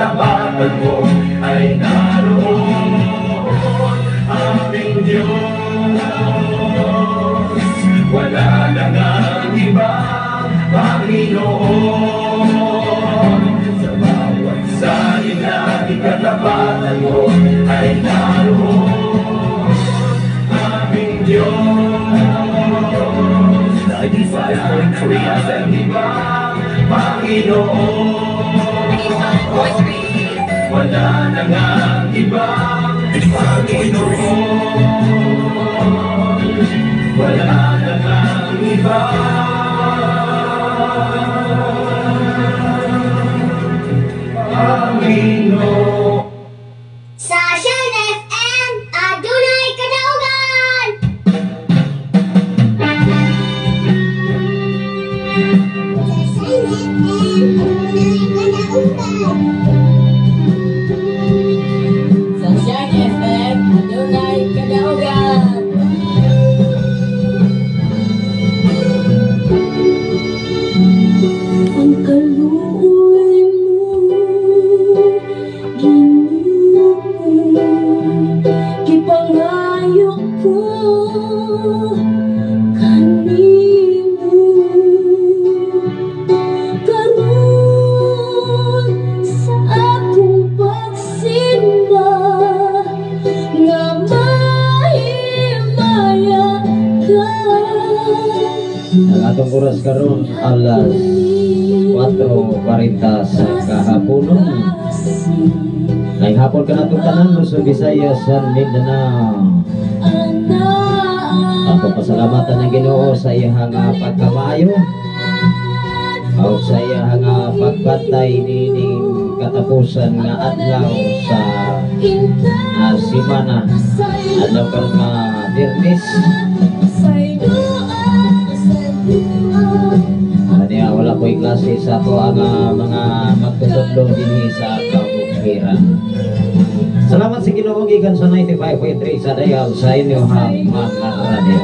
Katapatan mo ay naroon, aming Diyos. Wala na ngang ibang Panginoon. Sa bawat salita, katapatan mo ay naroon, aming Diyos. 95.3 FM. Ibang Panginoon. 95.3. Wala na ngang ibang 85.3. Panginoon. Wala na ngang ibang Panginoon. Sa Shine FM, adunay kadaugan! Sa Shine FM, adunay kadaugan! Sa Shine FM, adunay kadaugan. Ang kaluoy mo, Ginoo, gipangayo ko kanimo. Karon sa akong pagsimba nga mahimaya ka. Ang atong oras karon alas 4:40 sa kahaponon. Ngayong hapon ka natong tanan, Luzon, Visayas, and Mindanao. Ang pasalamatan ng Ginoo sa iyang nga pagkamaayo o sa iyang nga pagbantay niining katapusan nga adlaw sa simana, adlaw karon nga Biyernes. Niya wala po'y klase sa ato ang mga magtutudlo dinhi sa kabukiran. Salamat sa Ginoo gikan sa 95.3 sa dial sa inyong mga radyo.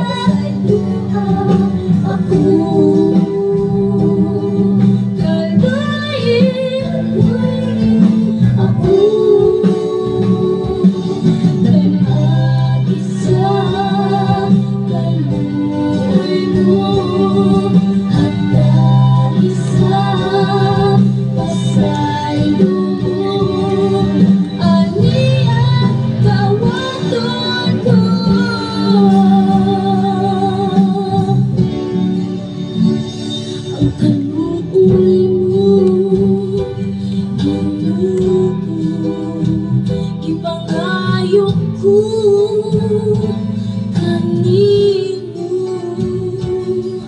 Ang kaluoy mo, Ginoo, gipangayo ko kanimo.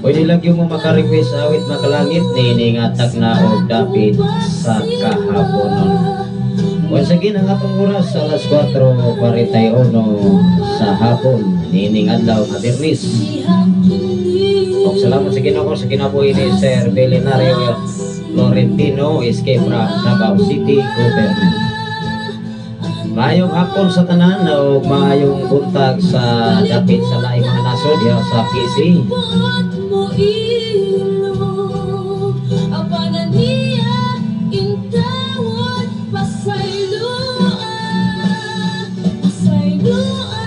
Pwede lang yung mo maka-request sa awit makalangit ni ngatak na og dapit sa kahaponon. Once again, ang atong oras alas 4:41 sa hapon niining adlaw nga Biyernes. Og salamat sa Ginoo sa kinabuhi ni Sir Belinario Florentino SK from Davao City Government. Maayong hapon sa tanan o maayong buntag sa dapit sa laing mga nasod diha sa PC. Buot mo ilog, apan niya intawod pasayloa, pasayloa.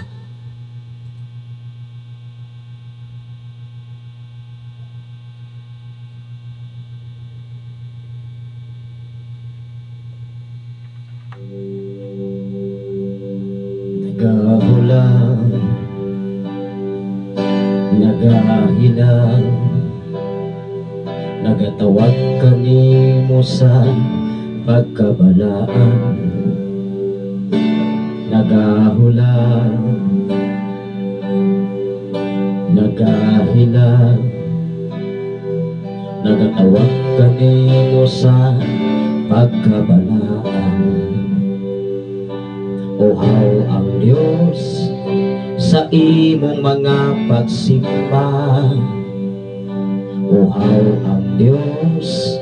Nagahula, nagahilang, nagatawag kanimo sa pagkabalaan. Nagahula, nagahilang, nagatawag kanimo sa pagkabalaan. Uhaw ang Diyos sa imong mga pagsimba. Uhaw ang Diyos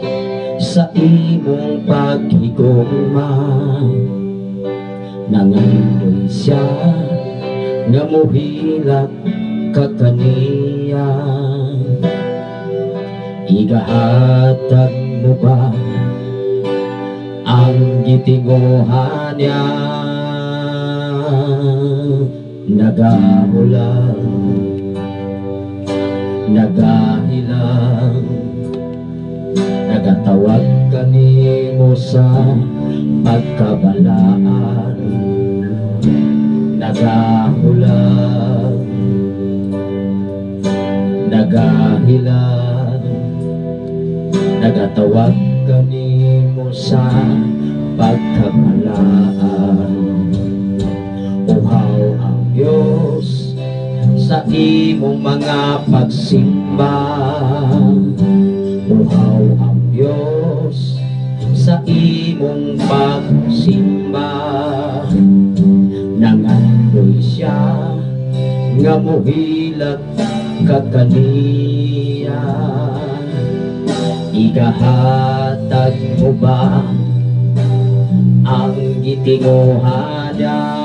sa imong paghigugma. Nangandoy siya nga muhilak ka kaniya. Igahatag mo ba ang gitinguhan niya. Nagahulang, nagahilang, nagatawag kanimo sa pagkabalaan. Nagahulang, nagahilang, nagatawag kanimo sa pagkabalaan. Uhaw ang Diyos sa imong mga pagsimba. Uhaw ang Diyos sa imong pagsimba. Nangandoy siya nga muhilat ka kaniya. Igahatag mo ba ang gitinguhan niya?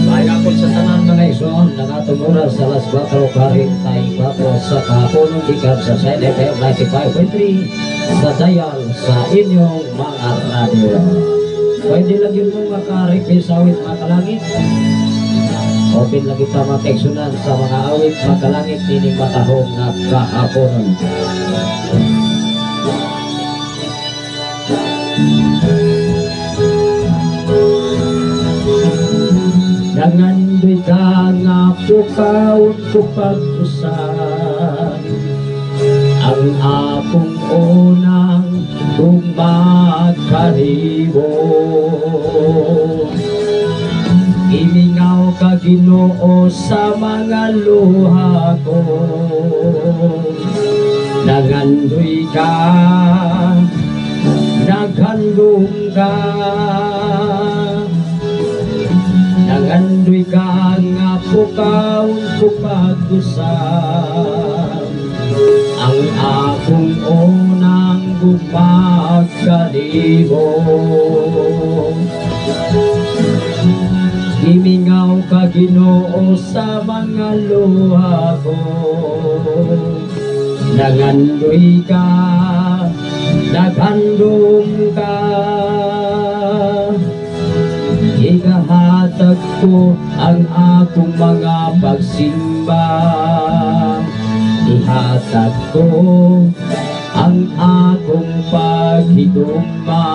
Bayan po sa tanan mga igsoon, ang atong oras alas 4:44 sa kahapon, gikan sa Shine FM 95.3 sa dial sa inyong mga radyo. Pwede lang yun mo maka-request awit makalangit. Open lang kita mga kaigsunan sa mga awit makalangit ining matahong na kahapon. Nangandoy ka nga pukawon ko pag-usap, ang akong unang gugmagkaribo. Imingaw ka Ginoo sa mga luha ko. Nangandoy ka, naghandom ka. Nangandoy ka nga pukawon ko pag-usap, ang akong unang gugmagkalibo. Imingaw ka Ginoo sa mga luha ko. Nangandoy ka, naghandom ka. Igahatag ko ang akong mga pagsimba. Ihatag ko ang akong paghigugma.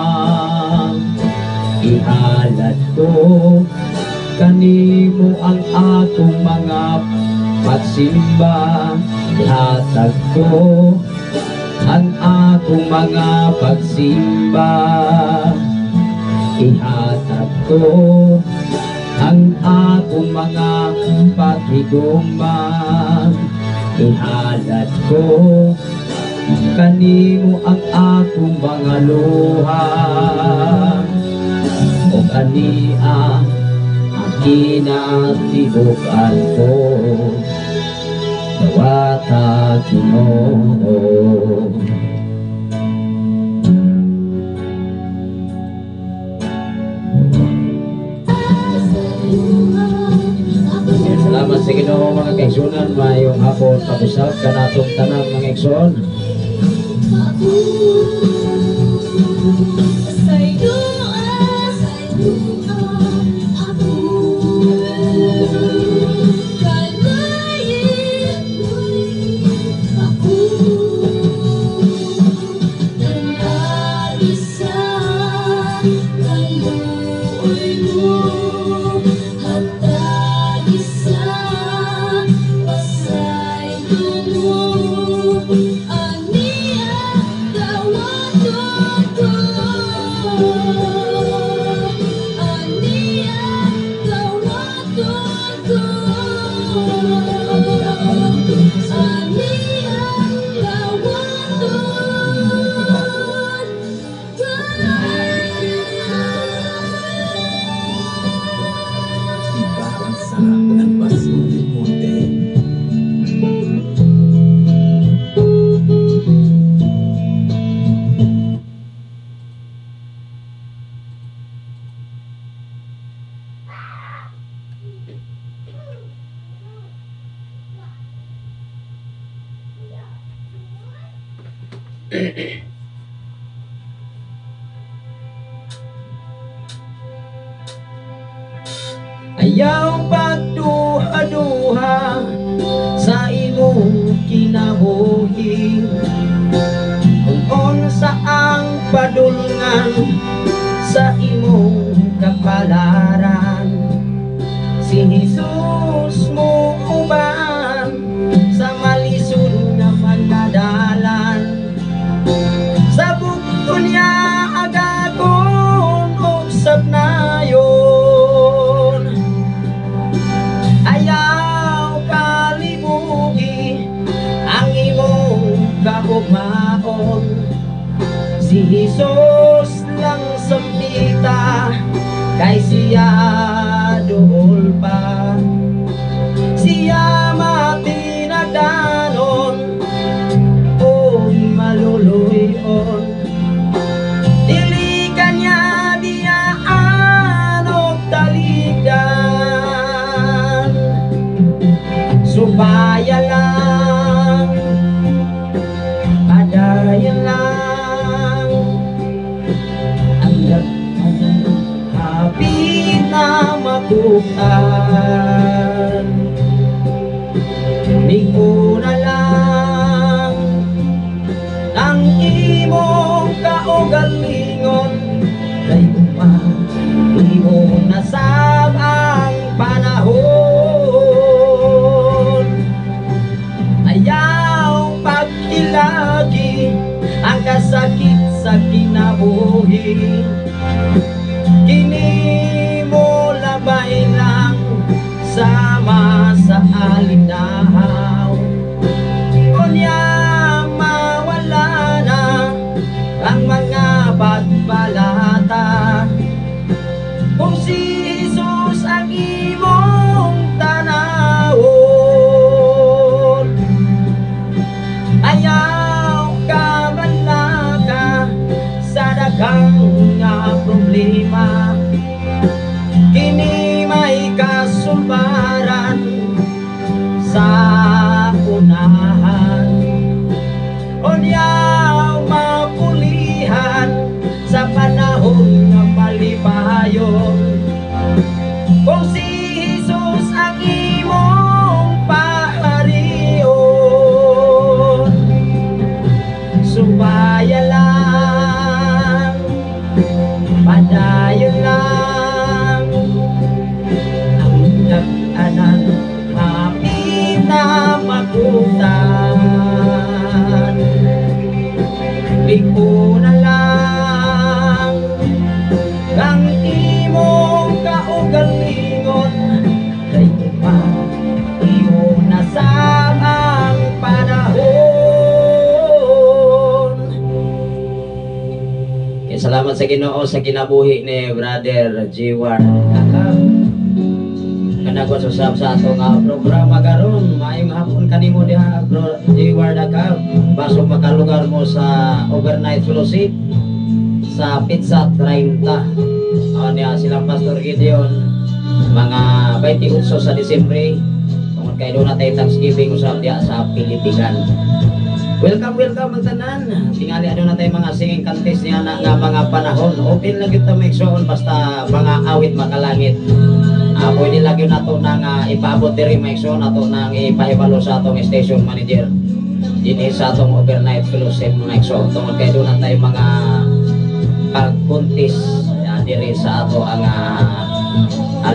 Ihalat ko kanimo ang akong mga pagsimba. Ihatag ko ang akong mga pagsimba. Ihatag ko ang akong mga paghigugma. Ihalat ko kanimo ang akong mga luha. O kaniya ang kinatibuk-an ko, dawata Ginoo. Salamat sa Ginoo mga kaigsunan, mayong hapon pag-usab kanatong tanan mga igsoon. Ayaw pagduha-duha sa imong kinabuhi. Kung unsa ang padulngan sa imong kapalaran, si Jesus mo uban sa malisod nga pagkadalan. Sa bugto niya agakon og sabnayon. Ayaw kalibugi ang imong kaugmaon. Si Jesus lang sambita, kay siya duol pa. Siya matinagdanon o maluluyon. Dili kanya biyaan og taligdan. Subaya lang, padayon lang, ang hapit na makutan. Minguna lang ang imong kaugalingon, kay uman imo nasab ang panahon. Ayaw pagkilagi ang kasakit sa kinabuhi. Kini mo labay lang sama sa alinahaw. Unya mawala na ang mga pagbalata. Kung si Jesus ang imong tanawon, ayaw ka manlaka sa daghang nga problema. Kini may kasulbaran sa unahan. Unya mapulihan sa panahon nga malipayon. Kung si Jesus ang imong paharion, subaya lang, padayon lang, ang nag-anan hapit na makutan. Liko na lang ang imong kaugalingon, kay uman imo nasab ang panahon. Okay, salamat sa Ginoo sa kinabuhi ni Brother G. Ward. Kanagwan usab sa atong programa karon. Maayong hapon kanimo diha, Bro G. Ward Akab. Basog makalugar mo sa overnight fellowship sa Pizza 30. Niya silang Pastor Gideon mga 28 sa Disyembre. Tungod kay doon natay Thanksgiving usab diha sa Pilipinan. Welcome, welcome ang tanan. Tingali aduna natay mga singing contest niya na nga mga panahon. Open lang gyud ta maigsoon basta mga awit makalangit. Pwede lang yun nato nang ipaabot diri maigsoon ato nang ipahibalo sa atong station manager dinhi sa atong overnight fellowship mga igsoon. Tungod kay doon natay mga pag-contest diri sa ato ang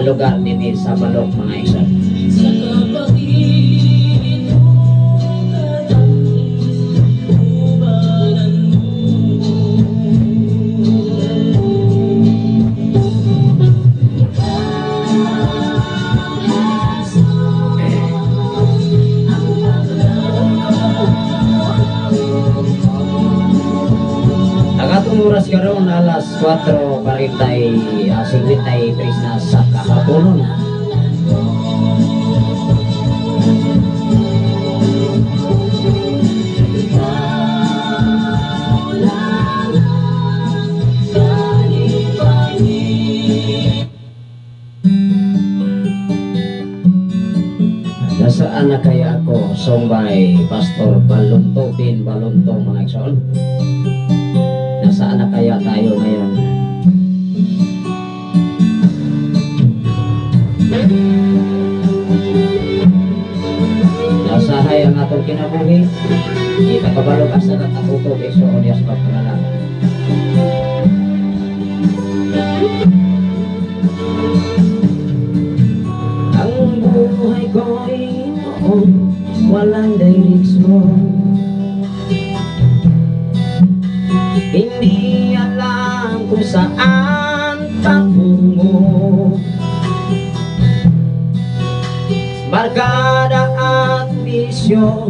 lugar dinhi sa Balok mga igsoon. Sa kapatid ubanan mo. Ang atong oras karon alas 4:53 na sa kahaponon. Nasaan na kaya ako? Song by Pastor Balonto, Bin Balonto mga igsoon. Nasaan na kaya tayo ngayon? kinabuhi. Di ta kabalo asa na takutob igsoon sa pagpanganak. Ang buhay ko'y noon walang direksyon, hindi alam kung saan patungo. Barkada at bisyo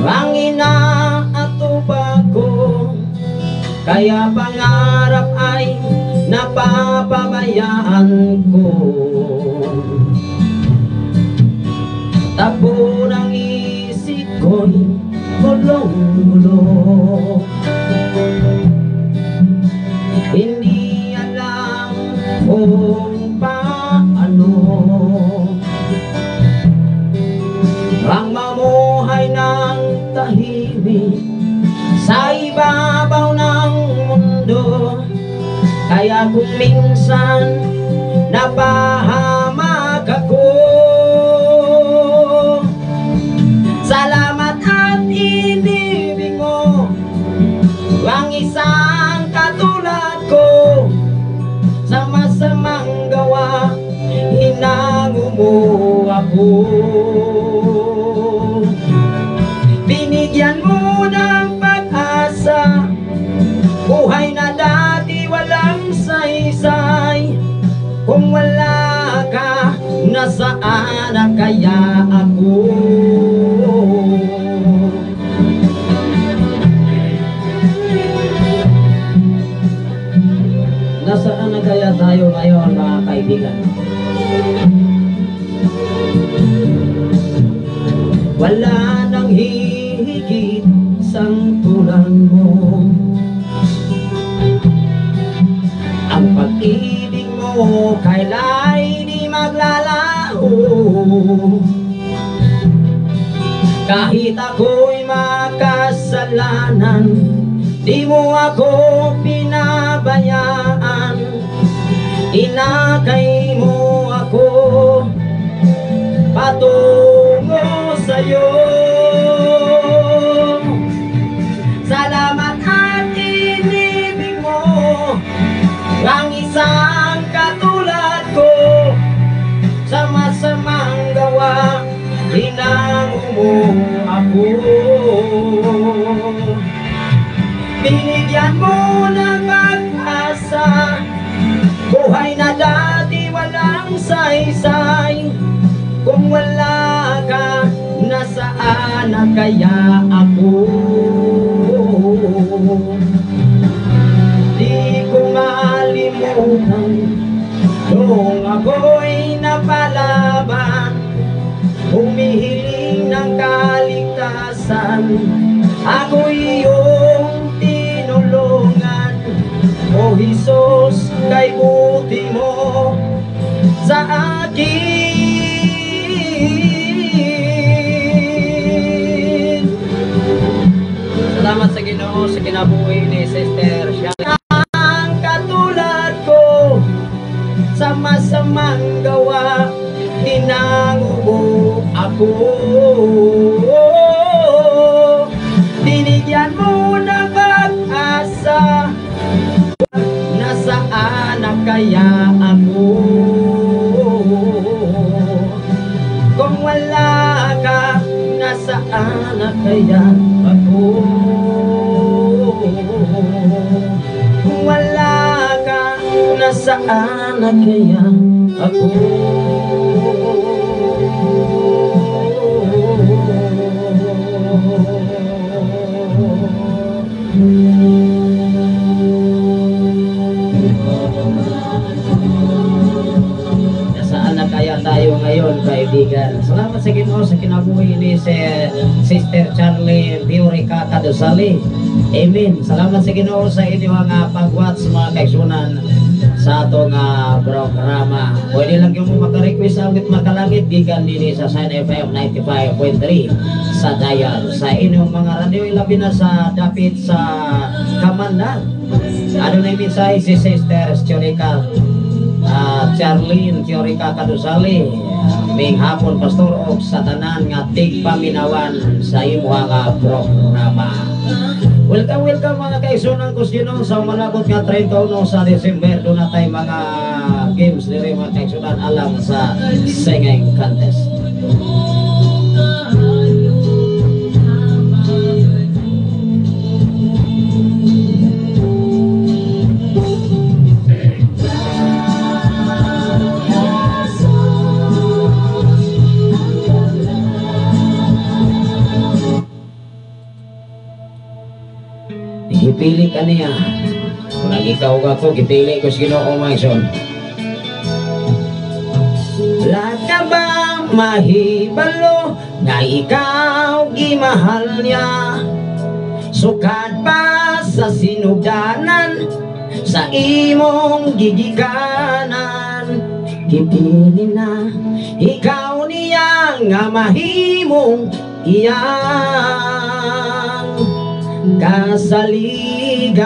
ang inaatupag ko, kaya pangarap ay napapabayaan ko. Takbo ng isip ko'y gulong-gulo, hindi alam kung paano ang mamuhay ng tahimik sa ibabaw ng mundo. Kaya kung minsan napahamak ako, salamat at inibig mo ang isang katulad ko. Sa masamang gawa, hinango mo ako. Binigyan mo ng pag-asa, buhay na dati walang saysay. Kung wala ka, nasaan na kaya ako? Nasaan na kaya tayo ngayon, mga kaibigan? Wala nang hihigit sang tulang mo. Ang pag-ibig mo kaila'y di maglalaho. Kahit ako'y makasalanan, di mo ako pinabayaan. Inakay mo ako patungo sa'yo. Salamat at inibig mo ang isang katulad ko. Sa masamang gawa, hinango mo ako. Binigyan mo ng pag-asa, buhay na dati walang saysay. Kung wala ka, nasaan na kaya ako? Di ko malimutan nung ako'y napalaban, humihiling ng kaligtasan. Ako'y iyong tinulungan. O Jesus, kay buti mo sa akin. Salamat sa Ginoo sa kinabuhi ni Sister Shana. Ang katulad ko sa masamang gawa, hinango mo ako. Binigyan mo ng pag-asa, nasaan na kaya ako? Kung wala ka, nasaan na kaya ako? Kung wala ka, nasaan na kaya ako? Nasaan na kaya tayo ngayon, kaibigan? Salamat sa Ginoo sa kinabuhi ni Sister Charlie Biorica Kadusali. Amen. Salamat sa Ginoo sa inyong pag-watch, mga kaigsunan, sa atong programa. Pwede lang yung maka-request awit makalangit gikan dinhi sa Shine FM 95.3 sa dial. Sa inyong mga radyo, ilabi na sa dapit sa Kamandan. Ano na yung mensahe si Sister Chorica? Charlene Teorica Kadusali, ming hapon pastor og sa tanan nga tigpaminawan sa imuha nga programa. Welcome, welcome mga kaigsunan ko sa Ginoo sa umalabot nga 31 sa December. Doon na tayo mga games diri mga kaigsunan alang sa singing contest. Gipili ka niya. Lagi ka og ako, gipili ko sa Ginoo mga igsoon. La ka ba mahibalo nga ikaw gimahal niya? Sukad pa sa sinugdanan sa imong gigikanan. Gipili na ikaw niya nga mahimong iyang kasaligan.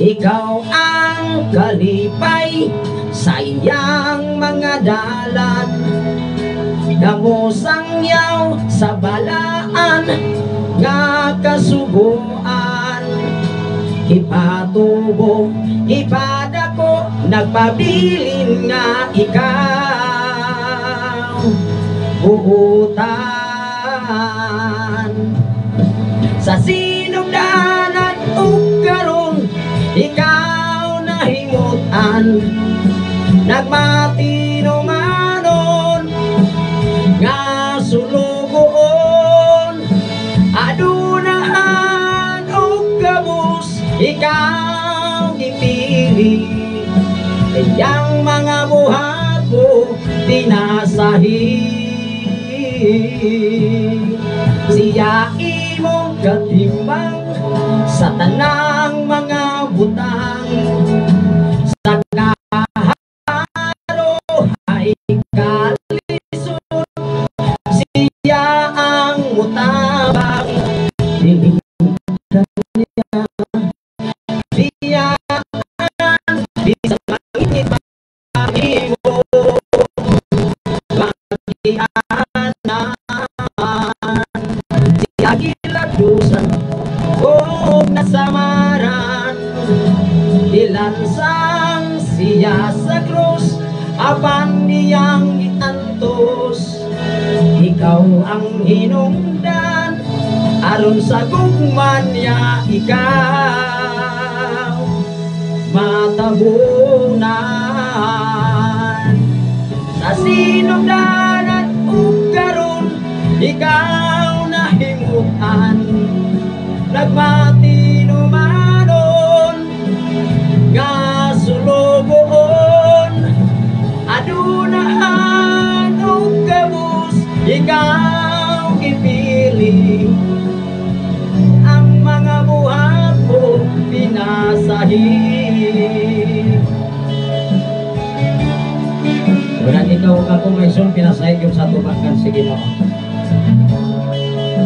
Ikaw ang kalipay sa iyang mga dalan, damosang yaw sa balaan nga kasuguan. Ipatubo, ipadako, nagpabilin nga ikaw buutan. Sa sinugdanan ug karon ikaw nahimutan, nagmatinumanon nga sulugoon. Adunahan og gabos ikaw gipili, kayang mga buhat mo dinasahi. Siya imong katimbang sa tanang mga butang, sa kaharo ay kalisod, siya ang mutabang. Dili ka niya biyaan, bisan mangit pa imo magianan. Siya giladusan og nasamaran, dilansang siya sa krus apan niyang giantos. Ikaw ang hinungdan aron sa gugma niya ikaw matabunan. Sa sinugdanan ug karon ikaw nahimutan, nagmatinumanon nga sulugoon. Adunahan og gabos ikaw gipili, ang mga buhat mo pinasahi. Wala ikaw ka kung may son, pinasahi yung sa tubakan sa Ginoo.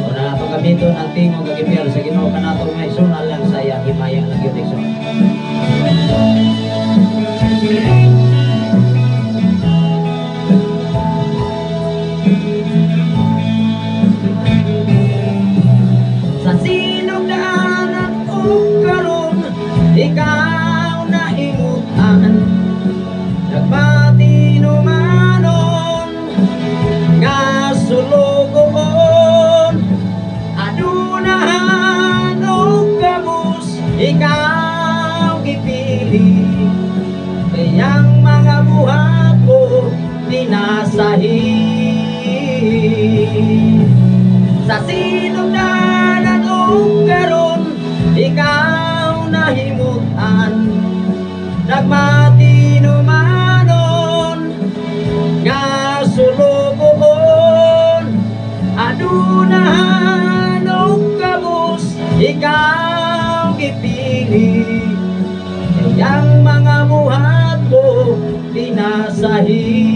Una atong gamiton ang tingog kagipiyal sa Ginoo kanato may son alang sa iya himaya lang yun igsoon. Sa sinugdanan ug karon ikaw nahimutan, nagmatinumanon nga sulugoon. Adunahan og gabos ikaw gipili, kayang mga buhat mo dinasahi. Sa sinugdanan ug karon ikaw nahimutan, nagmatinumanon nga sulugoon. Adunahan og gabos ikaw gipili, kayang mga buhat mo dinasahi.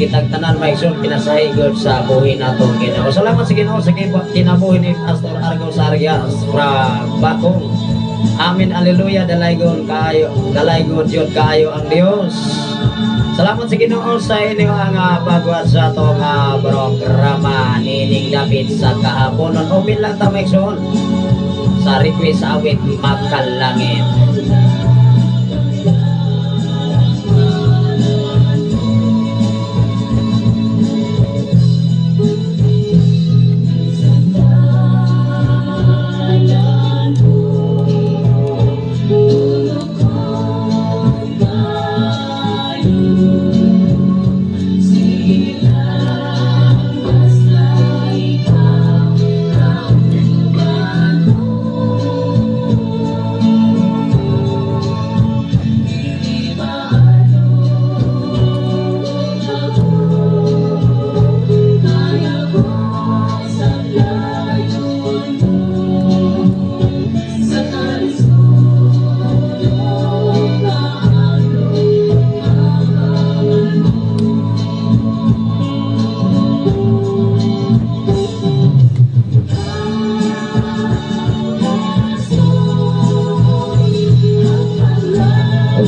kitang tanan mga igsoon pinasahigod sa buhi natong Ginoo. Salamat sa Ginoo sa kinabuhi ni Pastor Argos Arias from Bakong. Amen, alleluia, dalaygon kaayo, dalaygon jud kaayo ang Dios. Salamat sa Ginoo sa inyo ang pagwat sa atong programa nining dapit sa kahaponon. Open lang ta mga igsoon sa request awit makalangit.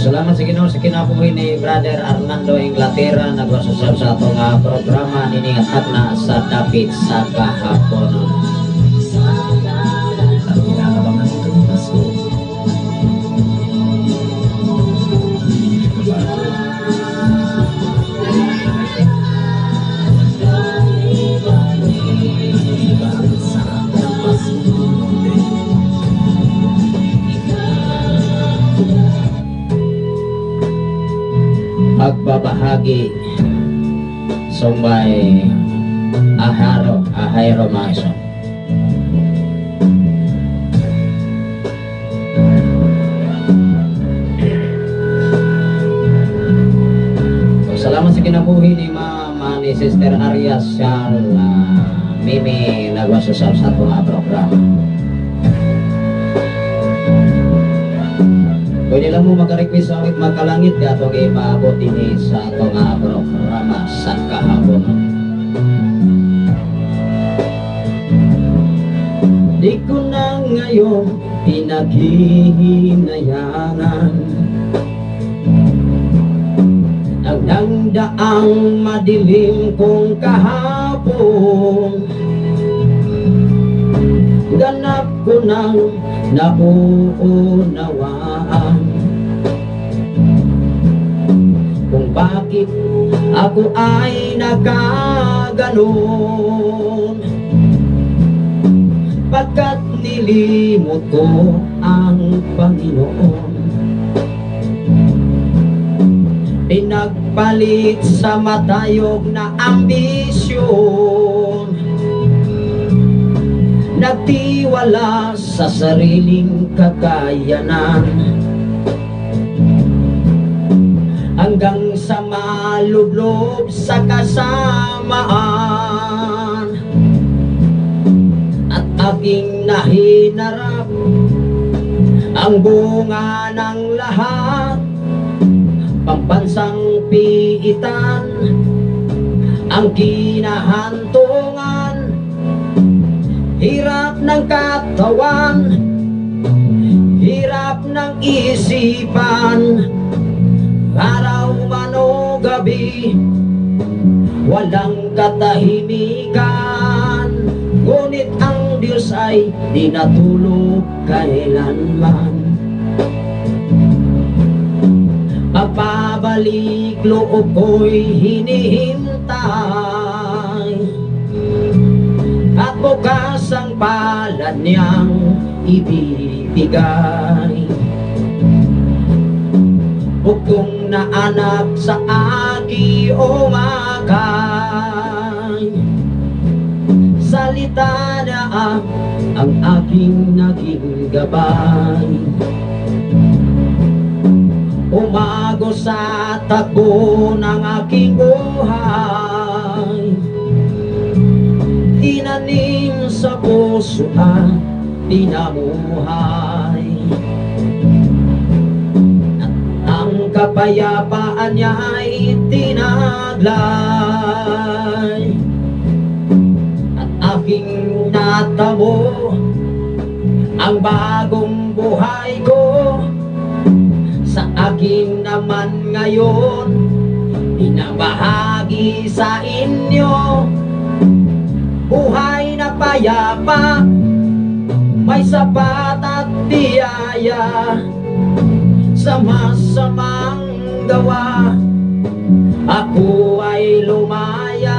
Salamat sa Ginoo sa kinabuhi ni Brother Armando Inglaterra nagwasusab sa atong programa nining na sa dapit sa kahapon. Ang inaabangan itong Pasko. Hindi nagbabago. Hindi ba ang sarap ng Pasko Monte? Pagbabahagi sumbay aharo ahayro mga. Salamat sa kinabuhi ni Mama ni Sister Arias Shal Mimi nagwasusab sa atong programa. Pwede lang mo maka-request sa awit makalangit di atong ipaabot dinhi sa atong programa sa kahapon. Di ko na ngayon pinaghihinayangan ang nangdaang madilim kong kahapon. Ganap ko nang nauunawaan kung bakit ako ay nakaganon, pagkat nilimot ko ang Panginoon. Pinagpalit sa matayog na ambisyon, nagtiwala sa sariling kakayanan, hanggang sa malublob sa kasamaan at aking nahinarap ang bunga ng lahat, pambansang piitan ang kinahantungan, hirap ng katawan, hirap ng isipan, araw man o gabi, walang katahimikan. Ngunit ang Diyos ay di natulog kailanman. Pagpabalik loob ko'y hinihintay, at bukas ang palad niyang ibibigay. Bugtong na anak sa aki umakay, salita na ang aking naging gabay. Umago sa takbo ng aking buhay, tinanim sa puso at pinamuhay. At ang kapayapaan niya ay itinaglay at aking natamo ang bagong buhay ko. Sa akin naman ngayon binabahagi sa inyo, buhay na payapa, may sapat at biyaya. Sa masamang gawa ako ay lumaya.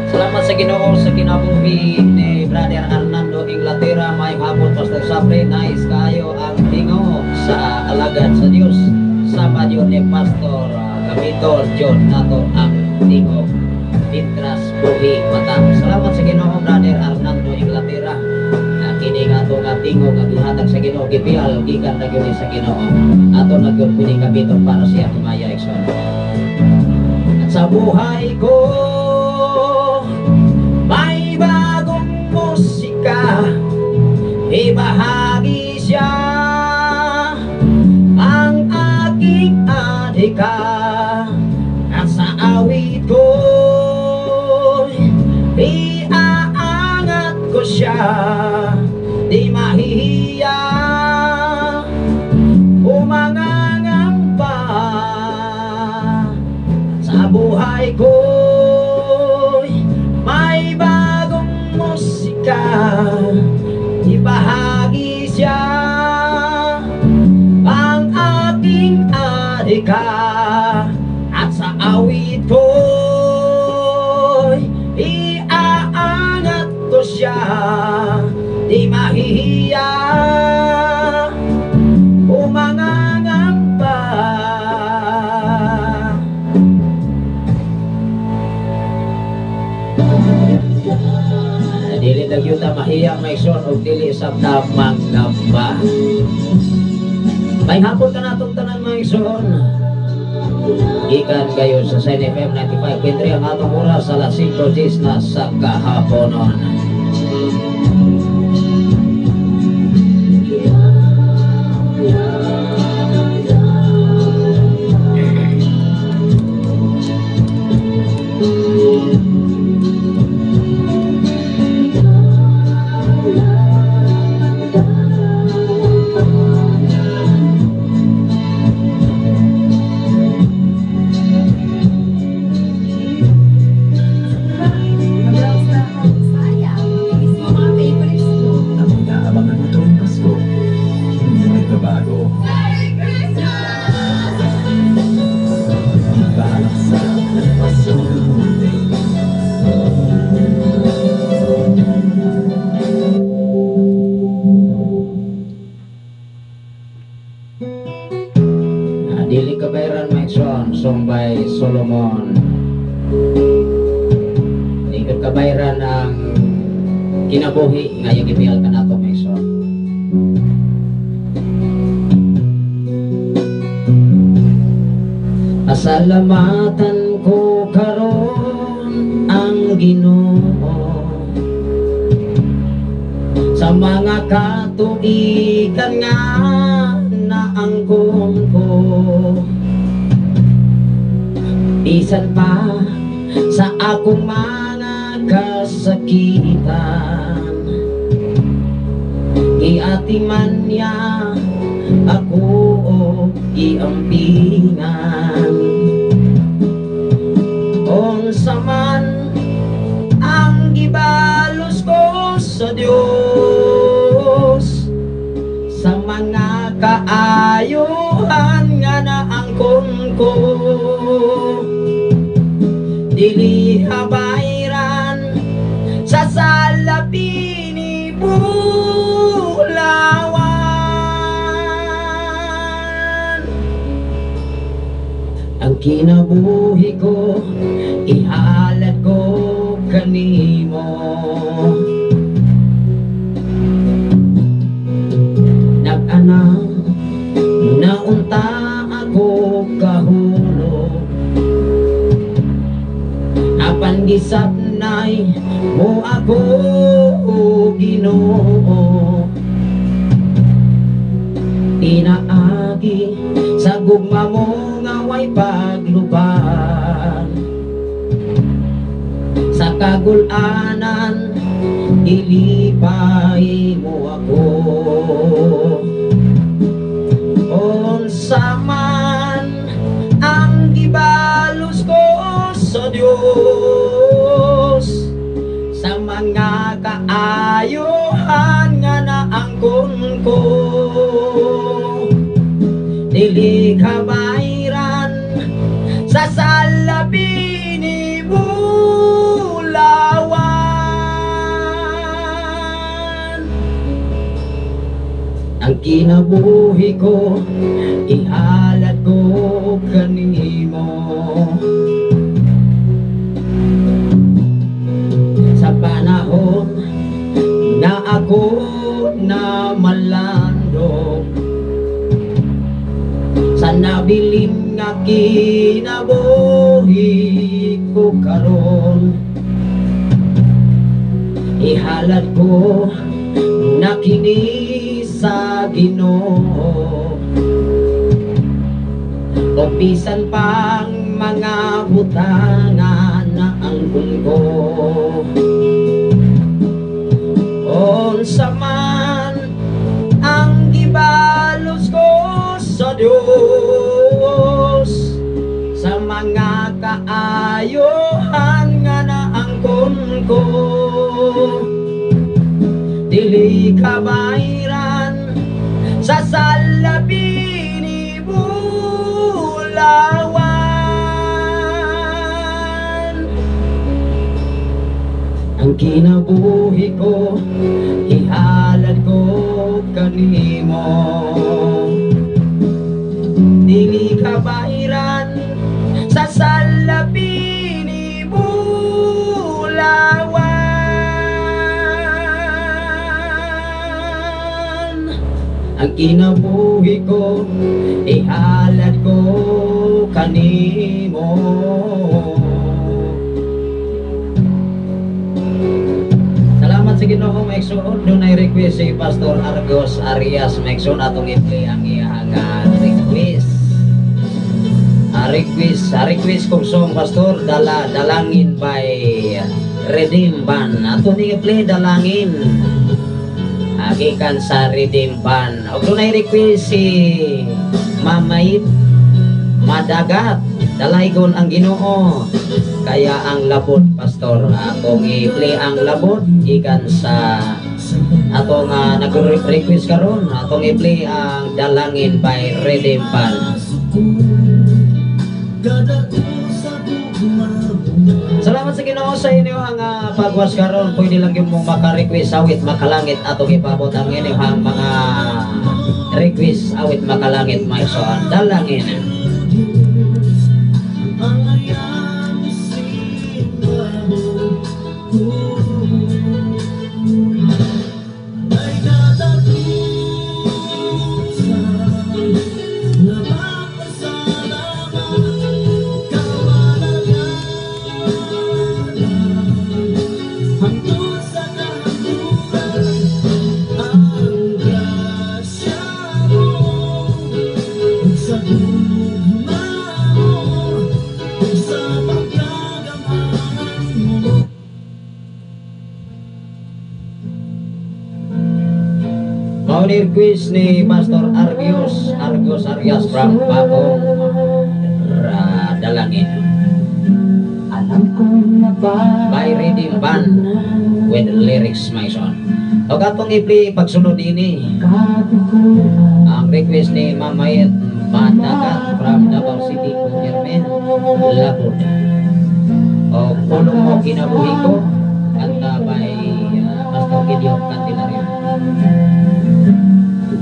Salamat sa Ginoo sa kinabuhi ni Brother Arnando Inglaterra. Maayong hapon, Pastor Sapre. Nice kayo ang tingo sa alagad sa Dios. Sama yun ni Pastor Gamito John nato ang tingog Pitras Buhi Mata. Salamat sa Ginoo, Brother Arnando Inglaterra. Kini nga ato nga tingog nga gihatag sa Ginoo, gipiyal gikan na gyud ni sa Ginoo. Ato na gyud pwede kapiton para siya himaya igsoon. At sa buhay ko may bagong musika, ibahagi siya ang aking adika. At sa awit ko iaangat ko siya, di mahihiya o mangangamba. Sa buhay ko may bagong musika, ibahagi siya ang aking adika. At sa awit ko iaangat ko siya, di mahihiya o mangangamba. Dili lang yun na mahiya may son o dili sa tamang gamba. May hapon ka na itong tanan mga igsoon. Gikan kayo sa Shine FM 95.3 ang atong oras alas 5:10 na sa kahaponon. Ang inaabangan mo tuwing Pasko, hindi nagbabago. Ibalak sa Pasko Munti. Dili kabayaran mga igsoon, song by Solomon. Dili kabayaran ang kinabuhi nga yung gibiyal ka nato mga igsoon. Pasalamatan ko karon ang Ginoo sa mga katuigan nga naangkon ko. Bisan pa sa akong mga kasakitan, giatiman niya ako og giampingan. Unsa man ang gibalos ko sa Dios sa mga kaayuhan nga naangkon ko, dili habayran sa salapi ni bulawan. Ang kinabuhi ko ihalad ko kanimo. Nag-anak naunta ako kahulog, apan gisapnay mo ako Ginoo. Tinaa Paagi sa gugma mo nga way pagluban. Sa kagulanan ilipay mo ako. Unsa man ang gibalos ko sa Dios, sa mga kaayuhan nga naangkon ko, dili kabayran sa salapi ni bulawan. Ang kinabuhi ko ihalad ko kanimo. Sa panahon na ako na malandong, sa nabilin nga kinabuhi ko karon, ihalad ko na kini sa Ginoo. O bisan pang mga butanga na angkon ko, unsa man ang gibalos ko sa Dios, sa mga kaayuhan nga naangkon ko, dili kabayran sa salapi ni bulawan. Ang kinabuhi ko ihalad ko kanimo, dili kabayran sa salapi ni bulawan. Ang kinabuhi ko ihalad ko kanimo. Salamat sa Ginoo maigsoon. Dunay request si Pastor Argos Arias maigsoon, atong i-play ang iyang request. Request kong song Pastor Dalangin by Redeem Band. Ato ni i-play Dalangin gikan sa Redeem Band. Og dunay request si Mamayit Madagat, Dalaygon ang Ginoo kaya ang labot Pastor. Atong i-play ang labot gikan sa atong nag-request karon. Atong i-play ang Dalangin by Redeem Band. Salamat sa Ginoo sa inyo ang pagwas karon. Pwede lang yung mong maka-request awit makalangit, atong ipabot ang inyong mga request awit makalangit maigsoon. Dalangin. Request ni Pastor Argos Arias from Bagong Dalangin by Redeem Band with lyrics my son. O katong i-play pagsunod ini ang request ni Mamayet Madagat from Davao City, Kunyermen, Labod. O pulong mo kinabuhi ko, kanta by Pastor Gideon Candelario.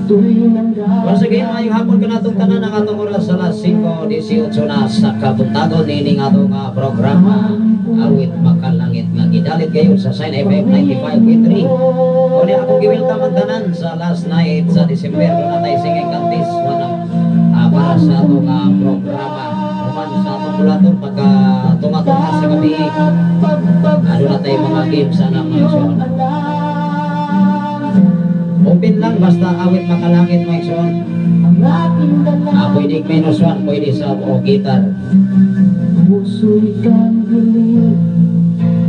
Once again, ngayong hapon ka natong tanan ang atong oras alas 5:18 na sa kabuntagon nining atong programa Awit Makalangit nga gidalit kayo sa Shine FM 95.3. O niya akong gi-welcome ang tanan sa last night sa December doon natay singing contest para sa atong programa. Uman sa atong bulaton pagka tunga-tunga sa gabi doon natay mga games anak mga igsoon. Open lang basta awit makalangit mga igsoon. Pwede minus 1, pwede sa o guitar.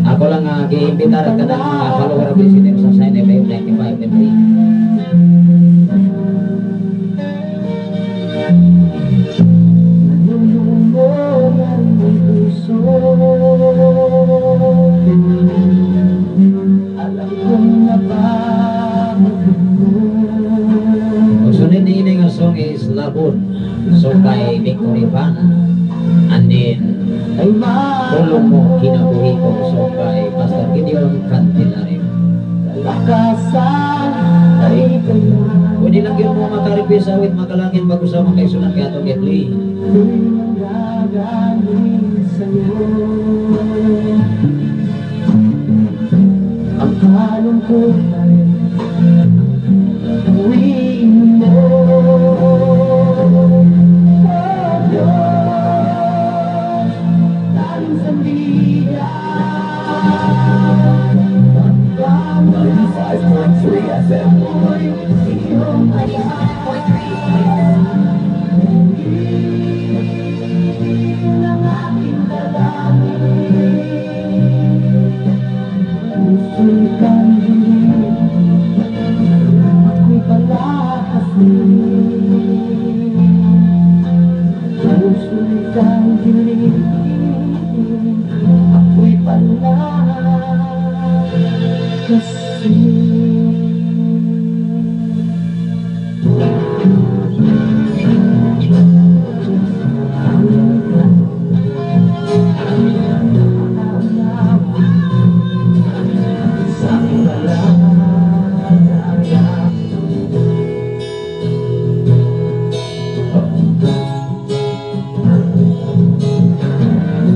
Ako lang giimbitar ang kanang mga follower visitor sa Shine FM 95.3. Ang sunod ni nga song is Labon, so by Victory Band. And then Tulong Mo Kinabuhi Ko, song by Pastor Gideon Candelario. Pwede lang yun mo maka-request awit makalangin bago sa mga kaisunan kaya itong i-play. Ang kalungkutan uwiin mo, O Diyos, tanging sandigan. 95.3 FM. Iyong 95.3. ang aking dalangin. Puso'y kandilin, ako'y palakasin. Puso'y kandilin, ako'y palakasin.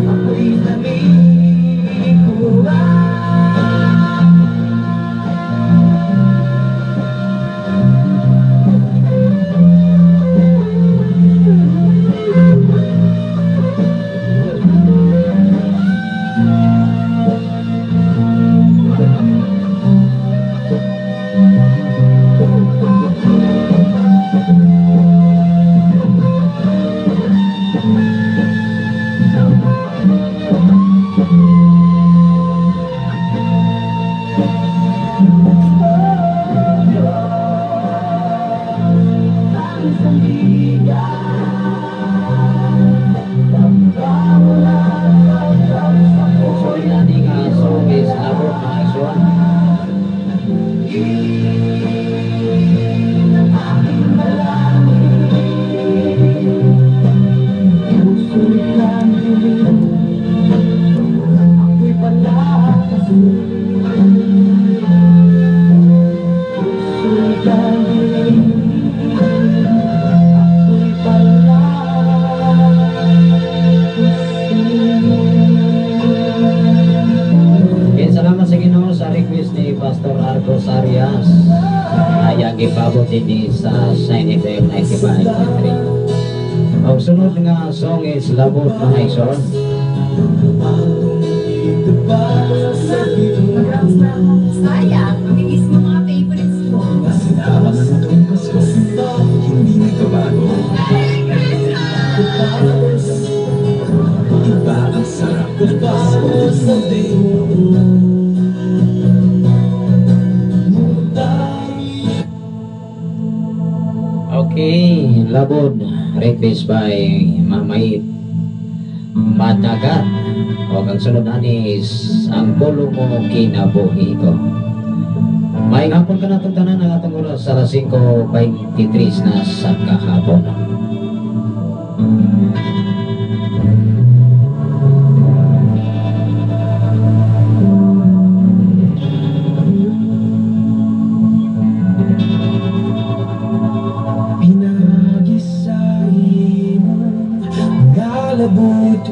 Ako'y talikuran. Tanging sandigan, Sunod na ni nga song is Labon, mga isuan. Puso'y kandilin, ako'y palakasin. Puso'y kandilin, ako'y palakasin. Okay, salamat sa Ginoo sa request ni Pastor Arcos Arias. Ayang gipabot din sa Shine FM 95.3. Ang sunod nga song is Labot, mga ison. Mag-rocks na ako. Sayang, mamimiss mo mga favorites mo. Ang tuwing Pasko, hindi nagbabago. Merry Christmas! Iba ang sarap ng Pasko Sunday. Okay, Labod, request by Mamait Madagat. O ang sunod ani is Ang Pulong Mo Kinabuhi Ko. Maayong hapon ka natong tanan, ang atong oras sa alas 5:23 na sa kahapon. Pinaagi sa imong mga labot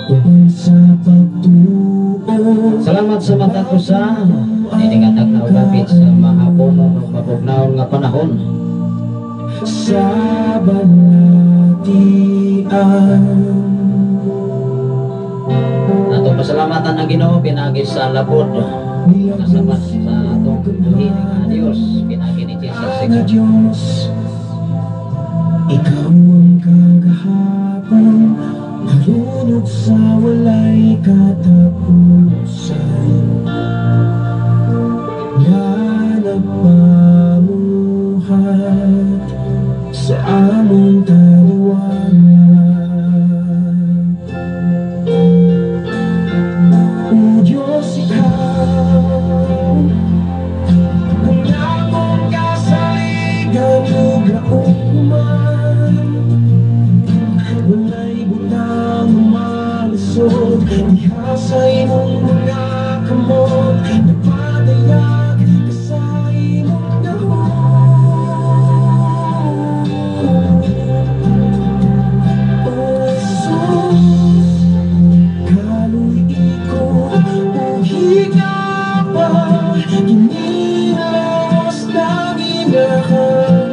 upang sa pagtuo. Salamat sa matag usa. Niningatag na ulapit sa mahaponon o mabugnaon nga panahon. Sa balatian. Atong pasalamatan ang Ginoo pinagi sa labod. Kasama sa atong buhi nga Dios pinagi ni Jesus Nga Cristo. Diyos. Ikaw ang kagahapon, nalunod sa walay katapusan, nga nagpamuhat sa among taliwala. O Diyos, ikaw ang akong kasaligan ug kauman. Walay butang malisod diha sa imong mga kamot, nagpadayag ka sa imong gahom. O Jesus, kaluy-i ko ug higaba, kini lawas lang ginahalang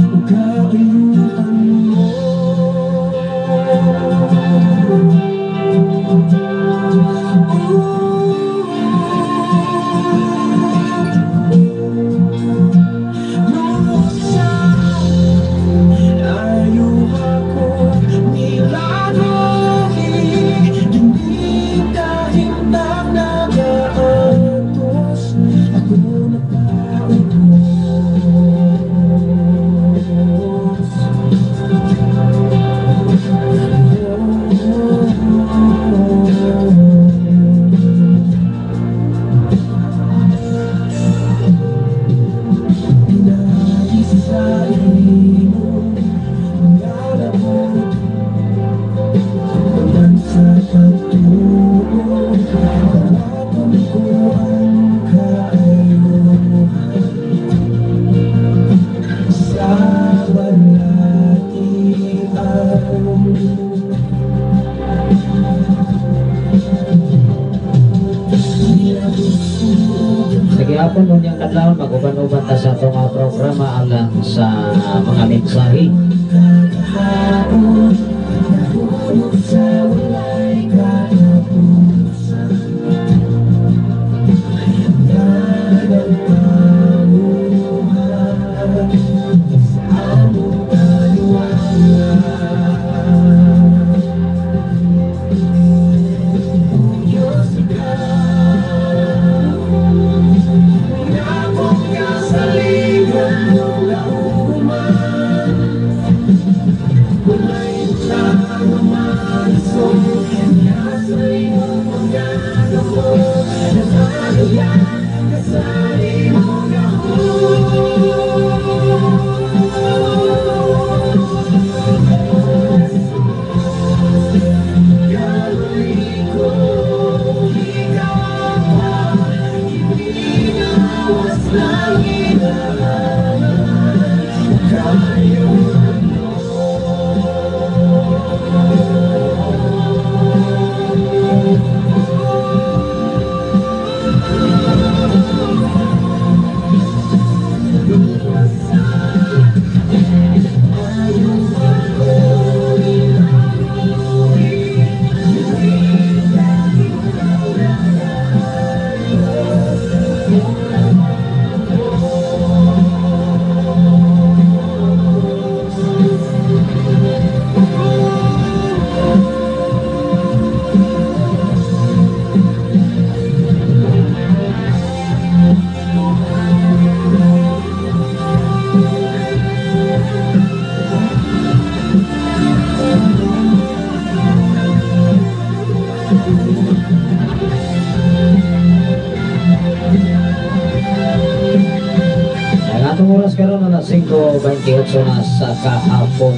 ug kaayuhan mo. Lusa, ayuha ko milagrohi, kini kahimtang nagaantos, ako nagpaubos. Pinaagi sa imong mga labot, man sa pagtuo, dawaton ko ang kaayuhan sa balatian. Sa gihapon mo niyang kadlawon, mag-uban-uban ta sa atong mga programa alang sa mga mensahe. Kagahapon, nahulog sa walay katapusan, nga nagpamuhat sa among taliwala. O Diyos, ikaw ang akong kasaligan ug kauman. Walay butang malisod diha sa imong mga kamot, nagpadayag ka sa imong gahom. Kaluy-i ko, higaba, kini lawas lang ginahangan ug kaayuhan mo. Luwasa, ayuha ko milagrohi, kini kahimtang nagaantos, ako Ang atong oras karon alas 5:28 na sa kahapon.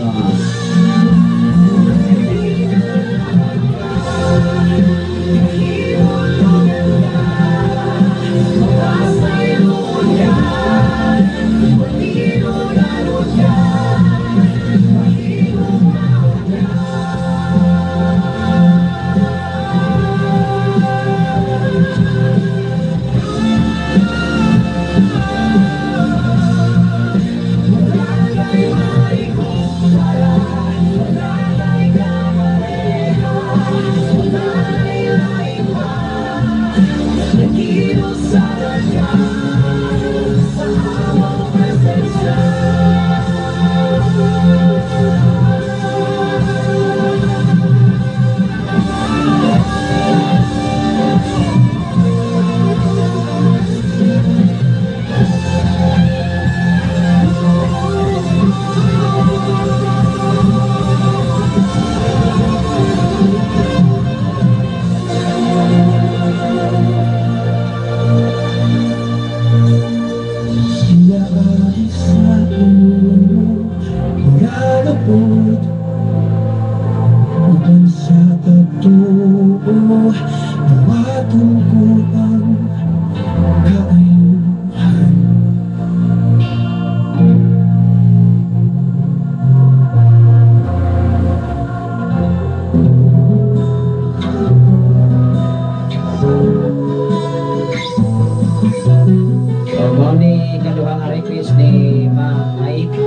Pasabot uban sa pagtuo, buhaton ko ang kaayuhan. So, mao ni kaduha nga request ni Ma'am Mike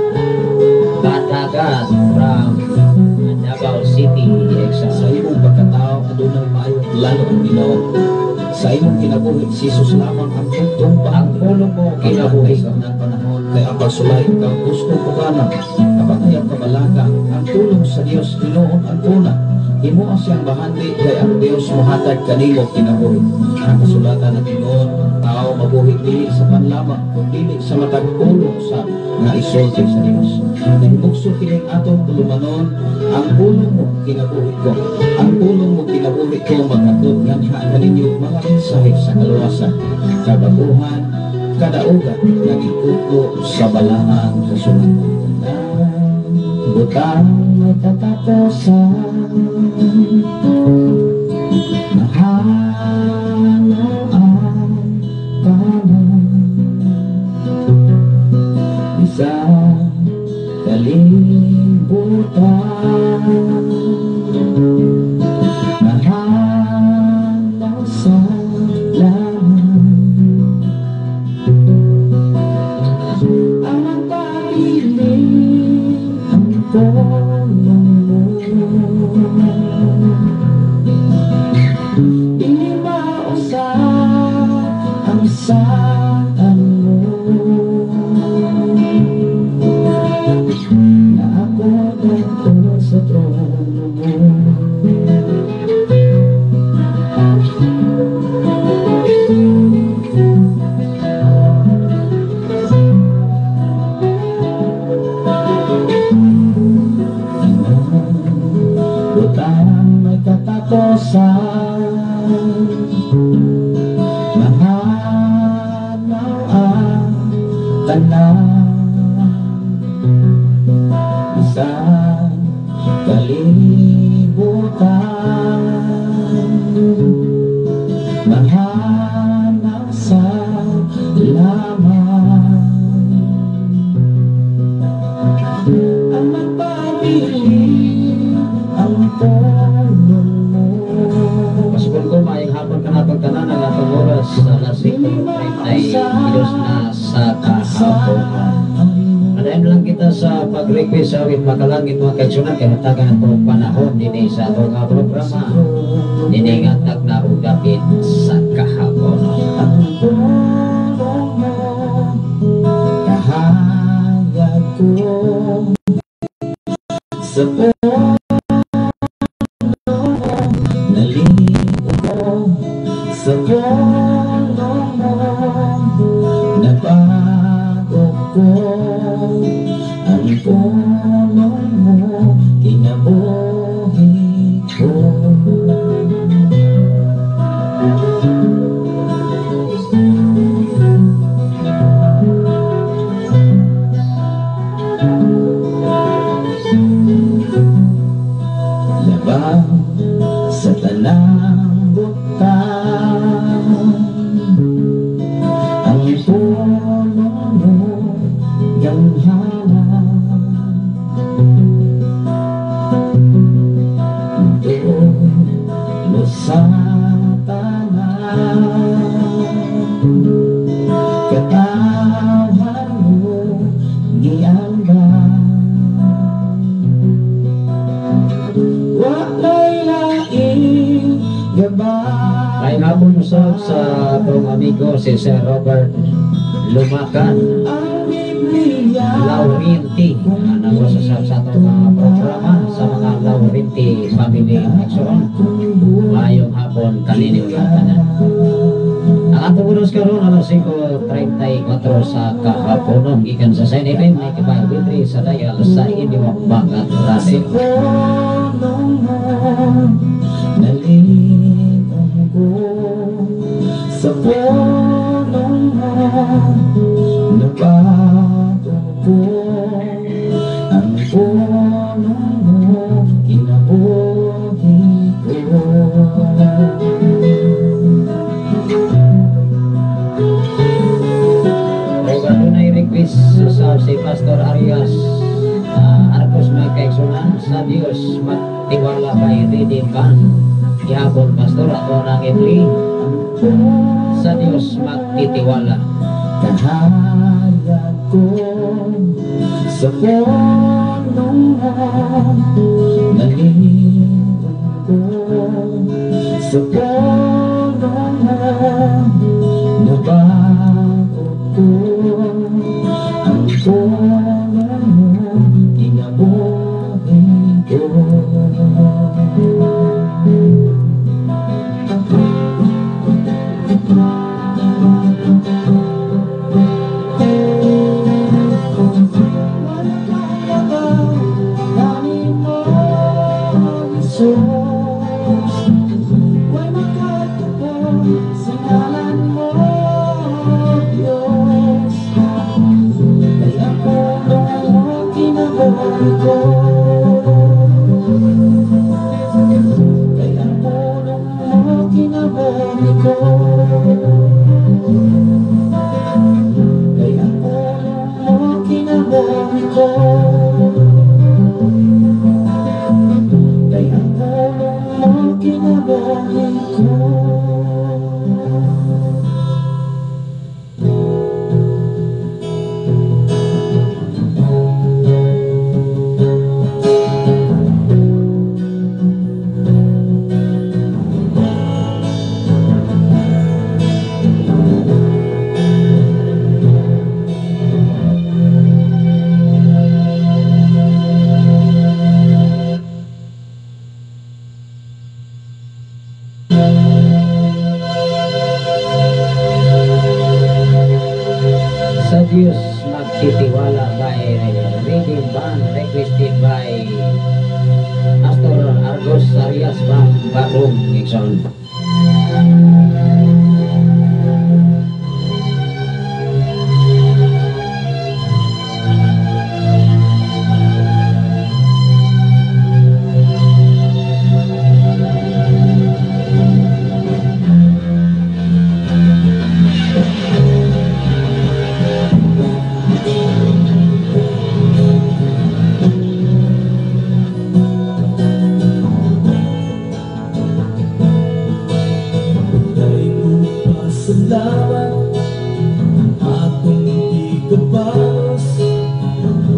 Batagan from Davao City, Exa. Sa imong pagkatao adunay maayong plano ang Ginoo. Sa imong kinabuhi, si Jesus lamang ang pugtong Ang pulong mo kinabuhi sa unang panahon kay ang pagsulay kang gusto pugana, kapatayang kabalaka, ang tulong sa Dios hinuon ang una. Himo siyang bahandi kay ang Dios mohatag kanimo kinabuhi. Ang kasulatan ng Ginoo, ang tao mabuhi dili sa panlamang kun dili sa matag pulong sa nga isulti sa Dios. Nahimugso kining atong tulumanon, ang pulong mo kinabuhi ko. Ang pulong mo kinabuhi ko maghatod nganha kaninyo mga mensahe sa kaluwasan, kabaguhan, kadaugan nga gikutlo sa balaan kasulatan. Butang may katapusan, mahalo ang tanan sa kalibutan, mahalo sa laman. Ang pabiling ang tulong mo, di mausap ang saan mo, na ako nagtulong sa trono mo. Butang may katapusan, mahanaw ang tanan sa kalibutan, mahanaw sa laman. Ang magpabilin ang tulong mo. Pasukon ko, maayong hapon ka natong tanan ang atong oras alas 5:32 na sa kahapon. Padayon lang kita sa pag-request sa awit makalangit mga kaigsunan kay hatagan ang panahon dinhi sa atong programa dinhi nga tagna ug dapit sa kahapon. Ang tulong mo, kahayag ko sa puno, naligo ko sa pulong mo, nabago ko ang pulong mo, kinabuhi ko. Labang sa tanang butang, ang pulong mo gamhanan. Tulo sa tanan, katawhan mo giambang. Walay laing gabay. Maayong hapon usab sa atong amigo si Sir Robert Lumakan Ang Biblia Laurenti nga nagwasasab sa atong mga programa sa mga Laurenti family Igsoon. Maayong hapon kanini nga tanan. Ang atong oras karon alas 5:34 sa kahaponon gikan sa Shine FM 95.3 sa dial sa inyong mga Sa radyo. pulong mo, nalipong ko. Sa pulong mo, nabago ko. Ang pulong Sa Dios Magtiwala by Redeem Band. Gihapon, Pastor, ato nang i-play Sa Dios Magtitiwala. Kahayag ko sa pulong mo, nalingkod ko sa pulong mo, nabago ko ang pulong mo, kinabuhi ko. Wala kang labaw kanimo, Jesus. Way makatupong sa ngalan mo, Diyos. Kay ang pulong mo kinabuhi ko. Kay ang pulong mo kinabuhi ko. Kay ang pulong mo kinabuhi ko. Kay ang pulong mo kinabuhi ko. Sa Dios Magtitiwala by Redeem Band, requested by Pastor Argos Arias from Bagong Nixon. Day mo pasalamat atong ikabalos,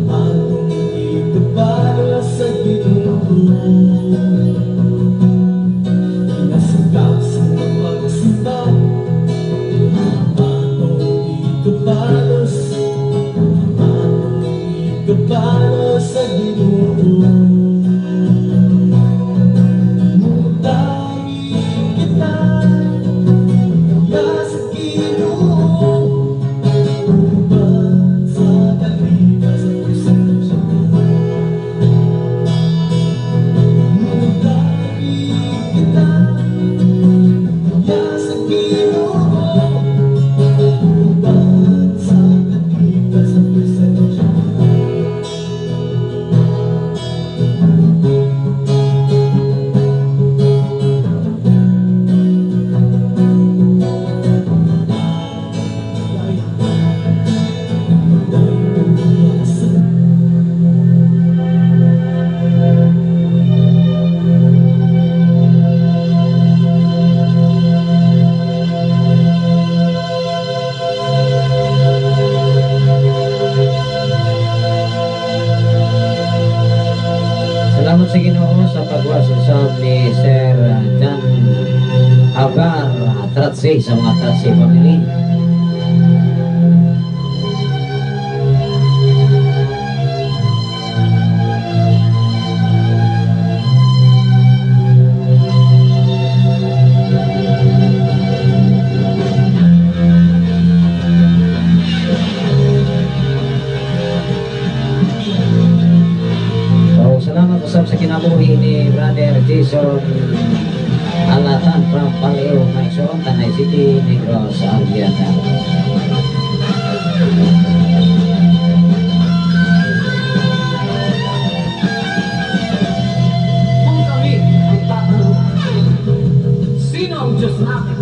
atong ikabalos sa Ginoo. Kinasagap sa pagsimba, atong ikabalos, atong ikabalos sa Ginoo. Mutangi kita ya sa Ginoo, uban sa kalipas sa presensya. Mutangi kita ya sa Ginoo, uban sa kalipas sa presensya. Salamat sa Ginoo sa pagwas usab ni Sir John Agar Tratsi sa mga Tratsi family. So, salamat usab sa kinabuhi ni Brother Jason Alatan from Paleo, Maison, Tanay City, Negros Oriental. Kung kami ay tatanungin, sino ang Diyos namin?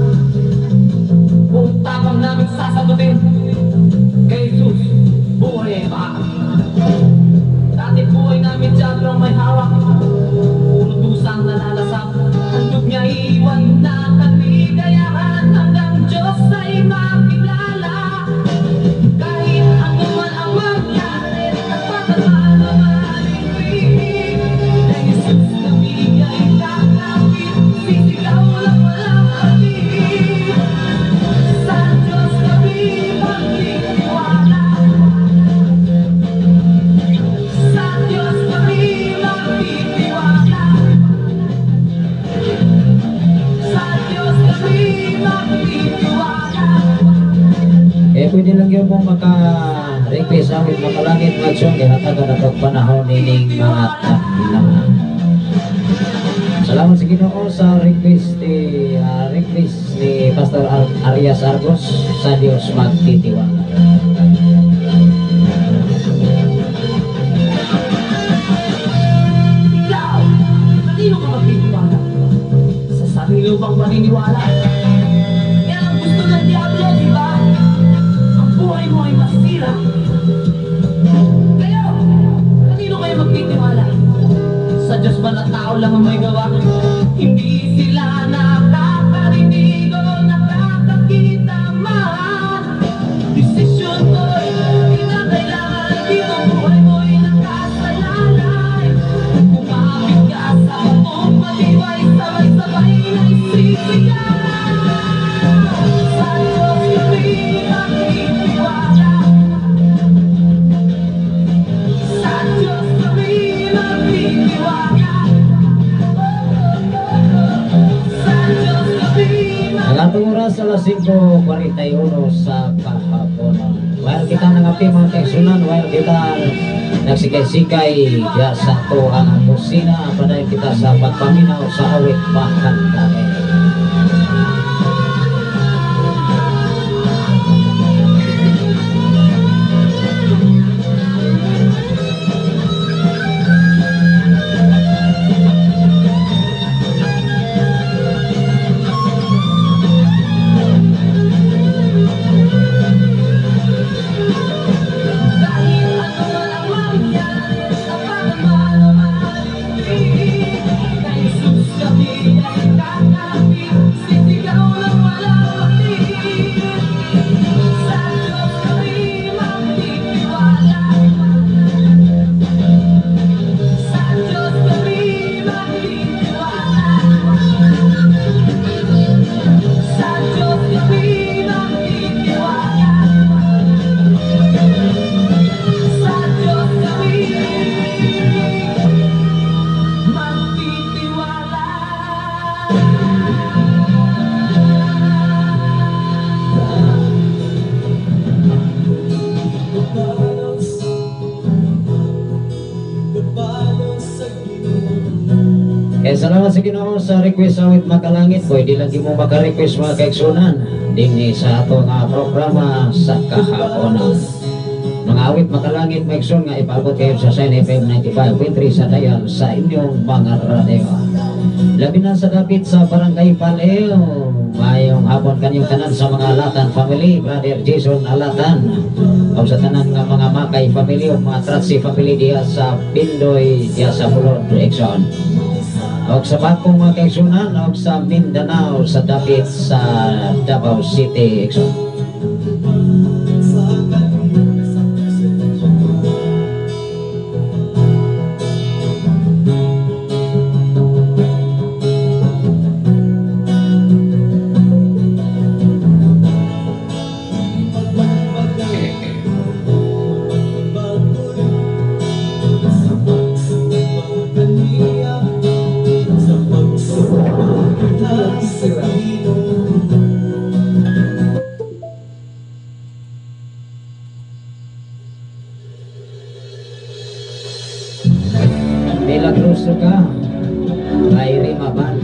Kung tapang namin sasagutin, kay Jesus, buhay ay maamin. Dati buhay namin dyan lang may hawak. gyud mo maka-request awit makalangit mga igsoon kay hatagan na tog panahon nining mga takna. Salamat sa Ginoo sa request ni Pastor Arias Argos sa Dios magtitiwala. Ikaw, kanino ka magtitiwala? Sa sarili mo bang maniniwala? Yan ang gusto ng diablo, di ba? Ang buhay mo ay masira. Kayo, kanino kayo magtitiwala? Sa Diyos ba na tao lang ang may gawa? Hindi sila nakakarinig o nakakakita man. Desisyon ko'y kinakailangan, dito buhay mo'y nakasalalay. Kumapit ka sa batong matibay, sabay-sabay na isisigaw. Sa Diyos kami magtitiwala. Sa Diyos kami magtitiwala. Sa Diyos kami. Ang atong oras alas 5:41 sa kahaponan. While kita nangapi mga kaigsunan, while kita nagsikay-sikay diya sa ato ang kusina, padayon kita sa pagpaminaw sa awit makandame. Kahit ano man ang mangyari, tapangan man o malimit, kay Jesus kami ay kakapit, sisigaw ng walang patid. Sa Diyos kami magtitiwala. Sa Diyos kami magtitiwala. Sa Diyos kami magtitiwala. Sa Diyos kami magtitiwala. Kaya salamat sa Ginoo sa request awit makalangit. Pwede lang mo maka-request mga kaigsunan dinhi sa ato nga programa sa kahaponan. Mga awit makalangit mga igsoon nga ipaabot kayo sa Shine FM 95.3 sa dial sa inyong mga radyo. Labi na sa dapit sa Barangay Paleo. Mayong hapon kanyong tanan sa mga Alatan family, Brother Jason Alatan. O sa tanan nga mga Makay family o mga Tratsi family diya sa Pindoy, diya sa Bulod, Exxon. Og sa bagong mga kaigsunan, og sa Mindanao, sa dapit sa Davao City, Exxon. Milagroso ka kay Rimaban.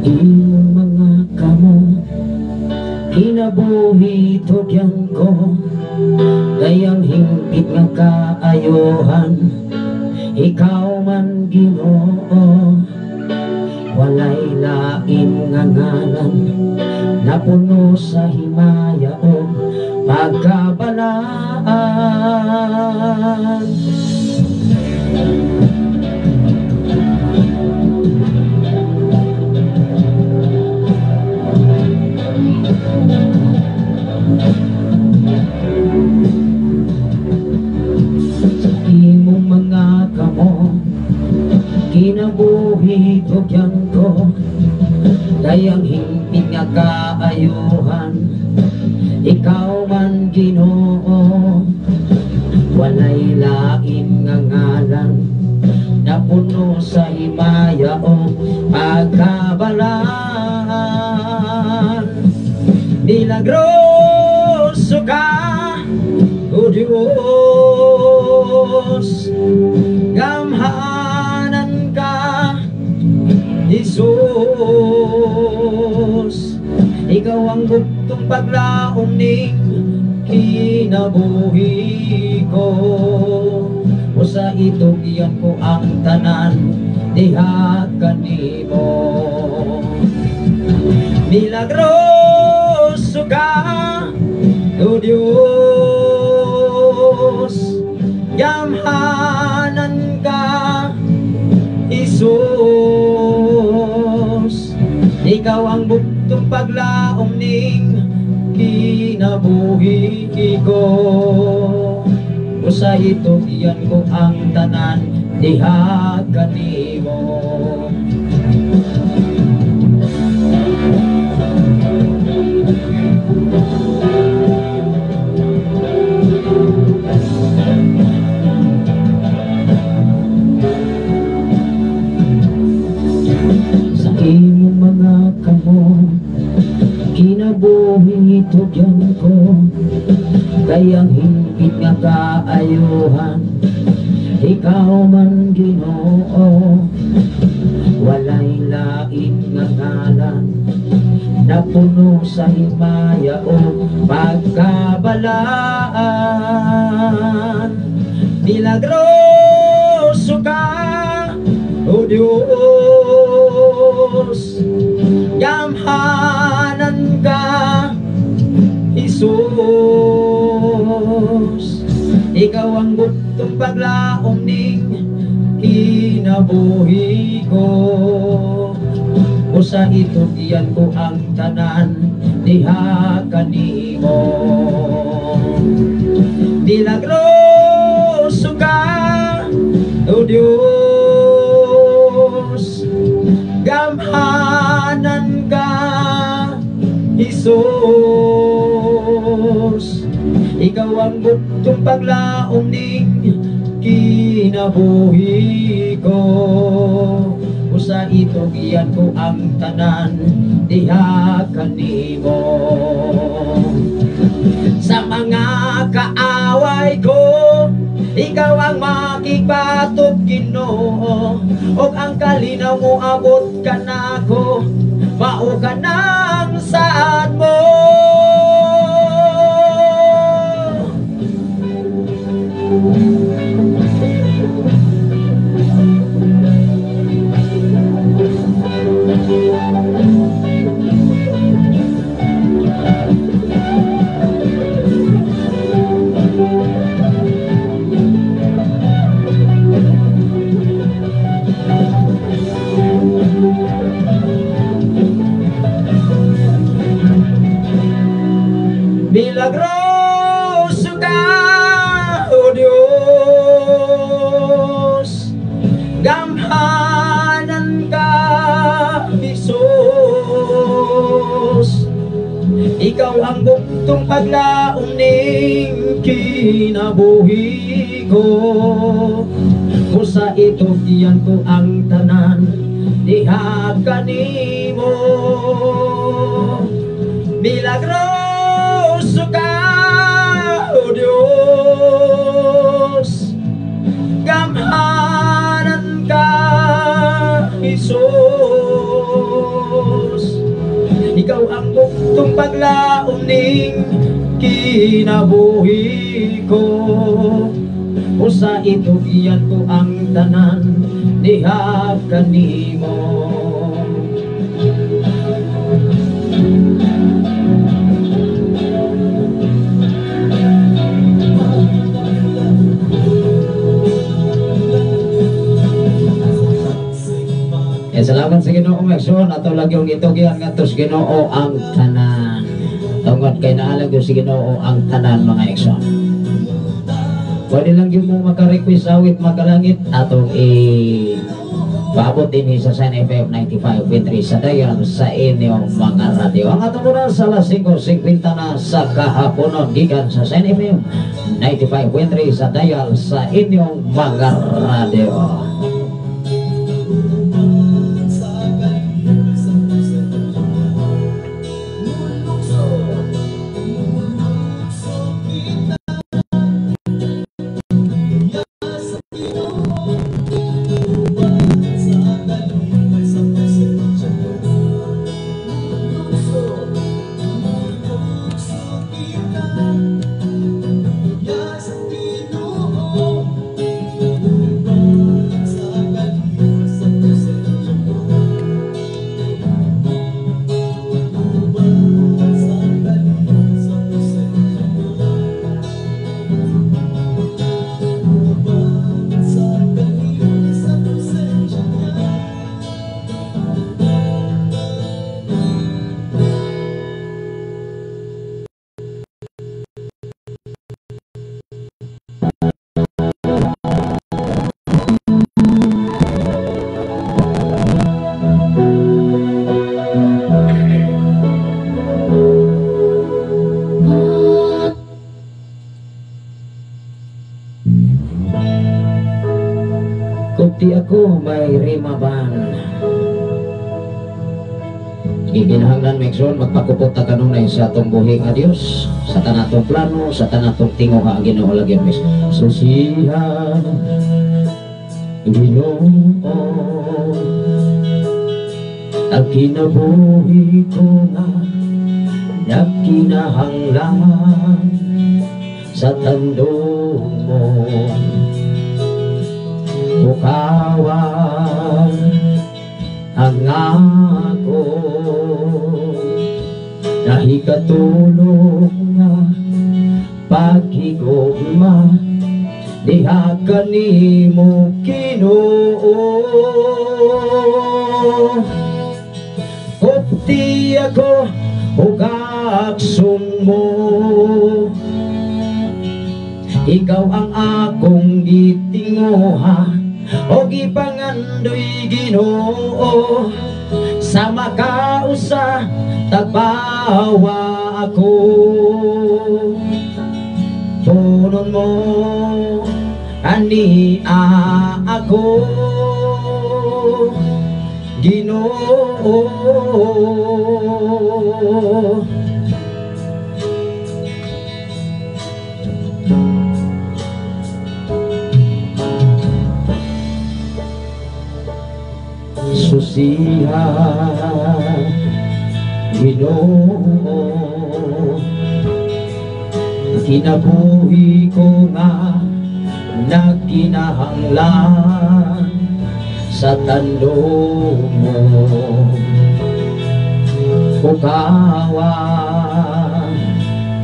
Imong mga kamot kinabuhi tugyan ko, gayang hingpit nga kaayohan, ikaw man Ginoo, walay lain nga ngalan, napuno sa himaya o pagkabalaan. Imong mga kamot nga kaayuhan, ikaw man Ginoo. Walay lain nga ngalan napuno sa himaya o pagkabalaan. Milagroso ka, O Diyos, gamhanan ka, Jesus. Ikaw ang bugtong paglaom ning kinabuhi ko. O sa itugyan ko ang tanan diha kanimo. Milagroso ka, O Diyos, gamhanan ka, Jesus. Ikaw ang bugtong paglaom ning kinabuhi ko. O sa itugyan ko ang tanan diha kanimo. Sa imong mga kamot, kinabuhi itugyan ko. Kay ang hingpit nga kaayuhan, ikaw man Ginoo. Walay lain nga ngalan napuno sa himaya o pagkabalaan. Milagroso ka, O Diyos, gamhanan ka, Jesus. Ikaw ang bugtong paglaom ning kinabuhi ko. O sa itugyan ko ang tanan diha kanimo. Milagroso ka, O Diyos, gamhanan ka, Jesus. Ikaw ang bugtong paglaom ning kinabuhi ko. O sa itugyan ko ang tanan diha kanimo. Sa mga kaaway ko, ikaw ang makigbatok, Ginoo. Og ang kalinaw mo abot kanako, mao ka nang saad mo. Milagroso ka, O Diyos, gamhanan ka, Jesus. Ikaw ang bugtong paglaom ning kinabuhi ko. O sa itugyan ko ang tanan diha kanimo. Milagroso ka, O Diyos, gamhanan ka, Jesus. Ikaw ang bugtong paglaom ning kinabuhi ko. O sa itugyan ko ang tanan diha kanimo. Eh, salamat sa Ginoo Maxon, ato lang yung itugyan ngadto sa Ginoo ang tanan. Tungod kay naalag yung sa Ginoo ang tanan mga ekson. Pwede lang yung mo maka-request awit makalangit atong i Paabot din sa Shine FM 95.3 sa dial sa inyong mga radyo. Ang atong oras sa alas 5:50 na sa kahaponon gikan sa Shine FM 95.3 sa dial sa inyong mga radyo. Kupti ako may rimaban. Giginahanglan Mexon magpakupot ta kanunay sa atong buhi nga Dios, sa tanatong plano, sa tanatong tinguha ang Ginoo lagi mis. Susihan Ginoo ang kinabuhi ko nga nagkinahanglan sa tandong mo. Bukawan ang ako nahikatulog nga paghigugma diha kanimo Ginoo. Kupti ako ug akson mo, ikaw ang akong gitinguha o gipangandoy Ginoo, sa makausa tagbawa ako. Punon mo ani ako Ginoo. Susiha Ginoo kinabuhi ko nga nagkinahanglan sa tandong mo. Bukawa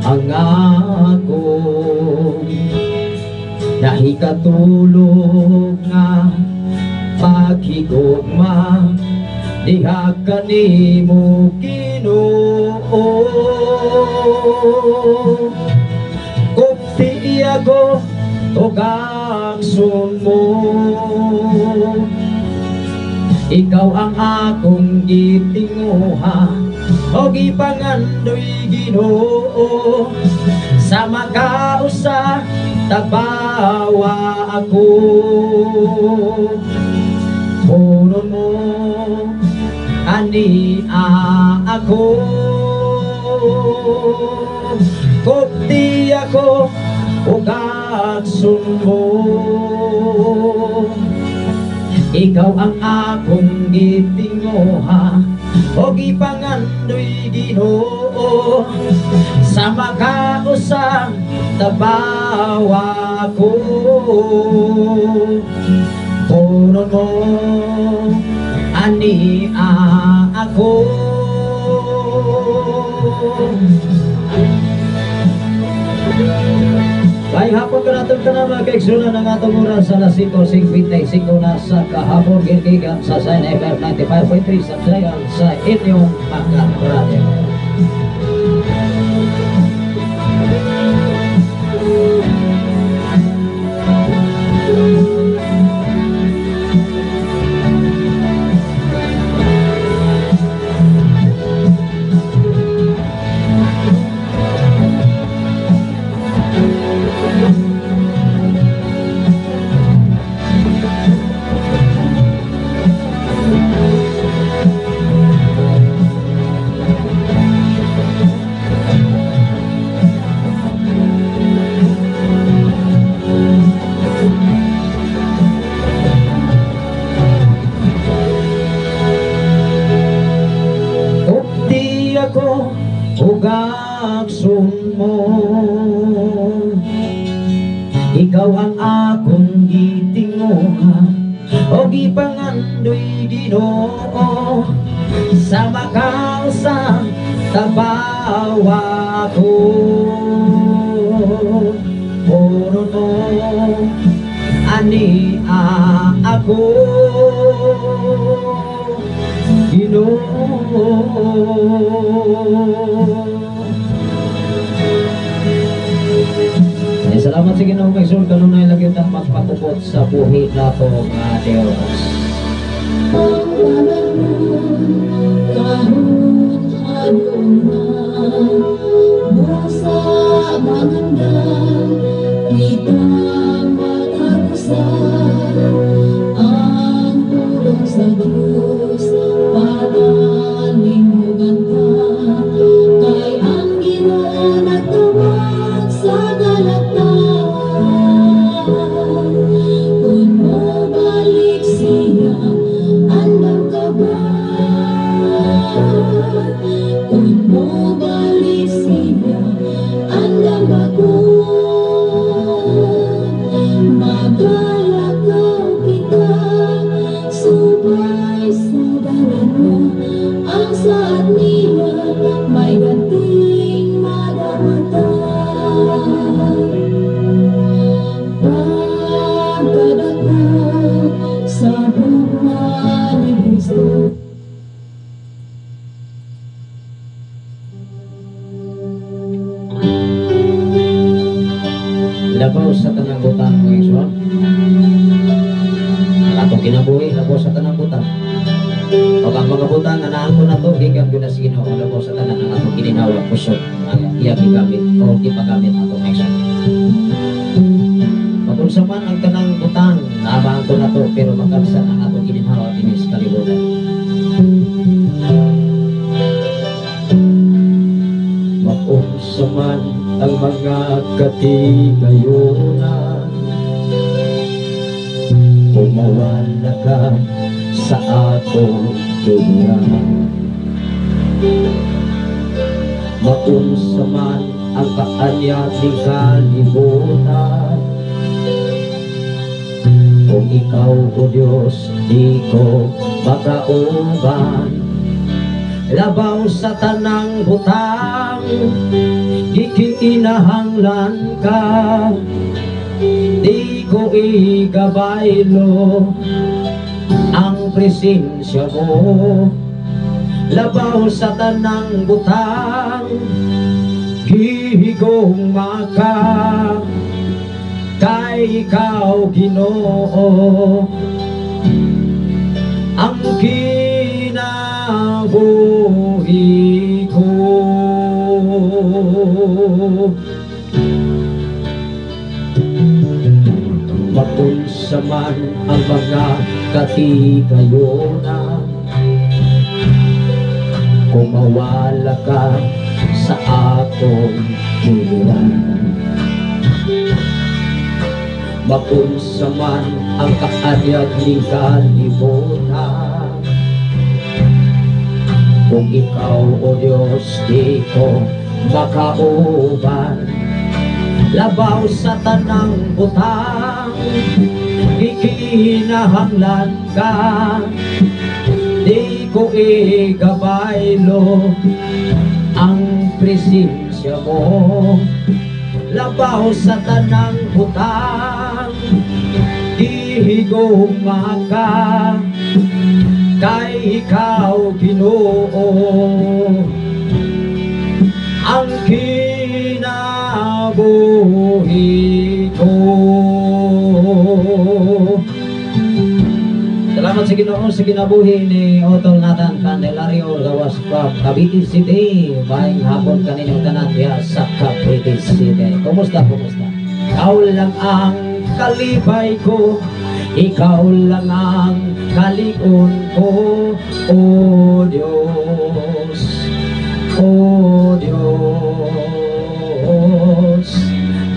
ang akong nahikatulog nga paghigugma diha kanimo Ginoo. Kupti ako ug akson mo, ikaw ang akong gitinguha o gipangandoy Ginoo, sa makausa tagbawa ako. Punon mo ani ako, kupti ako ug akson mo, ikaw ang akong gitinguha o gipangandoy Ginoo, sa makausa tabawa ko. Punon mo ani ako. May hapon ka natin ka na mga kaigsunan ng atong oras sa alas 5:55 na sa kahapon gigigan sa Shine FM 95.3 sa dial sa inyong mga radyo. ug akson mo. Ikaw ang akong gitinguha o gipangandoy, Ginoo, sa makaw sa tabawa ko. Puro no ani ako, Ginoo. Ay, salamat sa Ginoo kay Sul kanunay lagi ta magpakupot sa buhi nato nga Dios. Kahon aduna busa magandang kita matagusan ang pulong sa Diyos patalingugan ta kay ang Ginoo nagtawag sa galatan. Kung mobalik siya, andam ka ba? Kung mobalik siya, andam ako. Magalakaw kita, subay sa dalan mo. Ang saad niya, may ganting madamatan. Pagkadako sa gugma ni Kristo. Labaw sa tanang butang, mga igsoon. Ang atong kinabuhi labaw sa tanang butang. O ang mga butang nga naangkon nato gikan gyud na sa Ginoo, labaw sa tanan ang atong gininawag kusog ang iya gigamit o gipagamit ato, mga igsoon. Magunsa man ang tanang butang na maangkon nato, pero makamsan ang atong gininhawa dinhi sa kalibutan. Maunsa man ang mga katigayunan, umawala ka sa atong tuluran. Maunsa man ang kaanyat ng kalibutan, kung ikaw, O Diyos, di ko makauban. Labaw sa tanang butang, gikiinahanglan ka. Di ko igabaylo ang presensya mo. Labaw sa tanang butang, gihigong maka. Kay ikaw, Ginoo, ang kinabuhi ko. Maunsa man ang mga katigayunan, kung mawala ka sa atong tuluran. Maunsa man ang kaanyag ng kalibutan, kung ikaw, O Diyos, di ko makauban. Labaw sa tanang butang, ikinahanglan ka. Di ko igabaylo ang presensya mo. Labaw sa tanang butang, gihigugma ka. Kay ikaw, Ginoo, ang kinabuhi ko. Salamat sa Ginoo sa kinabuhi ni Otol Nathan Candelario gawas from Cavite City. Maayong hapon kaninyong tanan diha sa Cavite City. Kumusta, kumusta? Ikaw lang ang kalipay ko, ikaw lang ang kalikon ko, O Diyos, O Diyos.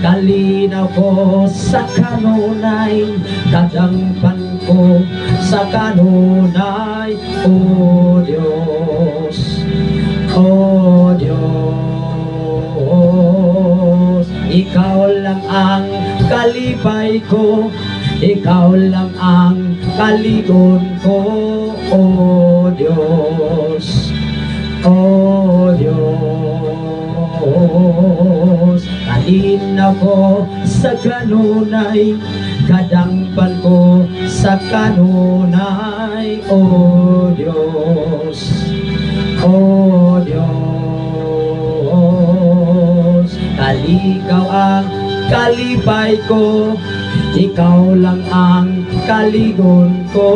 Kalinaw ko sa kanunay, kadangpan ko sa kanunay, O Diyos, O Diyos. Ikaw lang ang kalipay ko, ikaw lang ang kaligon ko, O Diyos, O Diyos. Kalinaw ko sa kanunay, kadangpan ko sa kanunay, O Diyos, O Diyos. Kalikaw ang kalipay ko, ikaw lang ang kaligon ko,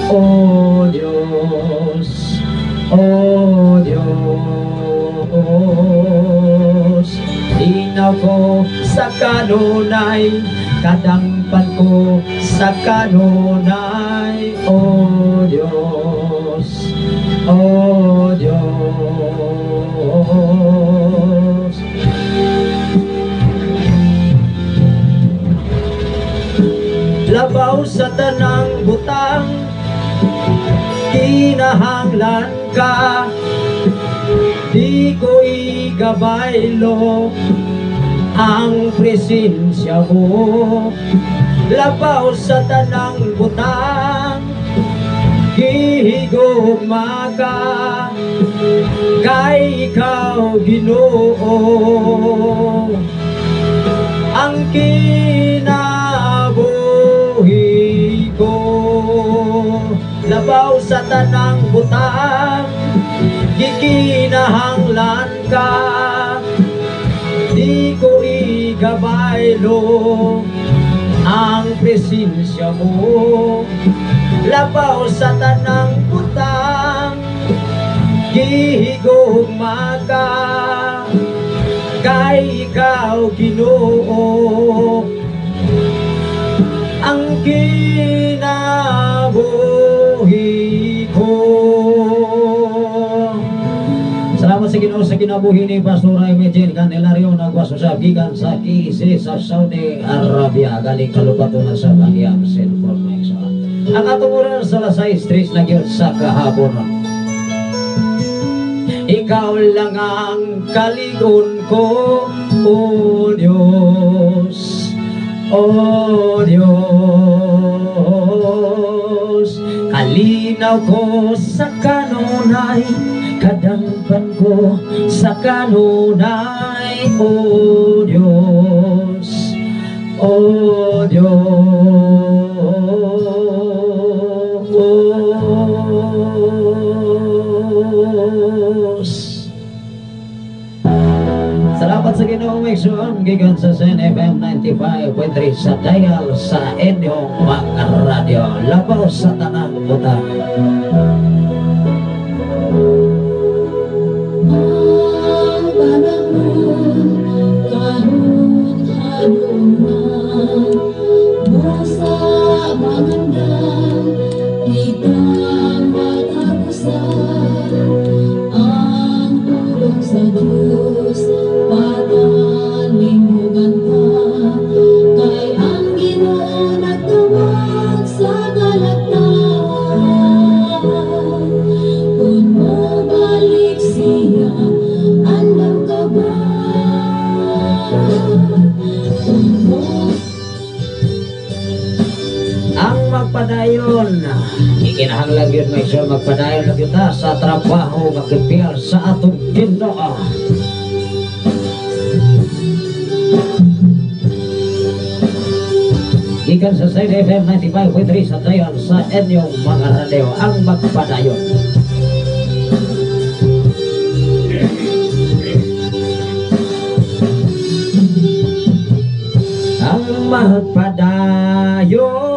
O Diyos, O Diyos. Linaw ko sa kanunay, kadangpan ko sa kanunay, O Diyos, O Diyos. Labaw sa tanang butang, kinahanglan ka, di ko igabaylo ang presensya mo. Labaw sa tanang butang, gihigugma ka, kay ikaw Ginoo ang kinabuhi ko. Labaw sa tanang butang, gikinahanglan ka, di ko igabaylo ang presensya mo. Labaw sa tanang butang, gihigugma ka, kay ikaw Ginoo ang kinabuhi ko. Salamat sa Ginoo sa kinabuhi ni Pastor Imagine Candelario nagwasusab gikan sa KC sa Saudi Arabia, galing kalupato na sa iyang cellphone mic. Ang atong oras sa alas 6:03 na gyud sa kahapon. Ikaw lang ang kaligon ko, O Diyos, O Diyos. Kalinaw ko sa kanunay, kadangpan ko sa kanunay, O Diyos, O Diyos. Salamat sa Ginoong Exxon, gikan sa Sen FM 95.3 sa dial sa inyong mga radyo. Labaw sa tanang butang. Ang panahon karon aduna, busa magandang kitang matapusan. Ang tulong sa Diyos patalingugan pa, kay ang Ginoo nagtawag sa kalagtan. Kung mobalik siya, andam ka ba? Kung mo Ang magpadayon, ikinahanglan yun may siya magpadayon na kita sa trabaho nga kipiyal sa atong Ginoo. Gikan sa Sen FM 95.3 sa dial sa inyong mga radyo, ang magpadayon. Ang magpadayon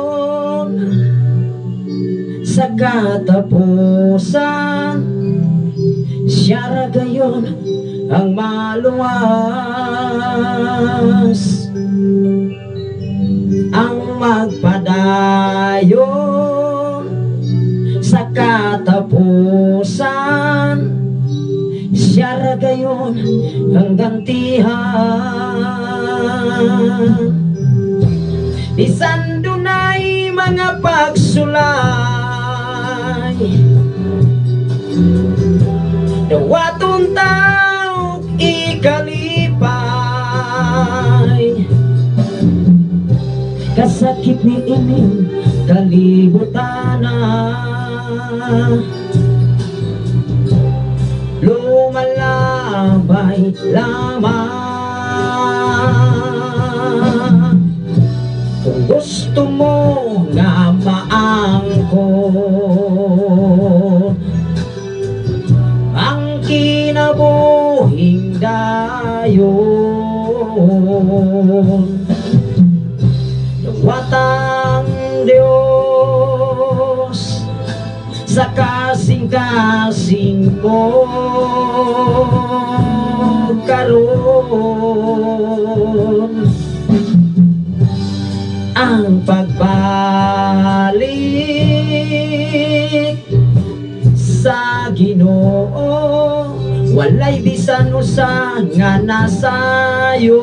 sa katapusan, siya ra gayon ang maluwas. Ang magpadayon sa katapusan, siya ra gayon ang gantihan. Bisan dunay mga pagsulay, dawaton taok ikalipay. Sakit ni ining kalibutan na lumalabay lamang. Kung gusto mo nga maangkon ang kinabuhing dayon, watang Diyos sa kasing-kasing mo karon. Ang pagbalik sa Ginoo walay bisan usa nga nasayon.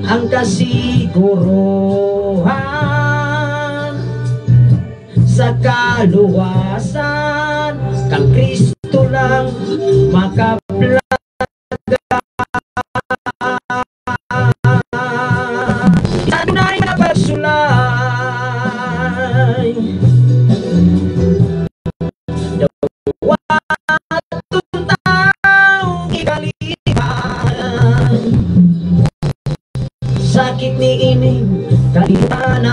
Ang kasiguruhan sa kaluwasan kang Kristo lang makaplaga. Adunay na pagsulay, dawaton taong ikalipay. Sakit ni ining kalibutan,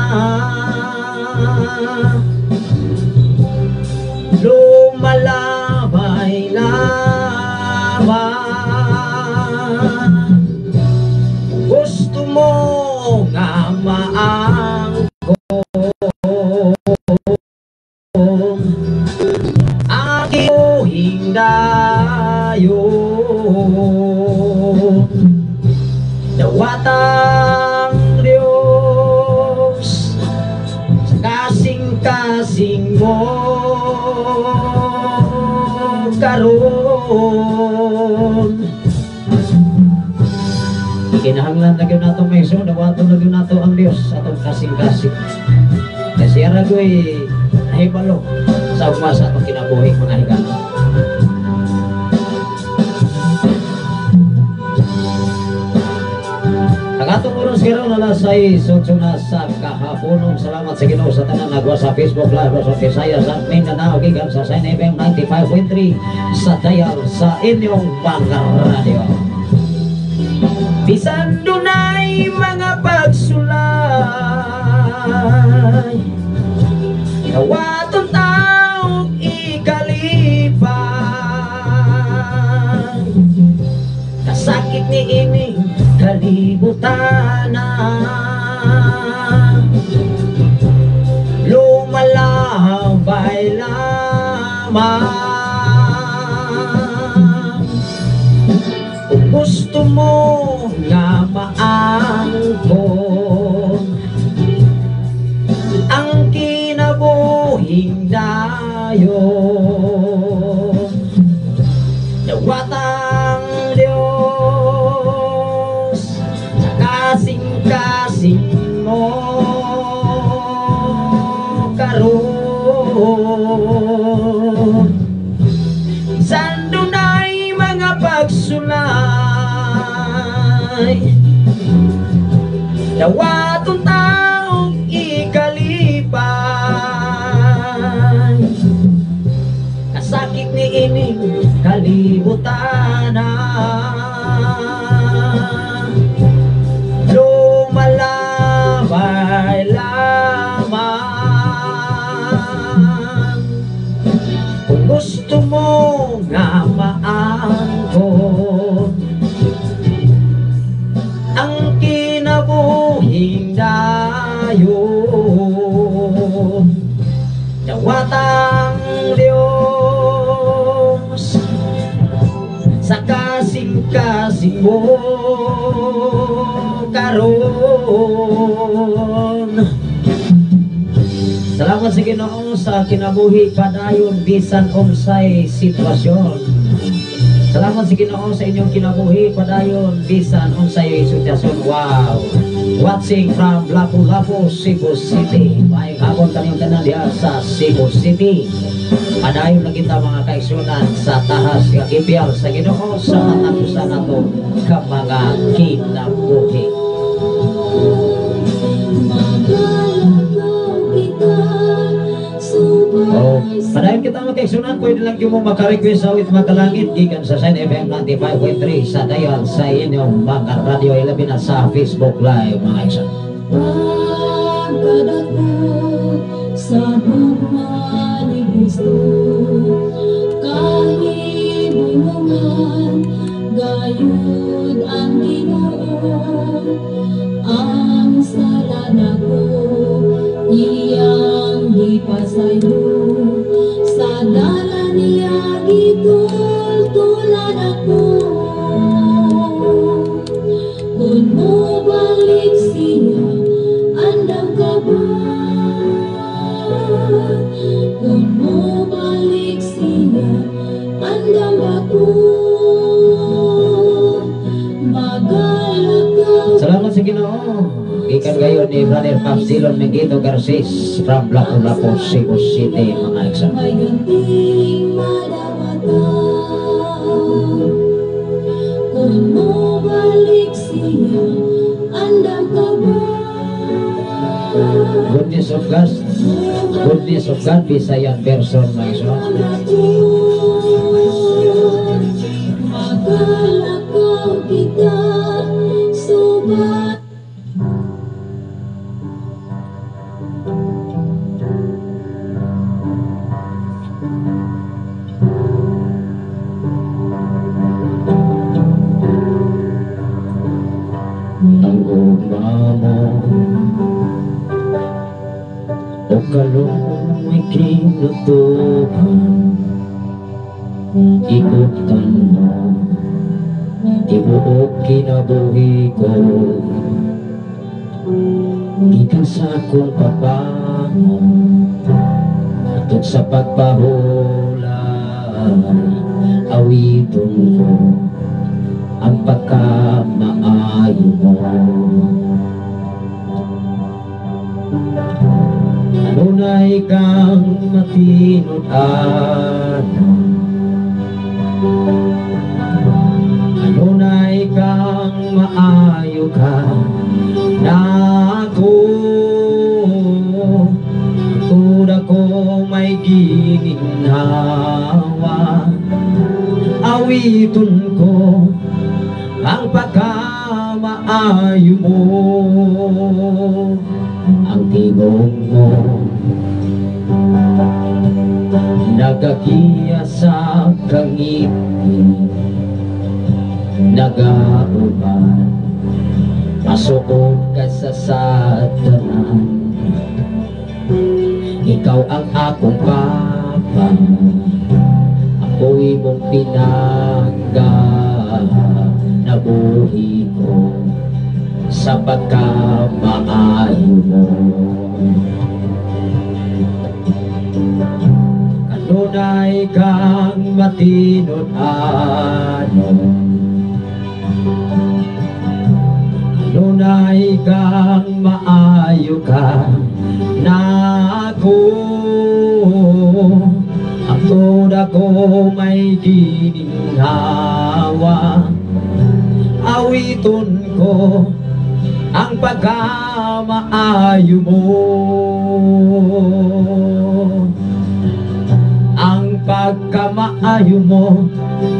lumalabay lamang. Gusto mo nga maangkon ang kinabuhing dayon, dawatang Diyos sa kasing-kasing mo karon. Kinahanglan na gyud nato may so dawaton na gyud nato ang Dios atong kasing-kasing. Kasi ara goy nahibalo sa ugma sa atong kinabuhi mga higala. Ang atong oras karon alas 6:08 na sa kahaponon. Salamat sa Ginoo sa tanan nagwa sa Facebook Live sa Visayas at Mindanao gikan sa Shine FM 95.3 sa dial sa inyong mga radyo. Bisan dunay mga pagsulay, dawaton taong ikalipay. Kasakit ni ining kalibutan na lumalabay lamang. Kung gusto mo nga maangkon ang kinabuhing dayon, dawatang Diyos sa kasing-kasing mo karon. Bisan dunay mga pagsulay, dawaton taong ikalipay. Kasakit ni ining kalibutan na lumalabay lamang. Kung gusto mo nga maangkon ang kinabuhing dayon, dawatang Diyos sa kasing-kasing mo karon. Salamat sa Ginoo sa kinabuhi padayon bisan unsay sitwasyon. Salamat sa Ginoo sa inyong kinabuhi padayon bisan unsay sitwasyon. Wow. Watching from Lapu-Lapu, Cebu City. Maayong hapon kaninyong tanan diha sa Cebu City. Padayon na kita mga kaigsunan sa tahas nga gibyar sa Ginoo sa matag usa nato ka mga kinabuhi. Padayon kita mga kaigsunan, pwede lang yung mo makarequest sa awit makalangit gikan sa Shine FM 95.3 sa dial sa inyong mga radyo, ilabi na sa Facebook Live, mga kaigsunan. Pagkadako sa gugma ni Kristo, kahibulungan gayud ang Ginoo, ang sala nako iyang gipasaylo, sa dala niya gitultulan ako. Kung mobalik siya, andam ka ba? Kung mobalik siya, andam ako. Magalakaw. Salamat sa Ginoo. Gikan gayon ni Brother Pops Dillon Mengito Garces from Lapu-Lapu, Cebu City, mga kaigsunan. May ganting madawatan. Kung mobalik siya, andam ka ba? Goodness of God, Goodness of God, Visayan version, mga kaigsunan. Magalakaw kita subat. Ang gugma mo o kalungay kinutuban, ikutan mo tibuok kinabuhi ko, gikan sa akong pagbangon hantod sa pagpahulay, awiton ko ang pagkamaayo mo. Kanunay kang matinud-an, kanunay kang maayo ka nako, hantod ako may gininhawa, awiton ko ang pagkamaayo mo. Ang tingog mo nagagiya sa kangiti, nagauban masuod ka sa satanan. Ikaw ang akong papa, ako'y mong pinangga, nabuhi ko sa pagkamaayo mo. Kanunay kang matinud-anon, kanunay kang maayo ka nako, hantod ako may gininhawa, awiton ko ang pagkamaayo mo. Ang pagkamaayo mo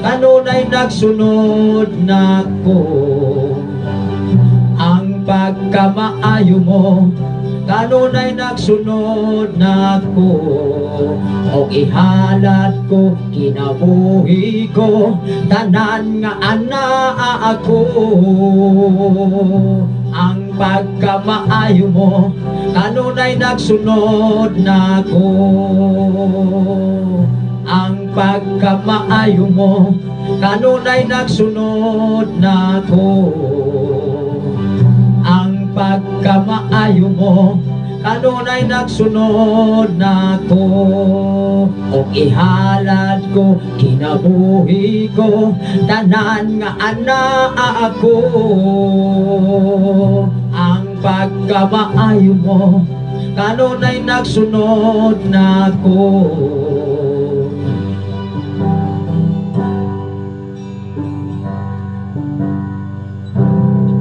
kanunay nagsunod nako, ang pagkamaayo mo kanunay nagsunod nako, og ihalad ko kinabuhi ko tanan nga anaa ako. Ang pagkamaayo mo kanunay nagsunod nako, ang pagkamaayo mo kanunay nagsunod nako, ang pagkamaayo mo kanunay nagsunod nako, og ihalad ko kinabuhi ko tanan nga anaa ako. Ang pagkamaayo mo kanunay nagsunod nako.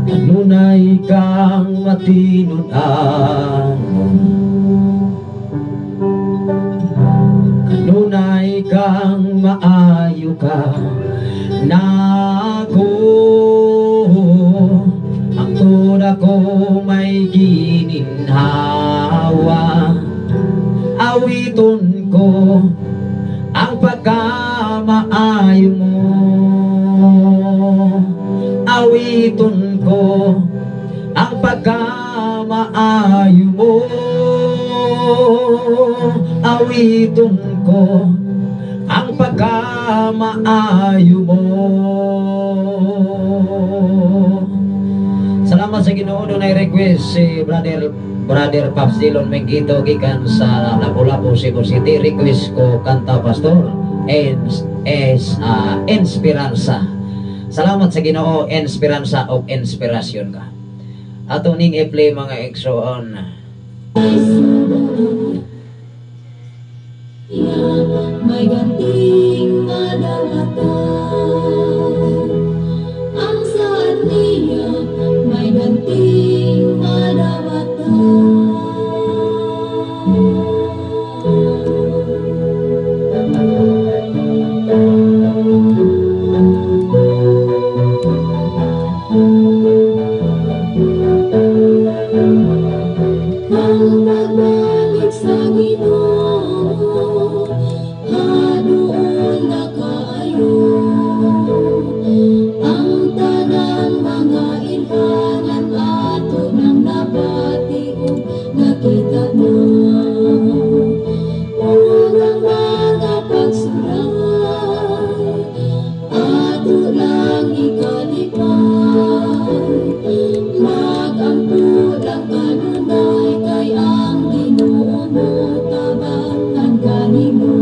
Kanunay kang matinud-anon, ka nako. Ang tuna ko may gininhawa, awiton ko ang pagkamaayo mo. Awiton ko ang pagkamaayo mo. Awiton ko ang pagkamaayo mo. Salamat sa Ginoo, dunay request si Brother Pops Dillon Mengito gikan sa Lapu-Lapu, Cebu City. Request ko kanta pastor Inspiransa. Salamat sa Ginoo, inspiransa o inspirasyon ka. Ato ning i-play mga igsoon. May ganting madawatan, ang saad niya may ganting madawatan. Ang pagbalik sa Ginoo, hadoon na kaayo. Ang tanang mga ilhanan ato nang nabati ug nakita na. Ug ang mga pagsuray ato lang ikalipay. Magampo lang kanunay kay ang Ginoo mo tabangan kanimo.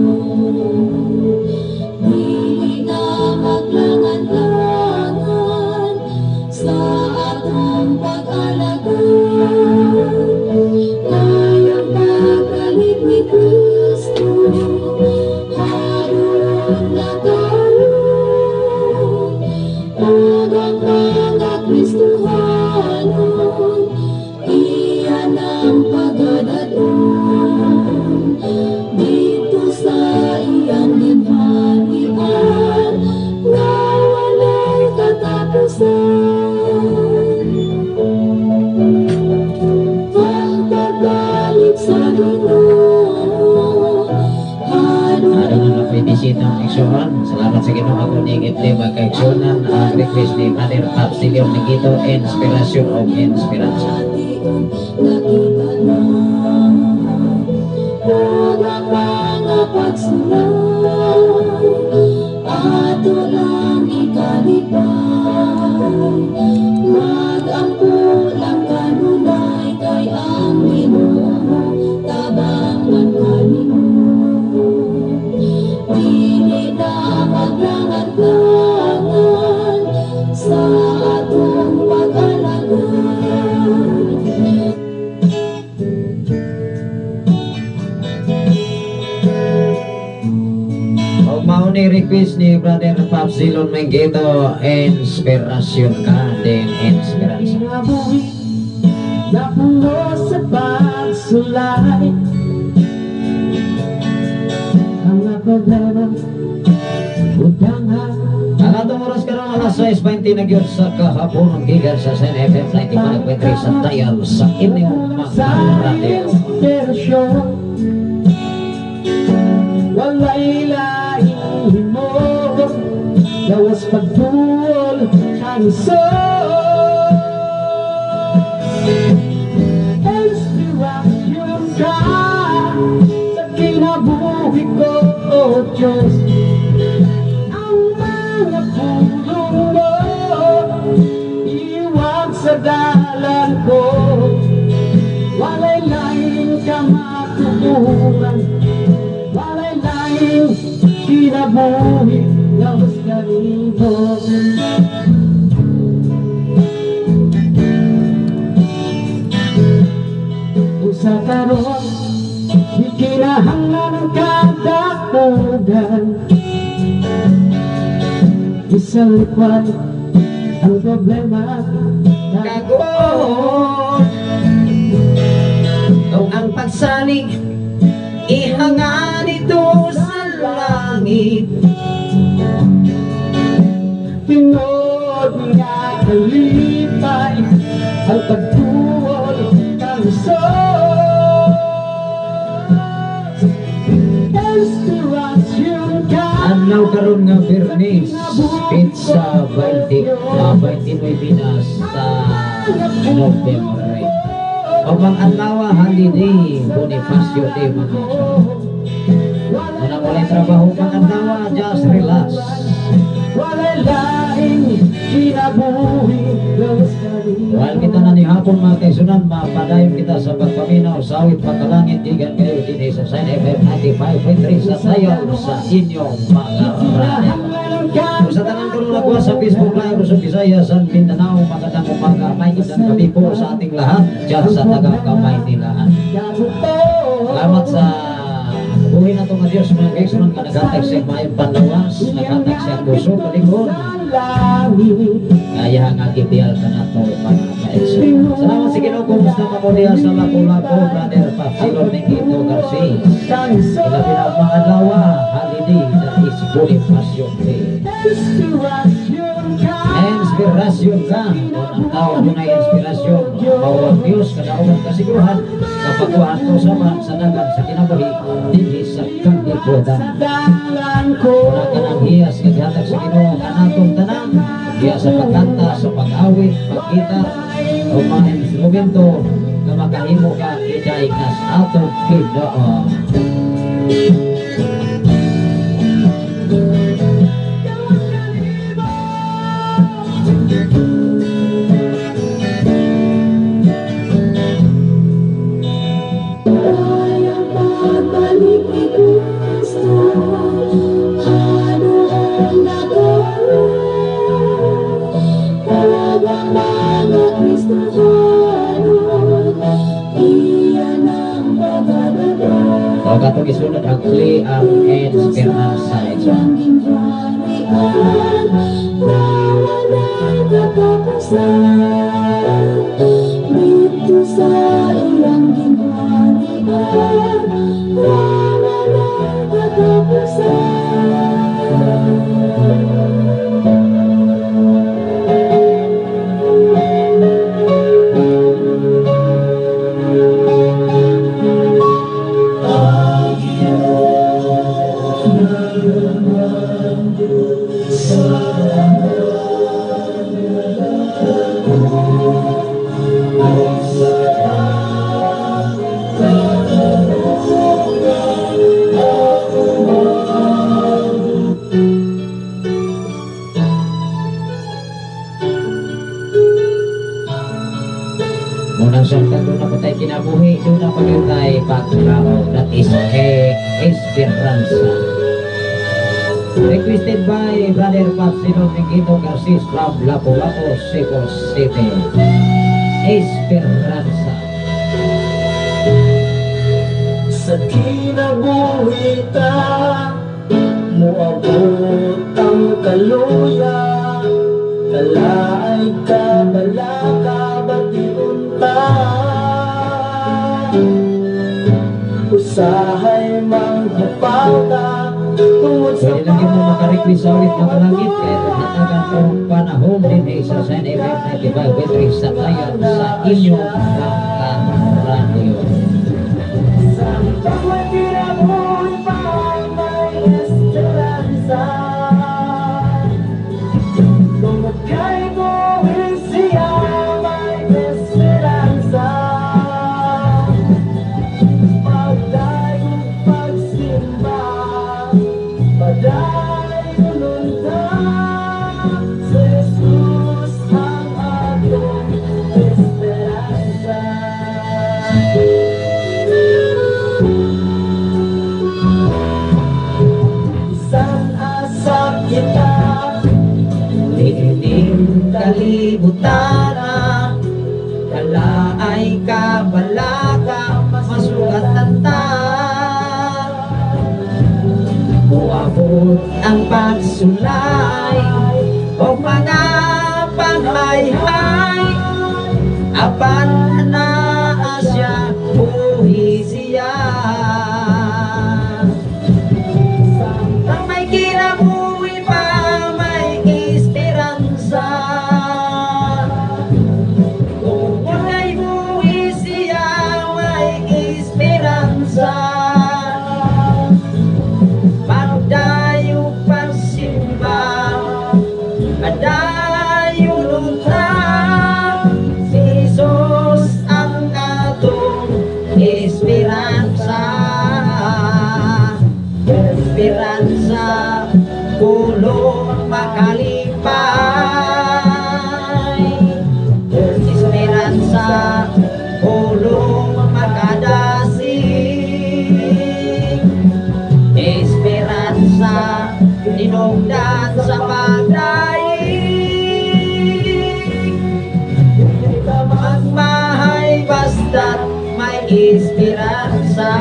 Dili na maglangan-langan sa atong pag-alagad. Kay ang pagbalik ni Kristo haron na karon. Ug ang mga Kristohanon iya nang pagadadon. Dito sa iyang ginharian nga walay katapusan. Ang pagbalik sa Ginoo, Adunay na ko'y bisita mga igsoon. Salamat sa Ginoo, ako ning i-play mga kaigsuonan ang request ni Brother Pops Dillon Mengito, Inspirasyon o Inspiransa. Nakita na ug ang mga pagsulay ato lang ikalipay. Magampo lang kanunay kay ang Ginoo tabangan kanimo. Dili na maglangan-langan sa atong pag-alagad. Og mao ni request ni Brother Pops Dillon Mengito, Inspirasyon ka din Inspiransa. Kinabuhi napuno sa pagsulay, mga problema udang. Ang atong oras karon alas 6:20 na gyud sa kahapon gikan sa Sen FM 95.3 sa dial sa inyong mga radyo. Inspirasyon, walay laing himo, gawas pagduol kanso. Inspirasyon ka sa kinabuhi ko, O Diyos. Ang mga pulong mo, iwag sa dalan ko. Walay laing kamatuoran, walay laing kinabuhi, gawas kanimo. Sa karon, di kinahanglan ang kadakugan. Isang likwat ang problema Kagoon kung ang pagsalig ihanga nito sa langit. Kalipay ang pagtuol kang Jesus. Inspirasyon ka. Adlaw karon nga Biyernes, petsa 20, 29 na sa Nobyembre. O mga adlaw, holiday, Bonifacio Day, mga kaigsoon. Wala walay trabaho mga adlaw, just relax. Walay laing kinabuhi gawas kanimo. While kita na ni hapon, mga kaigsuonan, mapadayon kita sa pagpaminaw sa awit makalangit gikan kayo dinhi sa Shine FM 95.3 sa sayo sa inyong mga radyo. Kung sa tanan ko nagwa sa Facebook Live sa Visayas and Mindanao, magandang umaga, may isang gabi po sa ating lahat dyan sa taga Kamaynilaan. Salamat sa buhi na itong Diyos, mga kaigsuonan, nga naghatag sa maayong panlawas, naghatag sa kusog, kalingon. Kaya nga gibiyal ka na ito, mga kaigsuonan. Salamat sa Ginoo. Kumusta ka mo diya sa Lapu-Lapu, Brother Papsilon Mingito Garcia? Ilabi na ang mga adlaw, holiday, that is Bonifacio Day. Inspirasyon ka. Kung ang tao dunay inspirasyon, mao ang Diyos kadaugan kasiguruhan kapaguhan to sama sa dagan sa kinabuhi dinhi sa kalibutan. Wala ka ng hiyas nga gihatag sa Ginoo kanatong tanan, diya sa pagkanta, sa pag-awit, pagkita o mga instrumento nga makahimo ka idaig nas atong Ginoo. Ay ang pagbalik ni Kristo, ano ang nagawa? Kag ang mga Kristofano, iyan ang pagdadala. O katong isunod ang play ang Esperanza ito. Ang ginharian na walay katapusan. Dito sa iyang ginharian na walay katapusan. Munang samtang doon na patay kinabuhi, doon na pagkatay pagkao. That is a Esperanza. Requested by Brother Papsino Mingito Garcis from Lapu-Lapu, Cebu City. Esperanza. Sa kinabuhi ta, moabot ang kaluya, kalaay kabalaka, bation ta. Usahay manghapata tungod sa Pwede lang mo makarequest sa awit mga langit kaya hatagan ko panahon din eh, sa Shine FM 95.3 sa tayan sa inyong mga radyo. Samtang may kinabuhi pa, may esperanza. Tungod kay buhi siya, may esperanza. Pagdayon pagsimba, padayon unta. Sa Jesus ang atong esperanza. Bisan asa kita, Nining kalibutan, kalaay kabalaka, masugatan ta. Muabot ang pagsulay o mga panghayhay, apan naa siya, buhi siya. Samtang may kinabuhi pa, may esperanza. Padayon ta, si Jesus ang atong esperanza. Esperanza, pulong makalipay. Esperanza, pulong makadasig. Esperanza, tinugdan sa pagdaig. Magmahay basta't may esperanza.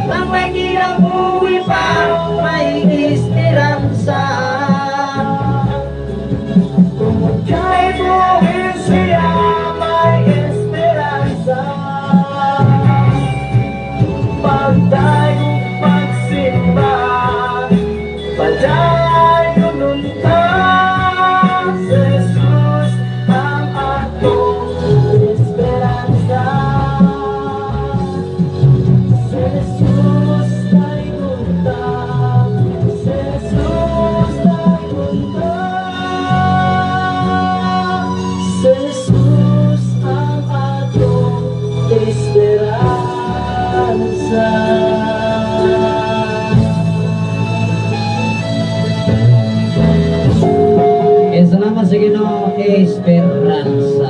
Nang may kinabuhi pa, may esperanza. Kay buhi siya, may esperanza. Pagdayo pagsimba, padayon unta, si Jesus ang atong esperanza. Si Jesus dayon ta, si Jesus dayon ta, si Jesus ang atong esperanza. Eh, salamat sa Ginoo, Esperanza.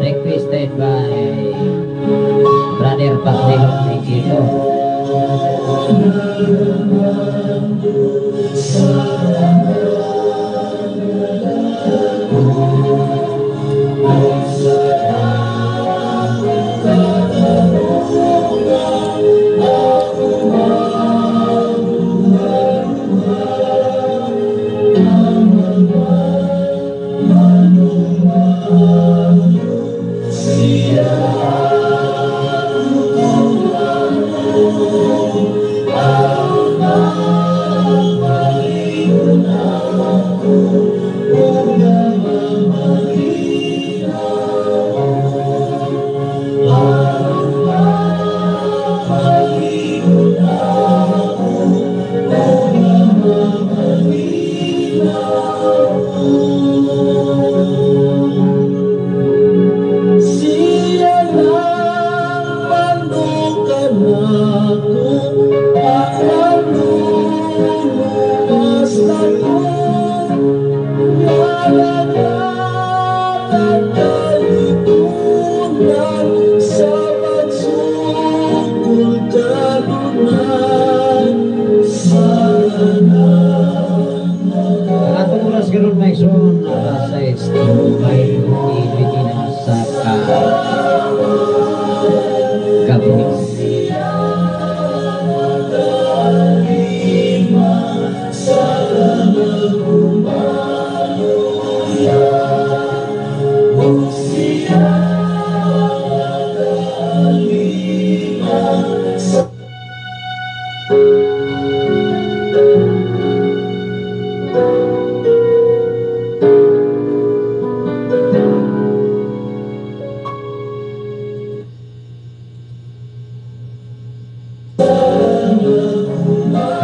Requested by Brother Patrilo Nikito. Siya lang mandukan ako, ang manluluwas nako, Nalagat at kalipunan sa pagsukol kanunay sa tanan. Ang atong oras karon may son alas 6:29 na sa gabi.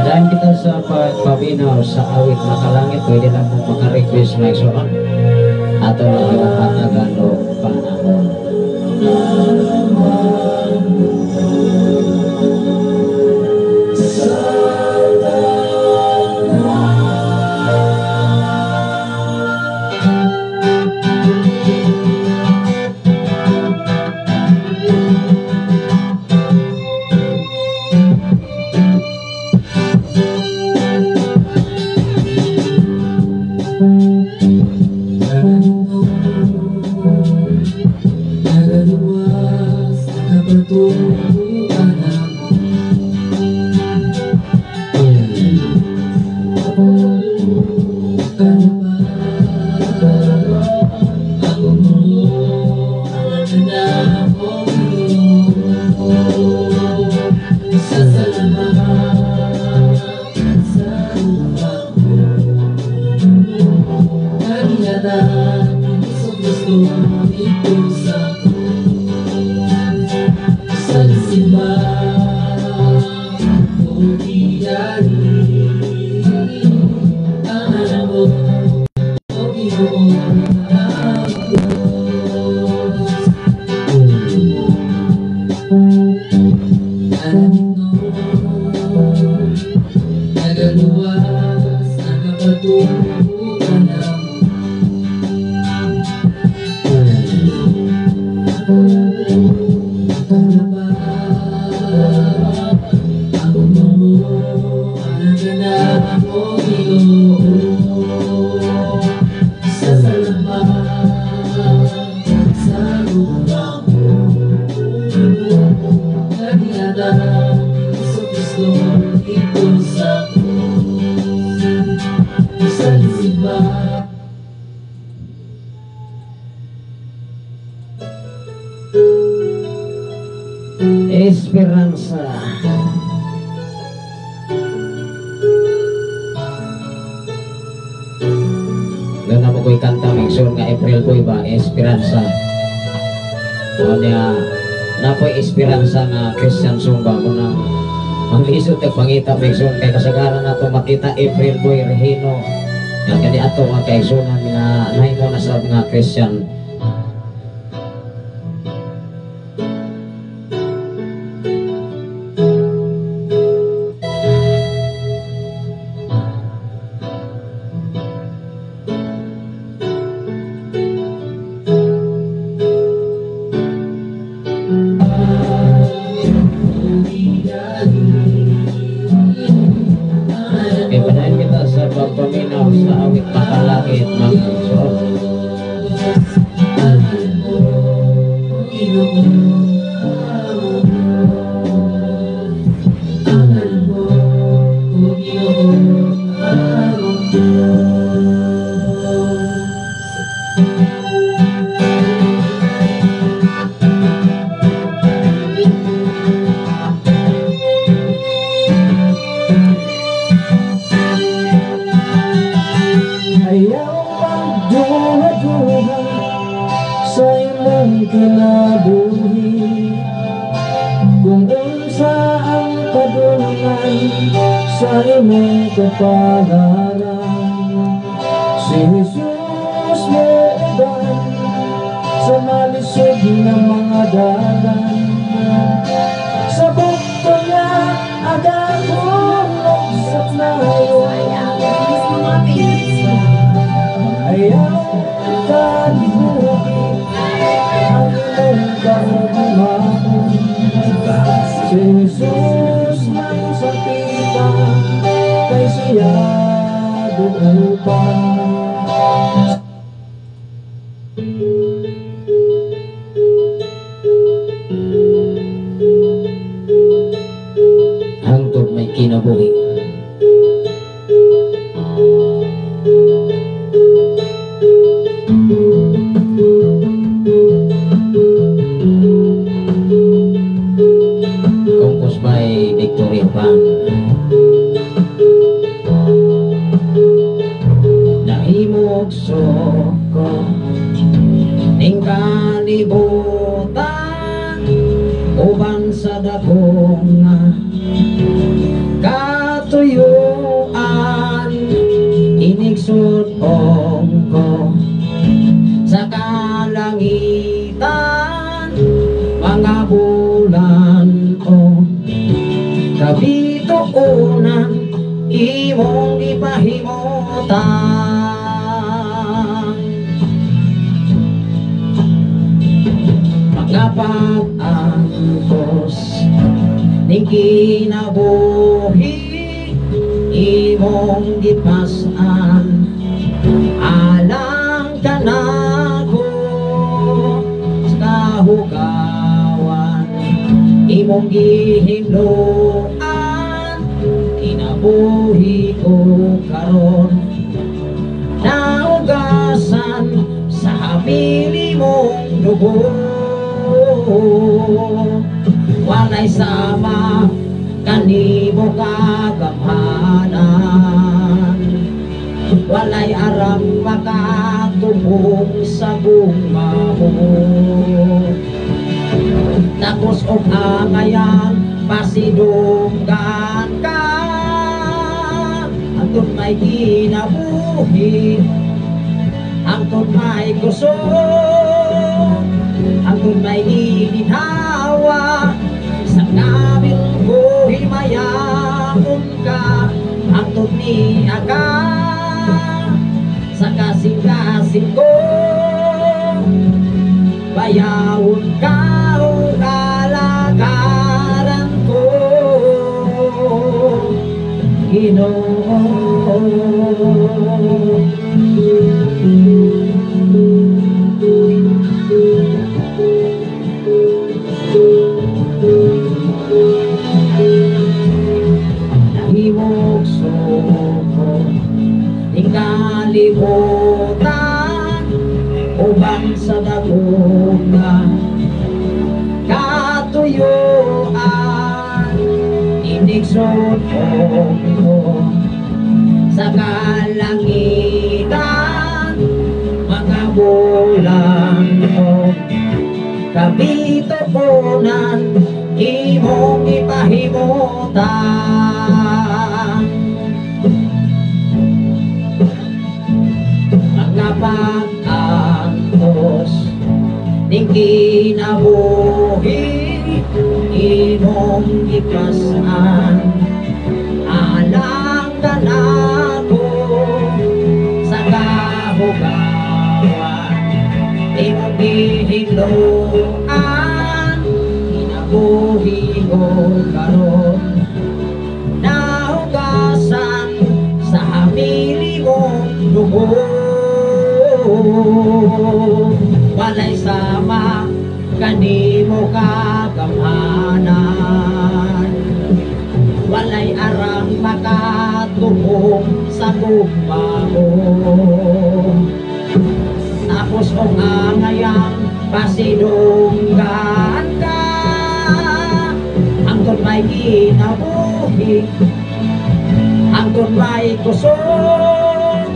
Dahil kita sa pagpaminaw sa awit makalangit, pwede lang mo maka-request like so on. Ato lang yung hatagan o panahon. Ginoo ang Diyos. Ano nagaluwas, nagapatuo ka na mo. Ang mo ang ganap mo, Ginoo, sa salamat sa gugma mo naghihatag Hesus Kristo dito sa krus sa simba. Esperanza. Doon na mo ko'y kanta migsoon nga April Boy ba, Esperanza. O niya, napoy Esperanza nga Christian song ba mo nang ang lisod tag pangita migsoon kay kasagaran nato makita April Boy Regino. Yan kani ato nga kaigsuonan nga nahimo na sa nga Christian. Okay, padayon kita sa pagpaminaw sa awit makalangit mga igsoon. Ayaw magduha-duha sa imong kinabuhi, kung unsa ang padulngan sa imong kapalaran. Si Jesus mo uban sa malisod nga mga dalan, sa bukto niya agahulog sa knayon. Sayang, mamimiss mo mga favorites mo. Ayaw kalimutin ang imong kaugmaon. Si Jesus may sapitan, kay siya duupan. Hangtod may kinabuhi. Composed by Victoria Band. Nahimog ko ning kalibutan uban sa dagong katuyuan, inigsud-ong ko sa kalangitan mga bulan o kabituonan imong gipahimutan. Mga pag-angkos ning kinabuhi imong gipas-an alang kanako sa kahugawan imong gihinloan kinabuhi ko karon naugasan sa hamili mong dugo. Walay sama kanimo kagamhanan, walay aram makatubong sa gugma mo. Takos og angayan pasidunggan ka, hangtod may kinabuhi, Hangtod may kusog, hangtod may gininhawa, sa ngabil ko himayaon ka, hangtod ni aga sa kasing-kasing ko, bayawon ka o kalagaran ko, Ginoo. Nahimog suko ning kalibutan, uban sa dagong nga katuyuan, inigsoon ko sa kalangitan, mga bulan o kabituonan, imong ipahimutan. Mga pag-antos ning kinabuhi, imong ipasaan, alang kanako sa kahugawan, imong gihinloan, kinabuhi ko karon, nahugasan sa hamili mong dugo. Walay sama kanimo kagamhanan, walay arang makatubong sa gugma mo. Tapos og angayang pasidunggan ka, hangtod may kinabuhi, hangtod may kusog,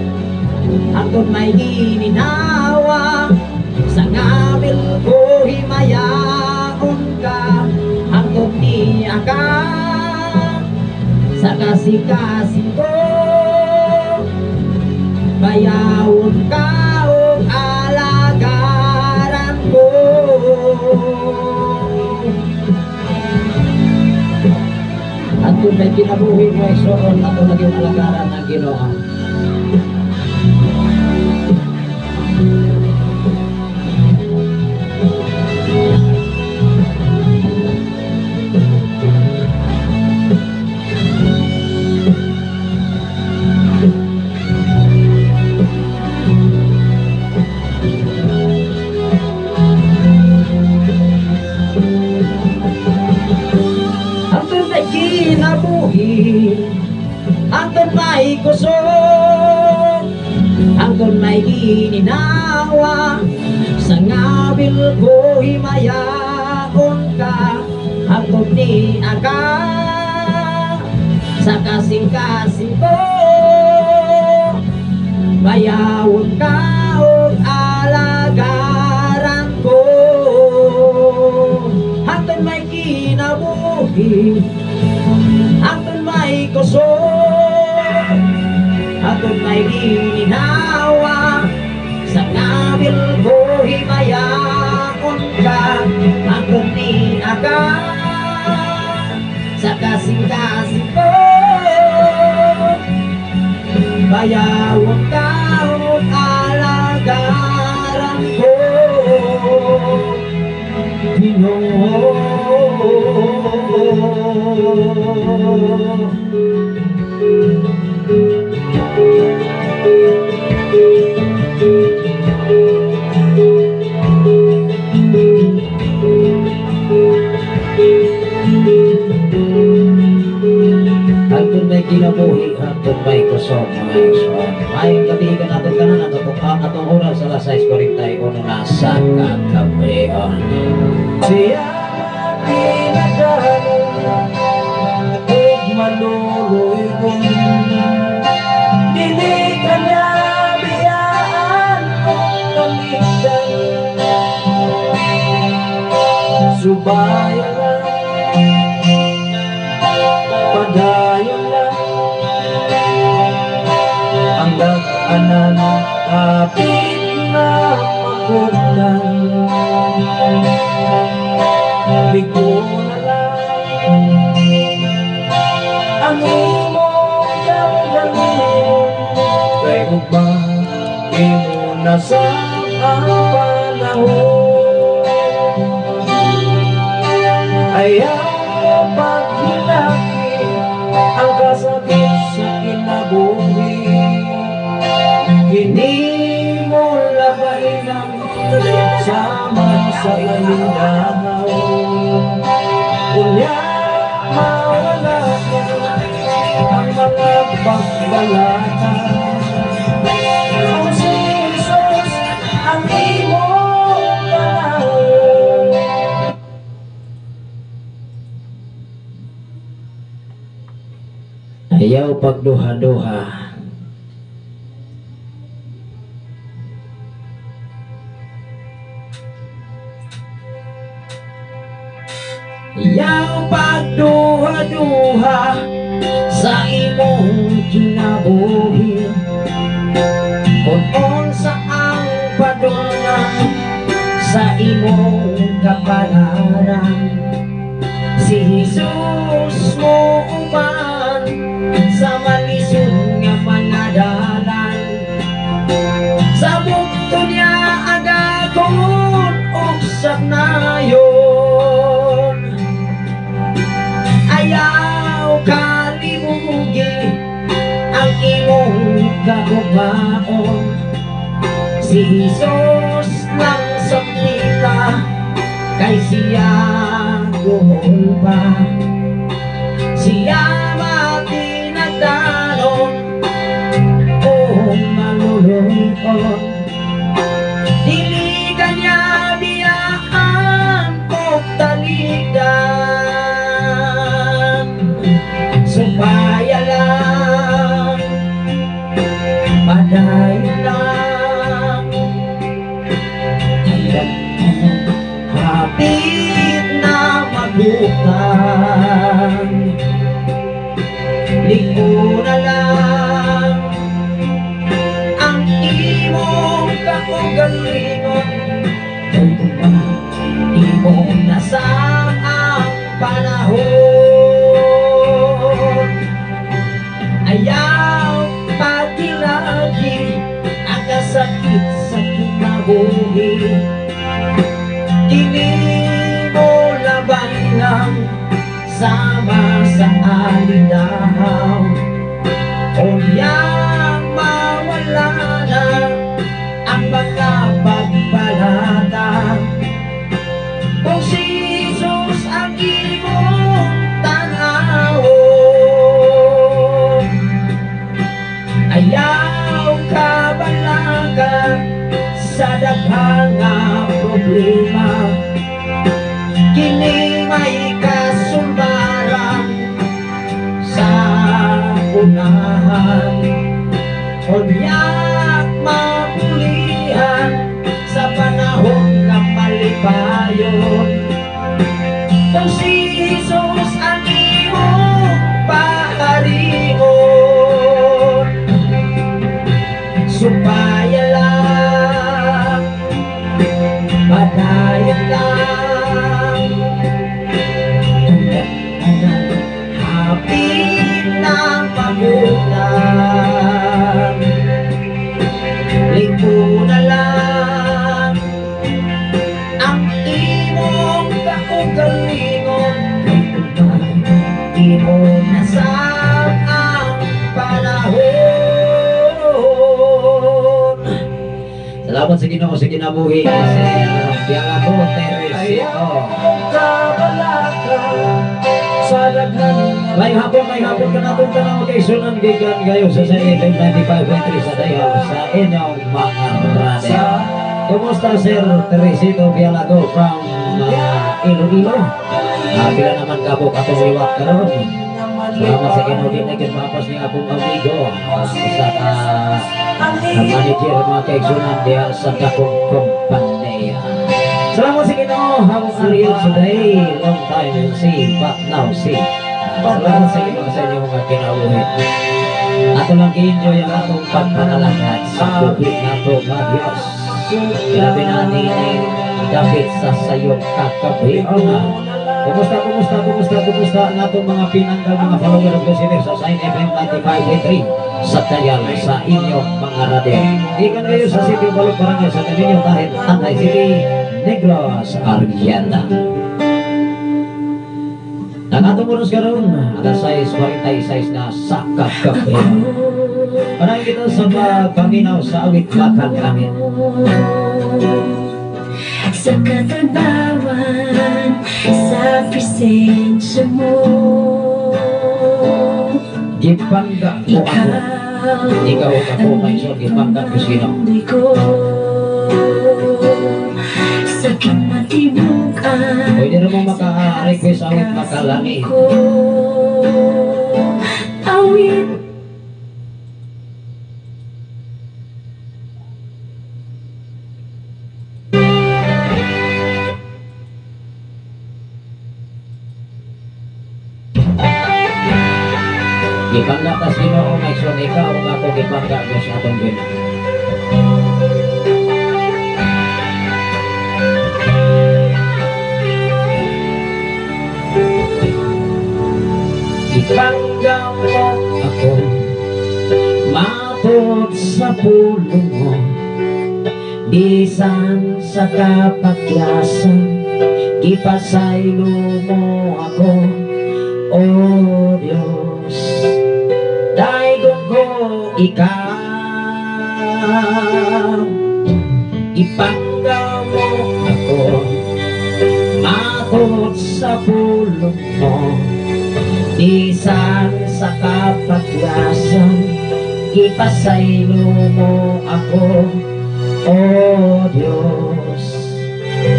hangtod may gininawa, sa ngabil ko himayaon ka, hangtod ni aga sa kasing-kasing ko, bayawon ka og alagaran ko. Hangtod may kinabuhi mo igsoon, ato naging alagaran ang Ginoo. Kinabuhi, hangtod may kusog, hangtod may gininawa, sa ngabil ko himayaon ka, hangtod ni aga sa kasing-kasing ko, bayawon ka og alagaran ko. Hangtod may kinabuhi, hangtod may kusog, hangtod may gininawa, sa ngabil ko himayaon ka, hangtod ni aga sa kasing-kasing ko, bayawon ka og alagaran ko, Ginoo. Hangtod may kinabuhi, hangtod may kusog, mga igsoon. Maayong gabi kanato kanan atong oras alas 6:41 na sa kagabion. Siya pinagano ug maluluy-on, dili ka niya biyaan og kaligdan, subayan lang, padayon lang, ang dag-anan hapit. nga makugnan. Liko na lang ang imong kaugalingon, kay ugma imo na sa ang panahon. Ayaw paghilaki ang kasakit sa kinabuhi, kini mo labay ng sama sa kalinaw. Unya mawala ang mga pagbalata, kung si Jesus ang imong panahon. Ayaw pagduha-duha. Ayaw pagduha-duha sa imong kinabuhi, kung unsa ang padulngan sa imong kapalaran. Si Jesus mo uban sa malisod nga mga dalan, sa bugto niya agakon og saknayon. Ayaw kalimugi ang imong kagubaon, si Jesus lang samlita kay siya guhol pa. Siya matinagdanon o maluluyon, dili kanya biyaan og talikdan. Supaya lang, padayon lang, hapit na mabutan. Liko na lang ang imong kaugalingon, imong nasa ang panahon. Ayaw pagilagi ang kasakit sa kinabuhi, dili mo labay lang sama sa alinaw. Unya mawala na ang mga pagbalata, kung si Jesus ang imong tan-awon. Ayaw kabalaka sa daghang nga problema, kini may kasulbaran sa unahan. Unya mapulihan sa panahon nga malipayon, kung si Jesus ang imong paharingon. Supaya lang, padayon lang, hapit na mabutan. Liko na lang ang imong kaugalingon, imong nasa ang panahon. Salamat sa Ginoo sa kinabuhi sa Bialago Teresito. Kabalaka sa daghan. May hapon ka na itong tanong kay Sunan Gigan kayo sa Shine FM 95.3 sa Dayaw sa inyong mga radyo. Kumusta Sir Teresito Bialago from Iloilo? Pila naman kabok atong liwat karon. Salamat sa Ginoo din na mapas ni akong amigo sa manager mga kaigsunan diha sa dakong kumpanya. Salamat sa Ginoo. How are you today? Long time no see, but now see. Salamat sa Ginoo sa inyong mga kinabuhi. Ato lang gi-enjoy ang atong pagpanalangin sa buhi nato nga Dios. Ilabi na ni David sa sayop kagabi. Kumusta, kumusta, kumusta, kumusta ang atong mga pinanggal, mga follower of listener sa Shine FM 95.3 sa dial sa inyong mga radyo. Ikan kayo sa City Balog Barangay sa Camino dahil Tanay City, Negros Oriental. Ang atong oras karon alas 6:46 na sa kagabi. Parang kita sa pagpaminaw sa awit makalangit. Sa katabawan, sa presensya mo. Gipangga mo ako. Ikaw Ikaw ako may so gipangga ko sino. Hindi ko sa kinatibukan. Pwede na mo maka-request awit makalangit. Ko awit. Gipangga tas Ginoo may so ikaw ang ako gipangga ko sa atong Ginoo. Gipangga mo ako matod sa pulong mo, bisan sa kapakyasan, gipasaylo mo ako, O Diyos. Daigon ko ikaw, ipangga mo ako matod sa pulong mo, bisan sa kapakyasan, ipasaylo mo ako, O Diyos.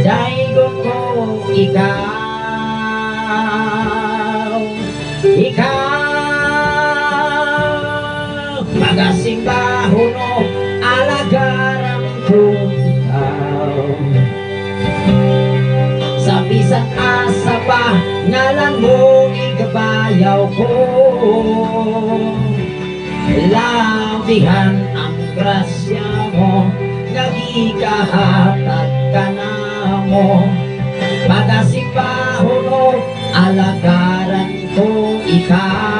Daigon ko ikaw, ikaw, magasimbahon o alagaran ko ikaw. Sa bisan asa pa, ngalan mo igabayaw ko. Labihan ang grasya mo, nagikahatag ka na mo. Magasimbahon o alagaran ko ikaw.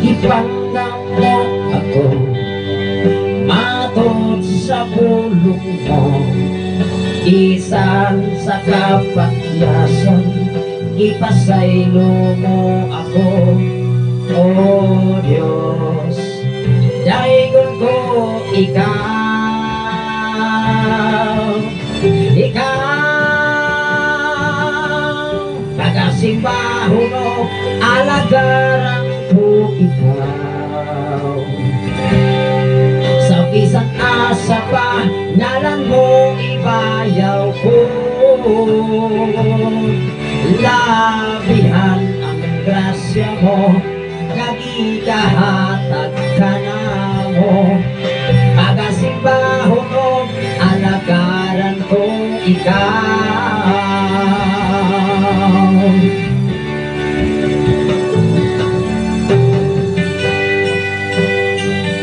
Ipangga mo ako matod sa pulong mo, bisan sa kapakyasan, ipasaylo mo ako, O Diyos. Daigon ko ikaw, ikaw, pagasimbahon o alagaran ko ikaw. Sa bisan asa pa, ngalan mo ibayaw ko. Labihan ang grasya mo, nagikahatag ka na mo. Pagasimbahon o alagaran ko ikaw.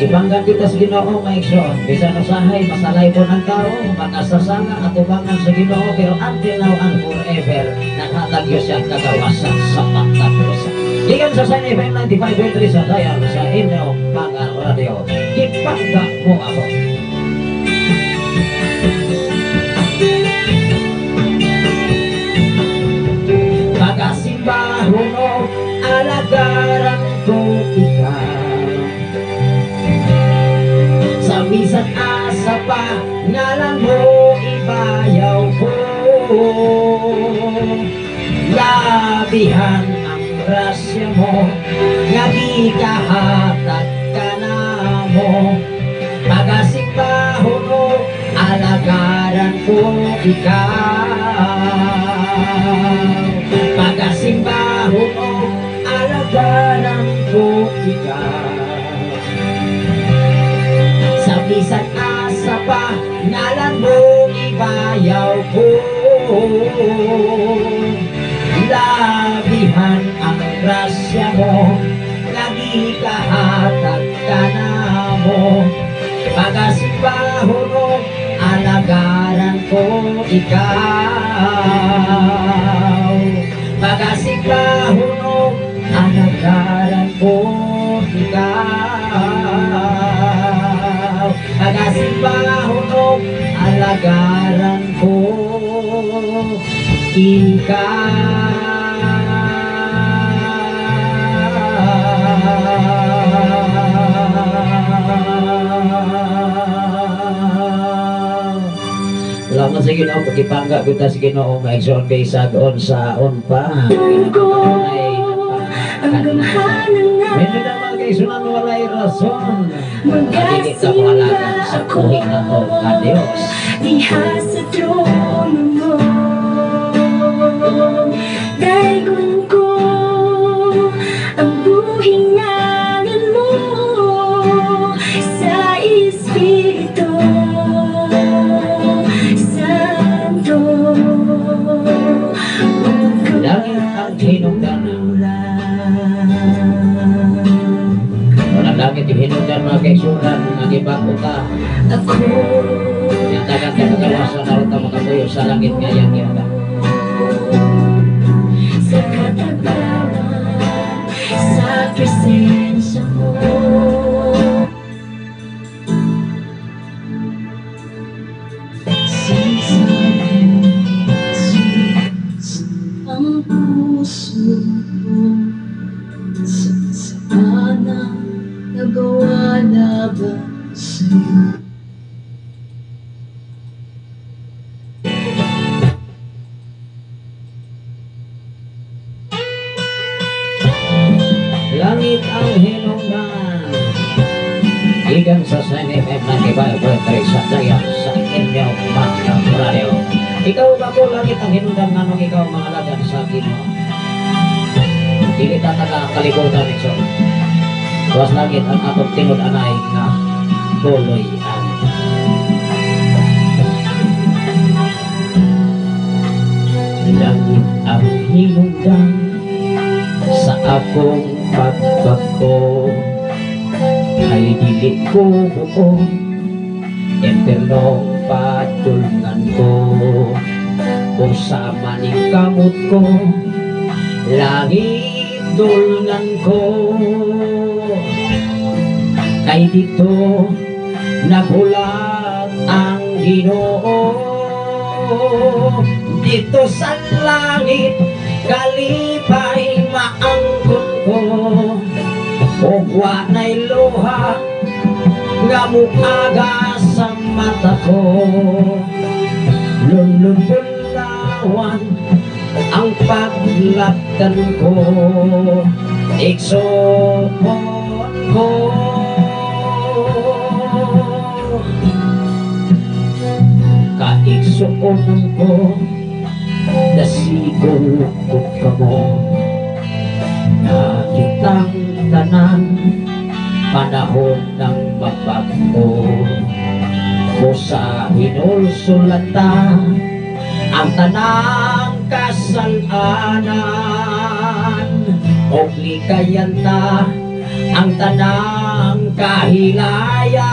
Ibanggan kita sa Ginoo maigsoon, bisan usahay masalay po ng tao, makasasanga at ubangan sa Ginoo, pero until now and forever, naghatag Diyos siyang kagawasan sa matag usa. Gikan sa Shine FM 95.3 sa dial sa inyong mga radyo. Gipangga mo ako. Pagasimbahon o alagaran ko ikaw. Sa bisan asa pa, ngalan mo ibayaw ko. Labihan ang grasya mo, nagikahatag ka na mo. Pagasimbahon o alagaran ko ikaw. Pagasimbahon o alagaran ko ikaw. Sa bisan asa pa, ngalan mo ibayaw ko. Labihan ang grasya mo, nagikahatag Pagasimbahon og alagaran ko ikaw. Pagasimbahon og alagaran ko ikaw. Salamat sa Ginoo, pagipangga kita sa Ginoo, maigsoon kay sagon saon pa. Ang gamhanan na Medyo naman kay sunan walay rason. Dili ka mohalagad sa buhi nato nga Dios. Diha sa trono mo, daygon ko ang buhing ngalan mo sa Espiritu Santo. Langit ang hinungdanan. Walang langit yung hinungdan, mga kaigsunan, nga gibag-o ka. Ako Yatagan ka kagawasan aron ta makapuyo sa langit nga iyang gihatag. Sa katagaran sa presensya mo. Ang puso ko sa sana nagawa laban sa'yo. Langit ang hinungdan. Gikan sa Shine FM 95.3 sa Daya sa inyong mga radio. Ikaw ba po langit ang hinungdan nganong ikaw mga alagad sa Ginoo? Dili ta taga kalibutan, igsoon. Tuwas langit ang atong tinud-anay nga puloy-an. Langit ang hinungdan sa akong pagbag-o, ay dili ko buo, impernong padulngan ko. Kung sa maning kamot ko, langit dulngan ko. Kay dito nagulat ang Ginoo, dito sa langit kalipay maangkon ko. Ug wa na'y luha nga muaga sa mata ko. Lunlun bulawan ang paglaptan ko. Igsoon ko, kaigsoon ko, nasigo ko kamo na kitang tanan panahon ng mabag-o. O sa hinulsulata ang tanang kasalanan, o likayan ta ang tanang kahilayan.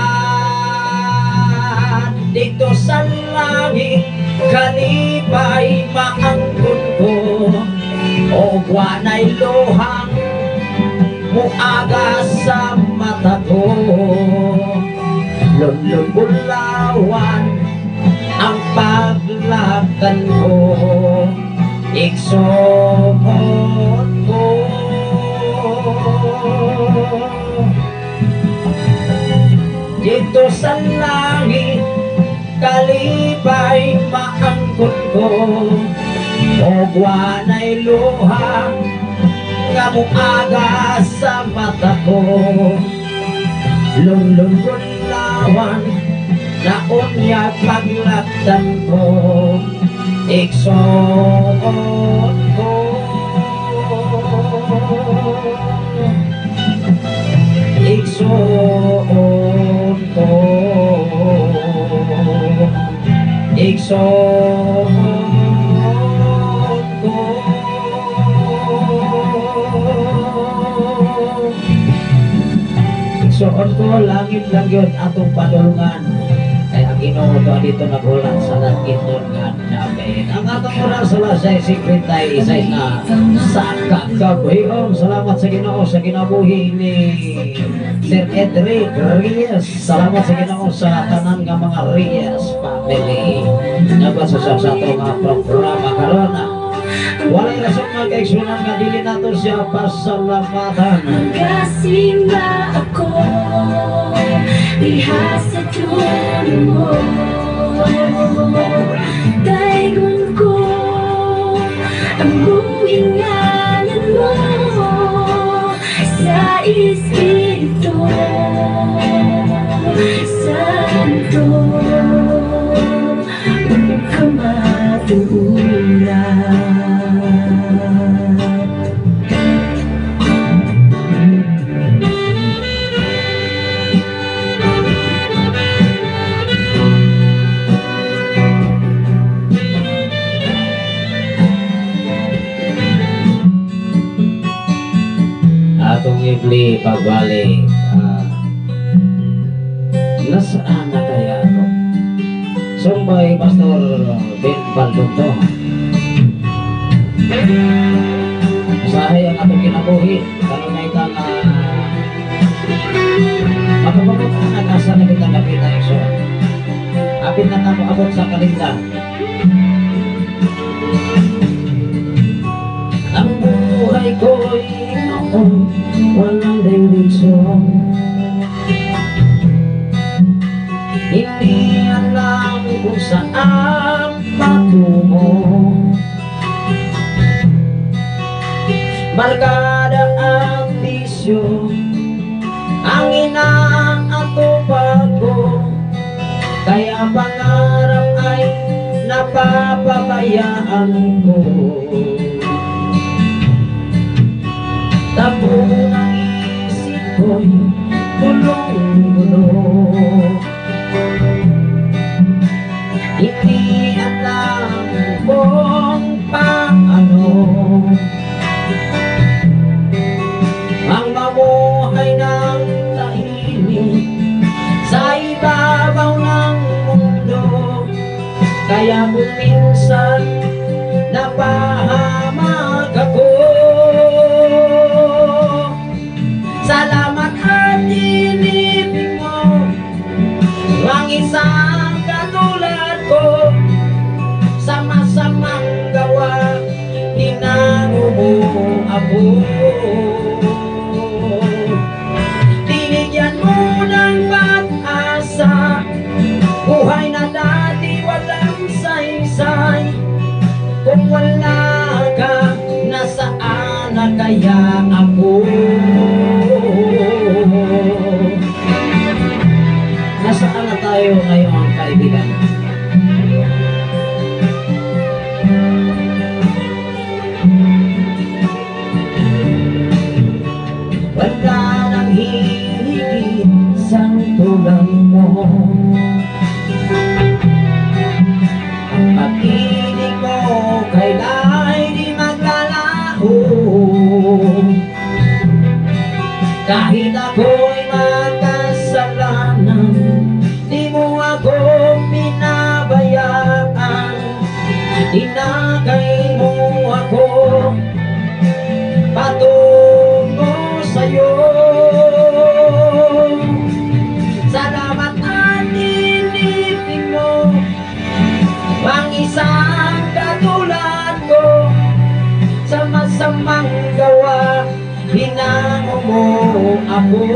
Dito sa langit kalipay maangkon ko, o wanay luhang muaga sa mata ko. Lunlun bulawan ang paglakan ko. Igsoon ko, dito sa langit kalipay maangkon ko. O wanay luha nga muaga sa mata ko. Lunlun bulawan na unya paglaktan ko. Igsoon ko, igsoon ko, igsoon ko. Igsoon ko, langit lang yun atong padulungan. Kaya ang Ginoo to dito naghulat sa langit nga nabe. Alright. Ang atong oras, alas 6:56 na sa kagabion. Salamat sa Ginoo sa kinabuhi ni Sir Edric Reyes. Salamat sa Ginoo sa tanan nga mga Reyes family. Nagpasasap sa atong mga programa karon. Walay rason, mga kaigsunan, nga dili nato siya pasalamatan. Magasimba ako diha sa trono mo. Daygon ko ang buhingalan mo sa Espiritu Santo ug kamatuoran. Atong ibli pagbalik. Nasaan na kaya ako? Song by Pastor Ben Baldoto. Usahay ang atong kinabuhi. Kanunay ta nga makababot ang nag-asa na kitang kapita, igsoon. Apit na ta moabot sa kalinda. Ang buhay ko'y noon walang direksyon. Hindi alam kung saan patungo. Barkada at bisyo ang inaatupag ko. Kaya pangarap ay napapabayaan ko. Tabo ng isip ko'y gulong-gulo. Hindi alam kung paano ang mamuhay ng tahimik sa ibabaw ng mundo. Kaya kung minsan napahamak ako, salamat at inibig mo ang isang katulad ko. Sa masamang gawa, tinango mo ako. Binigyan mo ng pag-asa, buhay na dati walang saysay. Kung wala ka, nasaan na kaya ako? Nasaan na tayo ngayon, kaibigan? Wala nang hihigit sa tulad mo. Ang pag-ibig mo kaila'y di maglalaho. Kahit ako'y magkasalanan, di mo ako pinabayaan. Inakay mo ako patungo sa'yo. Salamat at inibig mo ang isang katulad ko. Sa masamang gawa, hinango mo ako.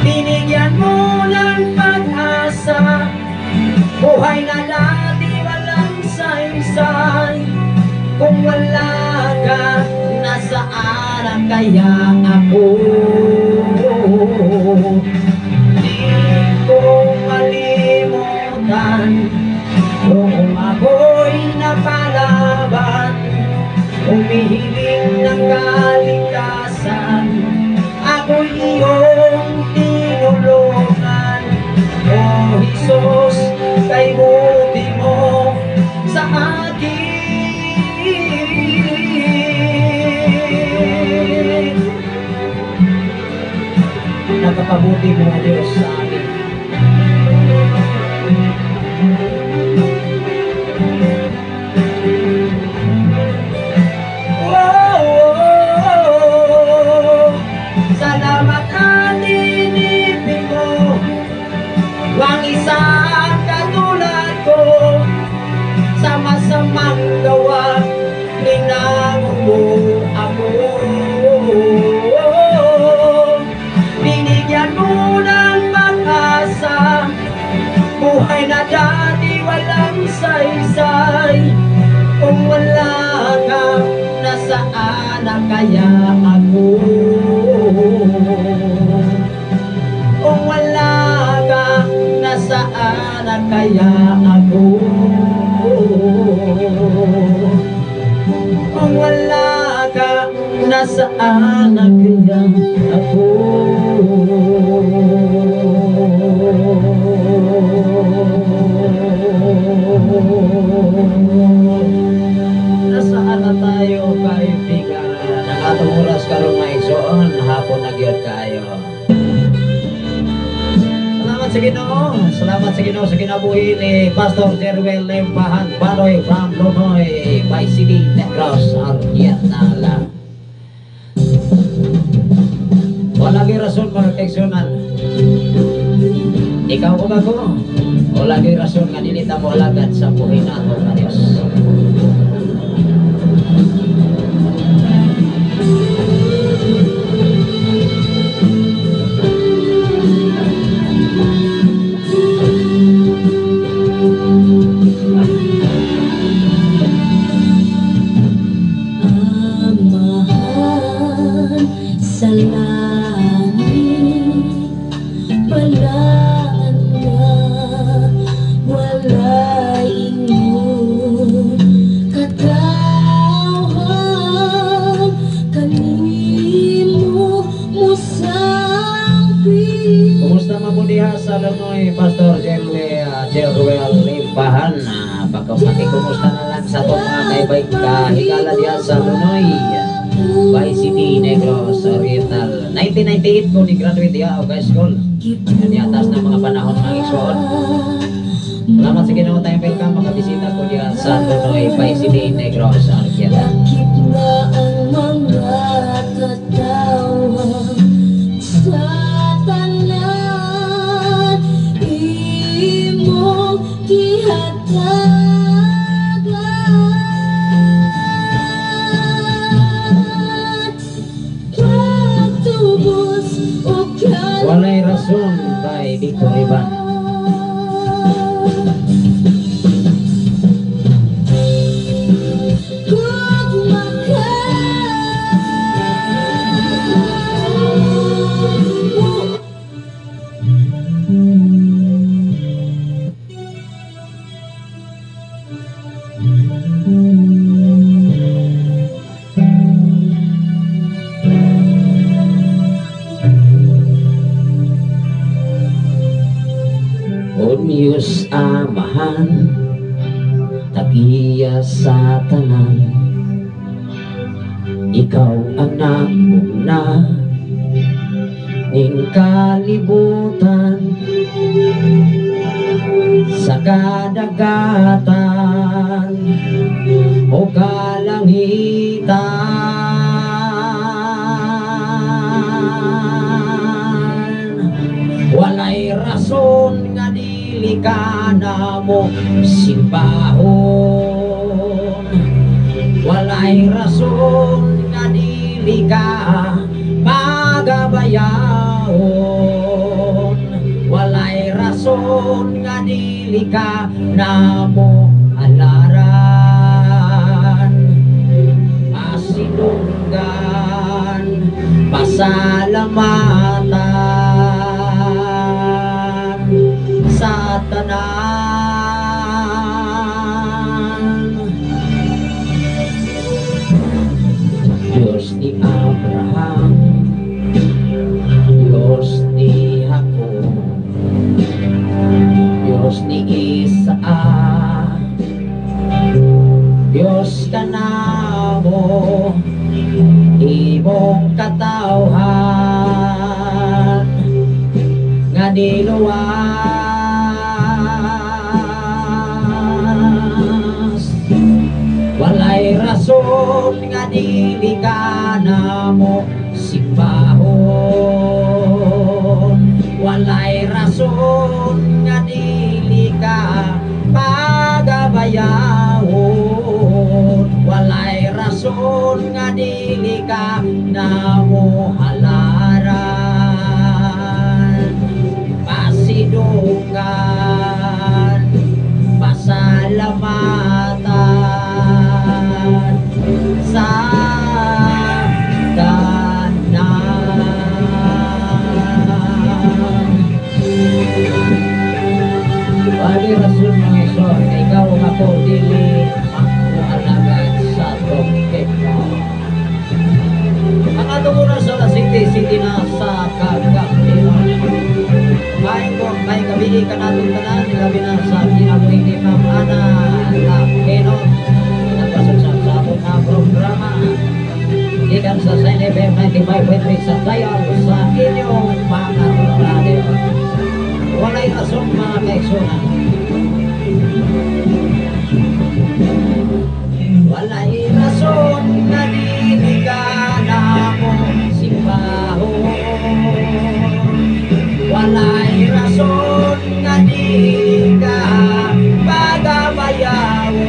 Binigyan mo ng pag-asa, buhay na dati walang saysay. Kung wala ka, nasaan na kaya ako? Di ko malimutan noong ako'y napalaban, humihiling ng kaligtasan, ako'y iyong tinulungan. O Jesus, kay buti mo sa akin. Nagpapabuti mo, Diyos, sa amin. na kaya ako? Kung wala ka, nasaan na kaya ako? Kung wala ka, nasaan na kaya ako? Nasaan na tayo, kaibigan? Ang atong oras karon mga igsoon, hapon na gyud kaayo. Salamat sa Ginoo. Salamat sa Ginoo sa kinabuhi ni Pastor Jerwel Lempahan Banoy from Lonoy by City Negros Oriental. Wala gyud rason mga kaigsuonan. Ikaw ug ako, wala gyud rason nga dili ta moalagad sa buhi nato nga Dios. Amahan sa langit, balaan nga walay ingon katawhan kanimo mosangpit. Kumusta man mo diha sa Lonoy, Pastor Jerwel Limpahan? Pakikumusta na lang sa atong mga kaibay kahigala diha sa Lonoy by City Negros Oriental. 1998 ko ni graduate diha og high school. Yan atas ng mga panahon mga igsoon. Salamat sa Ginoo, tayong welcome makabisita ko diha sa Lonoy by City Negros Oriental. Lakip na ang mga katawhan sa tanan imong gihatagan. Pagtubos og Walay rason by Victor Ivan. Gugma ka. O Diyos Amahan, tagiya sa tanan, ikaw ang nagmuna ning kalibutan sa kadagatan o kalangitan. Walay rason nga dili ka namo simbahon, walay rason nga dili ka pagabayahon, walay rason nga dili ka namo alaran, pasidunggan, pasalamatan sa tanan. Diyos ni Abraham, Diyos ni Jacob, Diyos ni Isaac, Diyos ka namo, imong katawhan nga niluwas. Walay rason nga dili ka namo simbahon, walay rason nga dili ka pagabayahon, walay rason nga dili ka namo halaran, pasidunggan, pasalamatan sa ako dili magkualagad sa trompeta. Ang atong oras sa alas 7:07 na sa kagabion. May gabi kanatong tanan, labi na sa kinabuhi ni Ma'am Ana Lapenon. Nagpasagsak sa atong nga programa. Gikan sa Shine FM 95.3 sa dial sa inyong mga radyo. Walay rason, mga kaigsunan. Walay rason na dili ka namo simbahon. Walay rason na dili ka pagabayawon.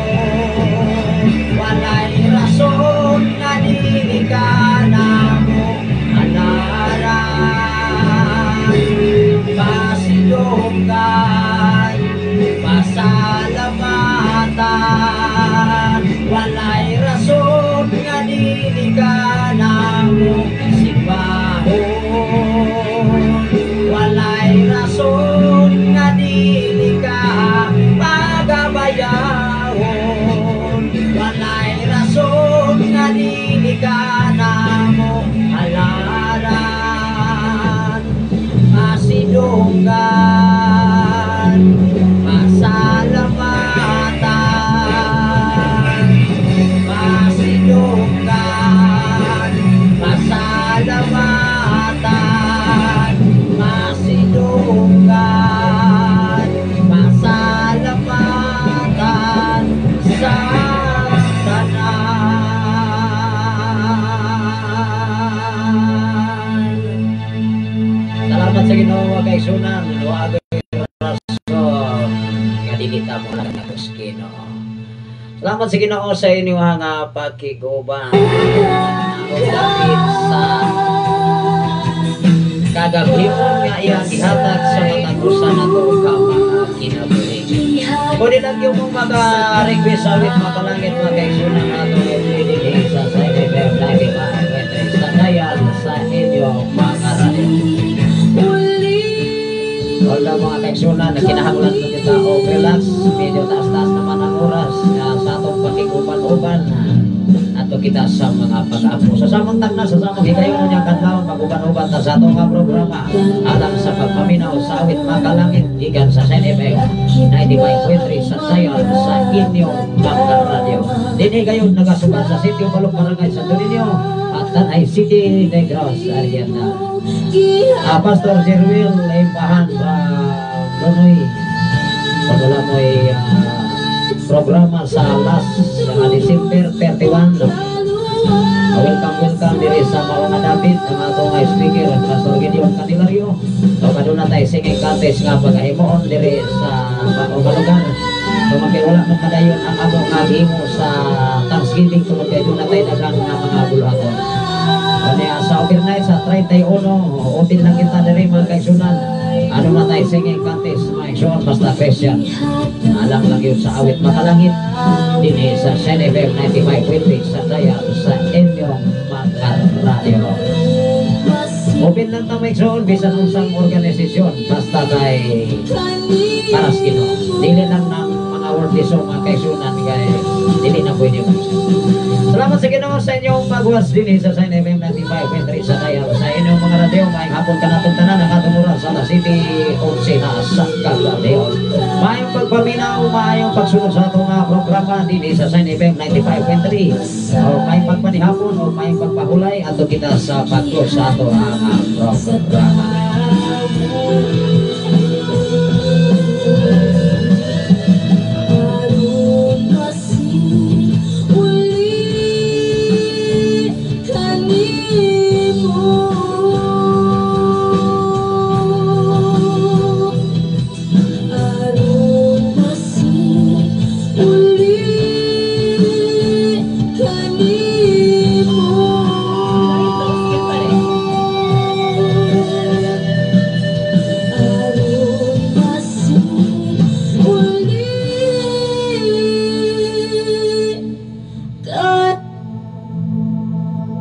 Walay rason na dili ka namo halaran. Pasidunggan, pasalamatan. Walay rason nga dili ka namo simbahon. Walay rason nga dili ka pagabayawon. Walay rason nga dili ka namo halaran. Pasidunggan, pasalamatan. Pasidunggan, pasalamatan. Pasidunggan, pasalamatan sa tanan. Salamat sa Ginoo, mga kaigsunan. Wa koy rason nga dili ta mo lang nato sa Ginoo. Salamat sa Ginoo sa inyong nga pakiguban. Ug dapit sa kagabhion nga iyang gihatag sa matag usa nato ka mga kinabuhi. Pwede lang yung mong maka-request sa awit makalangit, mga kaigsunan, ato dinhi sa Shine FM 95.3 sa dial sa inyong mga radyo. Although, mga kaigsunan, na kinahanglan mo kita og relax, medyo taas-taas naman ang oras nga sa atong pakiguban-uban ato kita sa mga pag-ampo. Sa samang tagna, sa samang higayon niya kadlawon, mag-uban-uban ta sa atong nga programa alang sa pagpaminaw sa awit makalangit gikan sa Shine FM 95.3 sa dial sa inyong mga radyo. Dinhi gayon nagasukat sa Sitio Balok, Barangay Santo Niño at Tanay City, Negros Oriental. Pastor Jerwil Limbahan ba Nonoy, kung wala mo'y programa sa last December 31. Welcome, welcome diri sa Maong Dapit ang atong speaker, Pastor Gideon Candelario. So kaduna tay singing contest nga pagahimuon diri sa maong lugar. So makay wala man madayon ang among nga gihimo sa Thanksgiving tungod kay duna tay daghang nga mga buluhaton. Kanya sa overnight sa 31, open lang kita diri, mga kaigsunan. Ano na tay singing contest, mga igsoon, basta Christian. Alang lang yun sa awit makalangit dinhi sa Shine FM 95.3 sa dial sa inyong mga radyo. Open lang ta, mga igsoon, bisan unsang organisasyon basta kay para sa Ginoo. Dili lang ng mga worldly song, mga kaigsunan, kay dili na pwede, mga igsoon. Salamat sa Ginoo sa inyong pag-watch dinhi sa Shine FM 95.3 sa dial sa inyong mga radyo. Maayong hapon kanatong tanan, ang atong oras sa 7:11 na sa kagabion. Maayong pagpaminaw, maayong pagsunod sa atong programa dinhi sa Shine FM 95.3. O maayong pagpanihapon o maayong pagpahulay ato kita sa pag-close sa atong programa. Aron uli kanimo. Aron uli kanimo. Aron uli ka.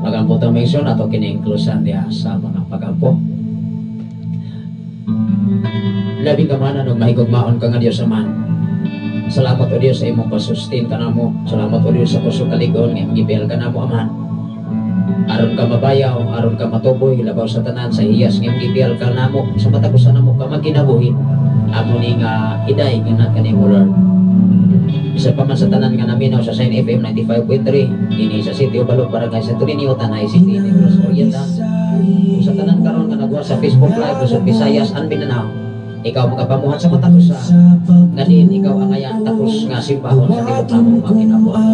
Pagampo ta, mga igsoon, ato kini inclusan diha sa mga pagampo. Labing kamanan ug mahigugmaon ka nga Dios Amahan. Salamat, O Dios, sa imong pasustain kanamo. Salamat, O Dios, sa kusog kalig-on nga imong gibel kanamo, Amahan. Aron ka mabayaw, aron ka matuboy, labaw sa tanan sa hiyas nga imong gibel kanamo sa matag usa namo ka magkinabuhi. Amo ni nga iday nga na kanimo, Lord. Bisan pa man sa tanan nga naminaw sa Shine FM 95.3 dinhi sa Sitio Balog, Barangay Santo Niño, Tanay City, Negros Oriental. Kung sa tanan karon nga nagwa sa Facebook Live, Luzon, Visayas and Mindanao, ikaw makapamuhat sa matag usa nga diin ikaw ang aya takos nga simbahon sa tibuok namong mga kinabuhi.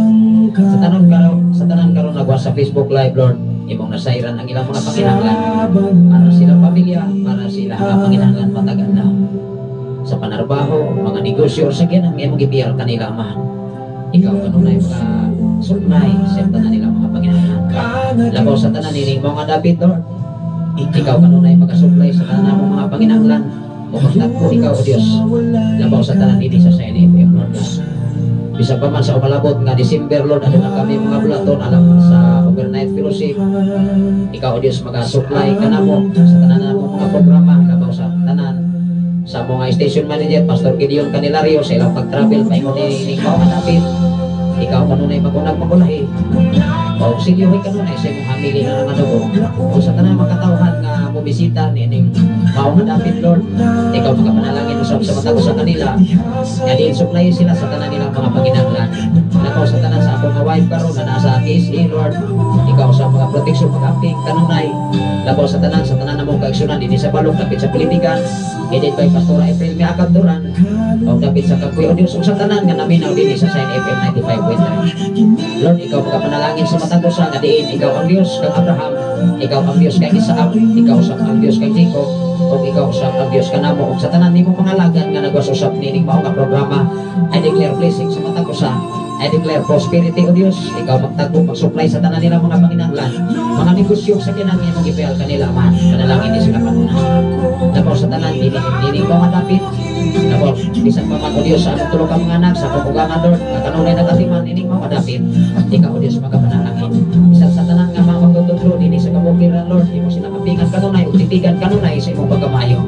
Sa tanan karon nagwa sa Facebook Live, Lord, imong nasayran ang ilang mga panginahanglan para sila pamilya, para sila nga panginahanglan matag adlaw. Sa panarbaho, mga negosyo, or sa ang imong gibiyal kanila, Amahan. Ikaw kanunay mga supply sa tanan nila mga panginahanglan. Labaw sa tanan ining mga dapit, Lord. Ikaw kanunay magasupply sa tanan namong mga panginahanglan. O magtagpo ikaw, O Diyos. Labaw sa tanan dinhi sa CNFM, Lord God. Bisan pa man sa umalabot nga December, Lord, ano na kami mga bulaton alam sa overnight fellowship. Ikaw, O Diyos, magasupply kanamo sa tanan namong mga programa, labaw sa tanan sa mga station manager, Pastor Gideon Canilario, sa ilang pag-travel, paingon ni ikaw dapit. Ikaw kanunay magunag magulahi. O auxilyo kanunay sa imong family nga nga dugo. O sa tanan mga katawhan nga mobisita nining mao nga dapit, Lord. Ikaw makapanalangin usab sa matag sa kanila. Nga diin supply sila sa tanan nilang mga panginahanglan. Labaw sa tanan sa akong nga wife karon na nasa KSA, Lord. Ikaw sa mga protection pag-amping kanunay. Labaw sa tanan namong kaigsunan dinhi sa Balok dapit sa Pilitigan. Headed by Pastora April Miakab Duran. O dapit sa Kapoy o Diyos, ug sa tanan nga naminaw dinhi sa Shine FM 95.3. Lord, ikaw makapanalangin sa matag usa nga diin ikaw ang Dios kang Abraham, ikaw ang Dios kang Isaac, ikaw usab ang Dios kang Jacob, ug ikaw usab ang Dios kanamo ug sa tanan nimong mga lagad nga nagwas-usab nining mao nga programa. I declare blessing sa matag usa. I declare prosperity, O Dios. Ikaw magtagpo, mag-supply sa tanan nila mga panginahanglan, mga negosyo sa kinang imong gipel kanila man. Panalangin ni sila kanunay. Labaw sa tanan dini dini mga dapit. Labaw bisan pa man, O Dios, sa among tulo ka mga anak sa kabugangan, Lord, nga kanunay nagatiman ining mga dapit. Ikaw, O Dios, magapanalangin. Bisan sa tanan nga mga magtutudlo dinhi sa kabukiran, Lord, imo sila kapingan kanunay ug titigan kanunay sa imong pagkamayo.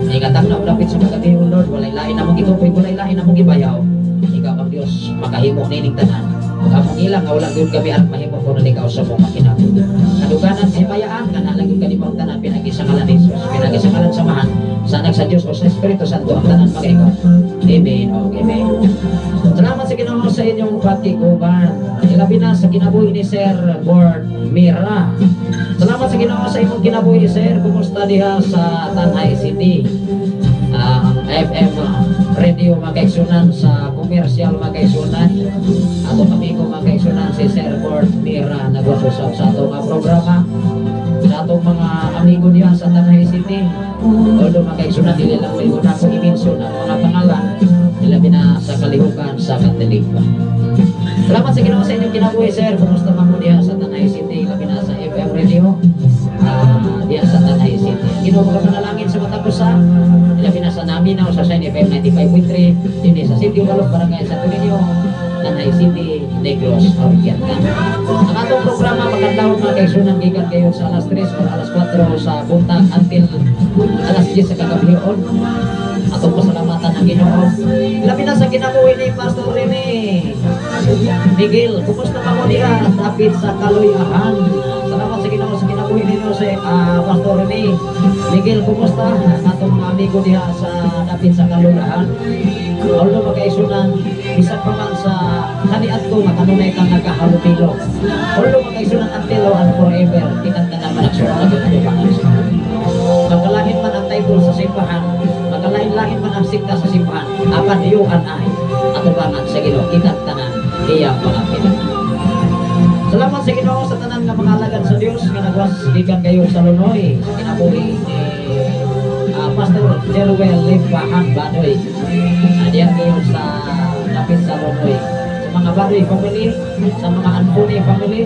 Ingatang na dapit sa mga Lord, walay lain namong gitukoy, walay lain namong gibayaw. Ikaw ang Dios makahimo nining tanan. Ug among ilang nga wala gyud kami aron mahimo kuno ikaw sa mong makinabuhi. Kaduganan himayaan nga naa lang gyud kanimo ang tanan pinagi sa ngalan ni Jesus, pinagi sa ngalan sa Amahan, sa Anak sa Dios o sa Espiritu Santo ang tanan magaingon. Amen o amen. Salamat sa Ginoo sa inyong pakiguban. Ilabi na sa kinabuhi ni Sir Bord Mira. Salamat sa Ginoo sa imong kinabuhi, Sir. Kumusta diha sa Tanay City? Ang FM radio makaigsunan sa commercial makaigsunan. Atong amigo makaigsunan si Sir Bord Mira nagwasusap sa atong nga programa sa atong mga amigo diha sa Tanay City. Although makaigsunan dili lang may una ko i-mention ang mga pangalan ilabi na sa kalihukan sa Katolik. Salamat sa Ginoo sa inyong kinabuhi, sir. Kumusta man mo diha sa Tanay City, labi na sa FM radio diha sa Tanay City. Ginoo makapanalangin sa matag usa, ilabi na sa naminaw sa Shine FM 95.3 dinhi sa Sitio Balok, Barangay Santo Niño, Tanay City, Negros Oriental. Ang atong programa makadlawon mga kaigsunan gikan kayo sa alas 3 or alas 4 sa buntag until alas 10 sa kagabion. Atong pasalamatan ang Ginoo. Labi na sa kinabuhi ni Pastor Rene Miguel, kumusta pa mo diha dapit sa Kaluyahan? Salamat sa Ginoo sa kinabuhi ninyo sa Pastor Rene Miguel, kumusta ang atong mga amigo diha sa dapit sa Kaluyahan? Although makaigsunan, bisan pa man sa kaniadto nga kanunay kang nagkahalupilo. Although makaigsunan until and forever, kitang tanan managsuon nagkatubangan sa Magkalain man ang title sa simbahan, magkalain-lain man ang sikta sa simbahan, apan you and I, atubangan sa Ginoo, kitang tanan, iya mga pinag. Salamat sa Ginoo sa tanan nga mga alagad sa Dios nga nagwas gikan kayo sa Lunoy sa kinabuhi ni Pastor Jeruel Limbahan Badoy. Diyan kayo sa dapit sa Lunoy. Sa mga Badoy family, sa mga Anfoni family,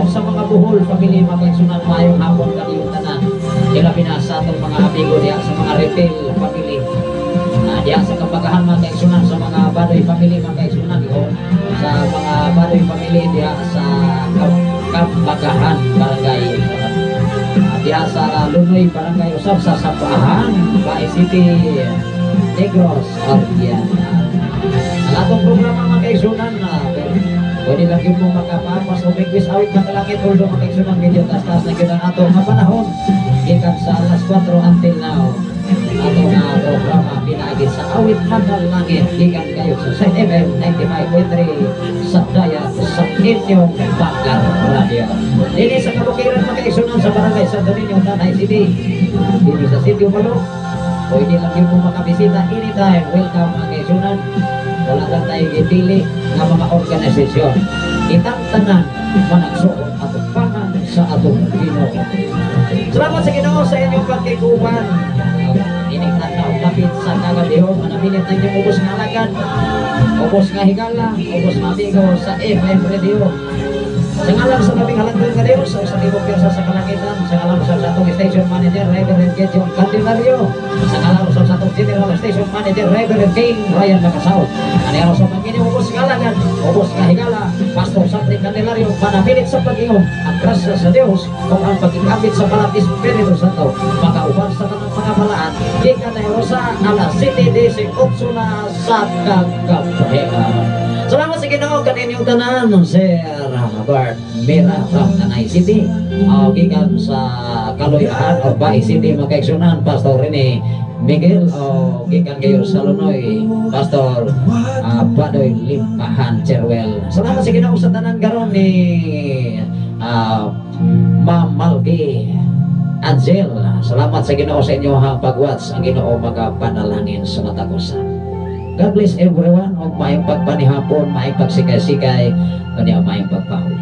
sa mga Buhol family mga kaigsunan, maayong hapon kaniyong tanan. Ilabi na sa atong mga amigo diha sa mga retail family. Diha sa Kapagahan mga kaigsunan, sa mga Badoy family mga kaigsunan o sa mga Badoy family diha sa Kapagahan Barangay. Diha sa Lunoy Barangay usab sa Sapahan, Bae City, Negros Oriental. atong programa, mga kaigsunan. Pwede lang gyud mo makapapas o request awit makalangit, although, mga kaigsunan, medyo taas-taas na gyud ang atong nga panahon gikan sa alas 4 until now. Ato nga programa pinaagi sa Awit Makalangit gikan kayo sa Shine FM 95.3 sa Daya sa inyong Bakar Radio. Dini sa kabukiran, mga kaigsunan, sa Barangay Santo Niño, Tanay City. Dini sa Sitio Malo. Pwede lang gyud mo makabisita anytime. Welcome, mga kaigsunan. Wala lang tayo gipili nga mga organisasyon. Kitang tanan managsuon atubangan sa atong Ginoo. Salamat sa Ginoo sa inyong pagkikuban. Ining tanaw kapit sa kagabihon, manamilit na inyong ubos nga alagad, ubos nga higala, ubos nga amigo sa FM Radio. Sa ngalan sa labing halangdon nga Diyos, sa tibok sa kalangitan, sa ngalan sa atong station manager, Reverend Gideon Candelario, sa ngalan sa atong general station manager, Reverend King Ryan Macasaw. Ano sa pag-inyong ubos nga alagad, ubos nga higala, Pastor Santi Candelario, manamilit sa pag-ingon, ang grasya sa Diyos, ug ang pagkikapit sa Balang Espiritu Santo, makauban sa tanang mga balaan, gikan na sa alas 7:18 na sa kagabihan. Salamat sa Ginoo kaninyong tanan, Sir Bart Mira from Tanay City. O gikan sa Kaloy-an o Bay City, mga kaigsunan, Pastor Rene Miguel, o gikan kayo sa Lunoy, Pastor Badoy Limpahan Cherwell. Salamat sa Ginoo sa tanan karon ni Ma'am Malgi Angel. Salamat sa Ginoo sa inyong pag-watch. Ang Ginoo magapanalangin sa matag usa. God bless everyone ug maayong pagpanihapon, maayong pagsikay-sikay, kanya maayong pagpahuli.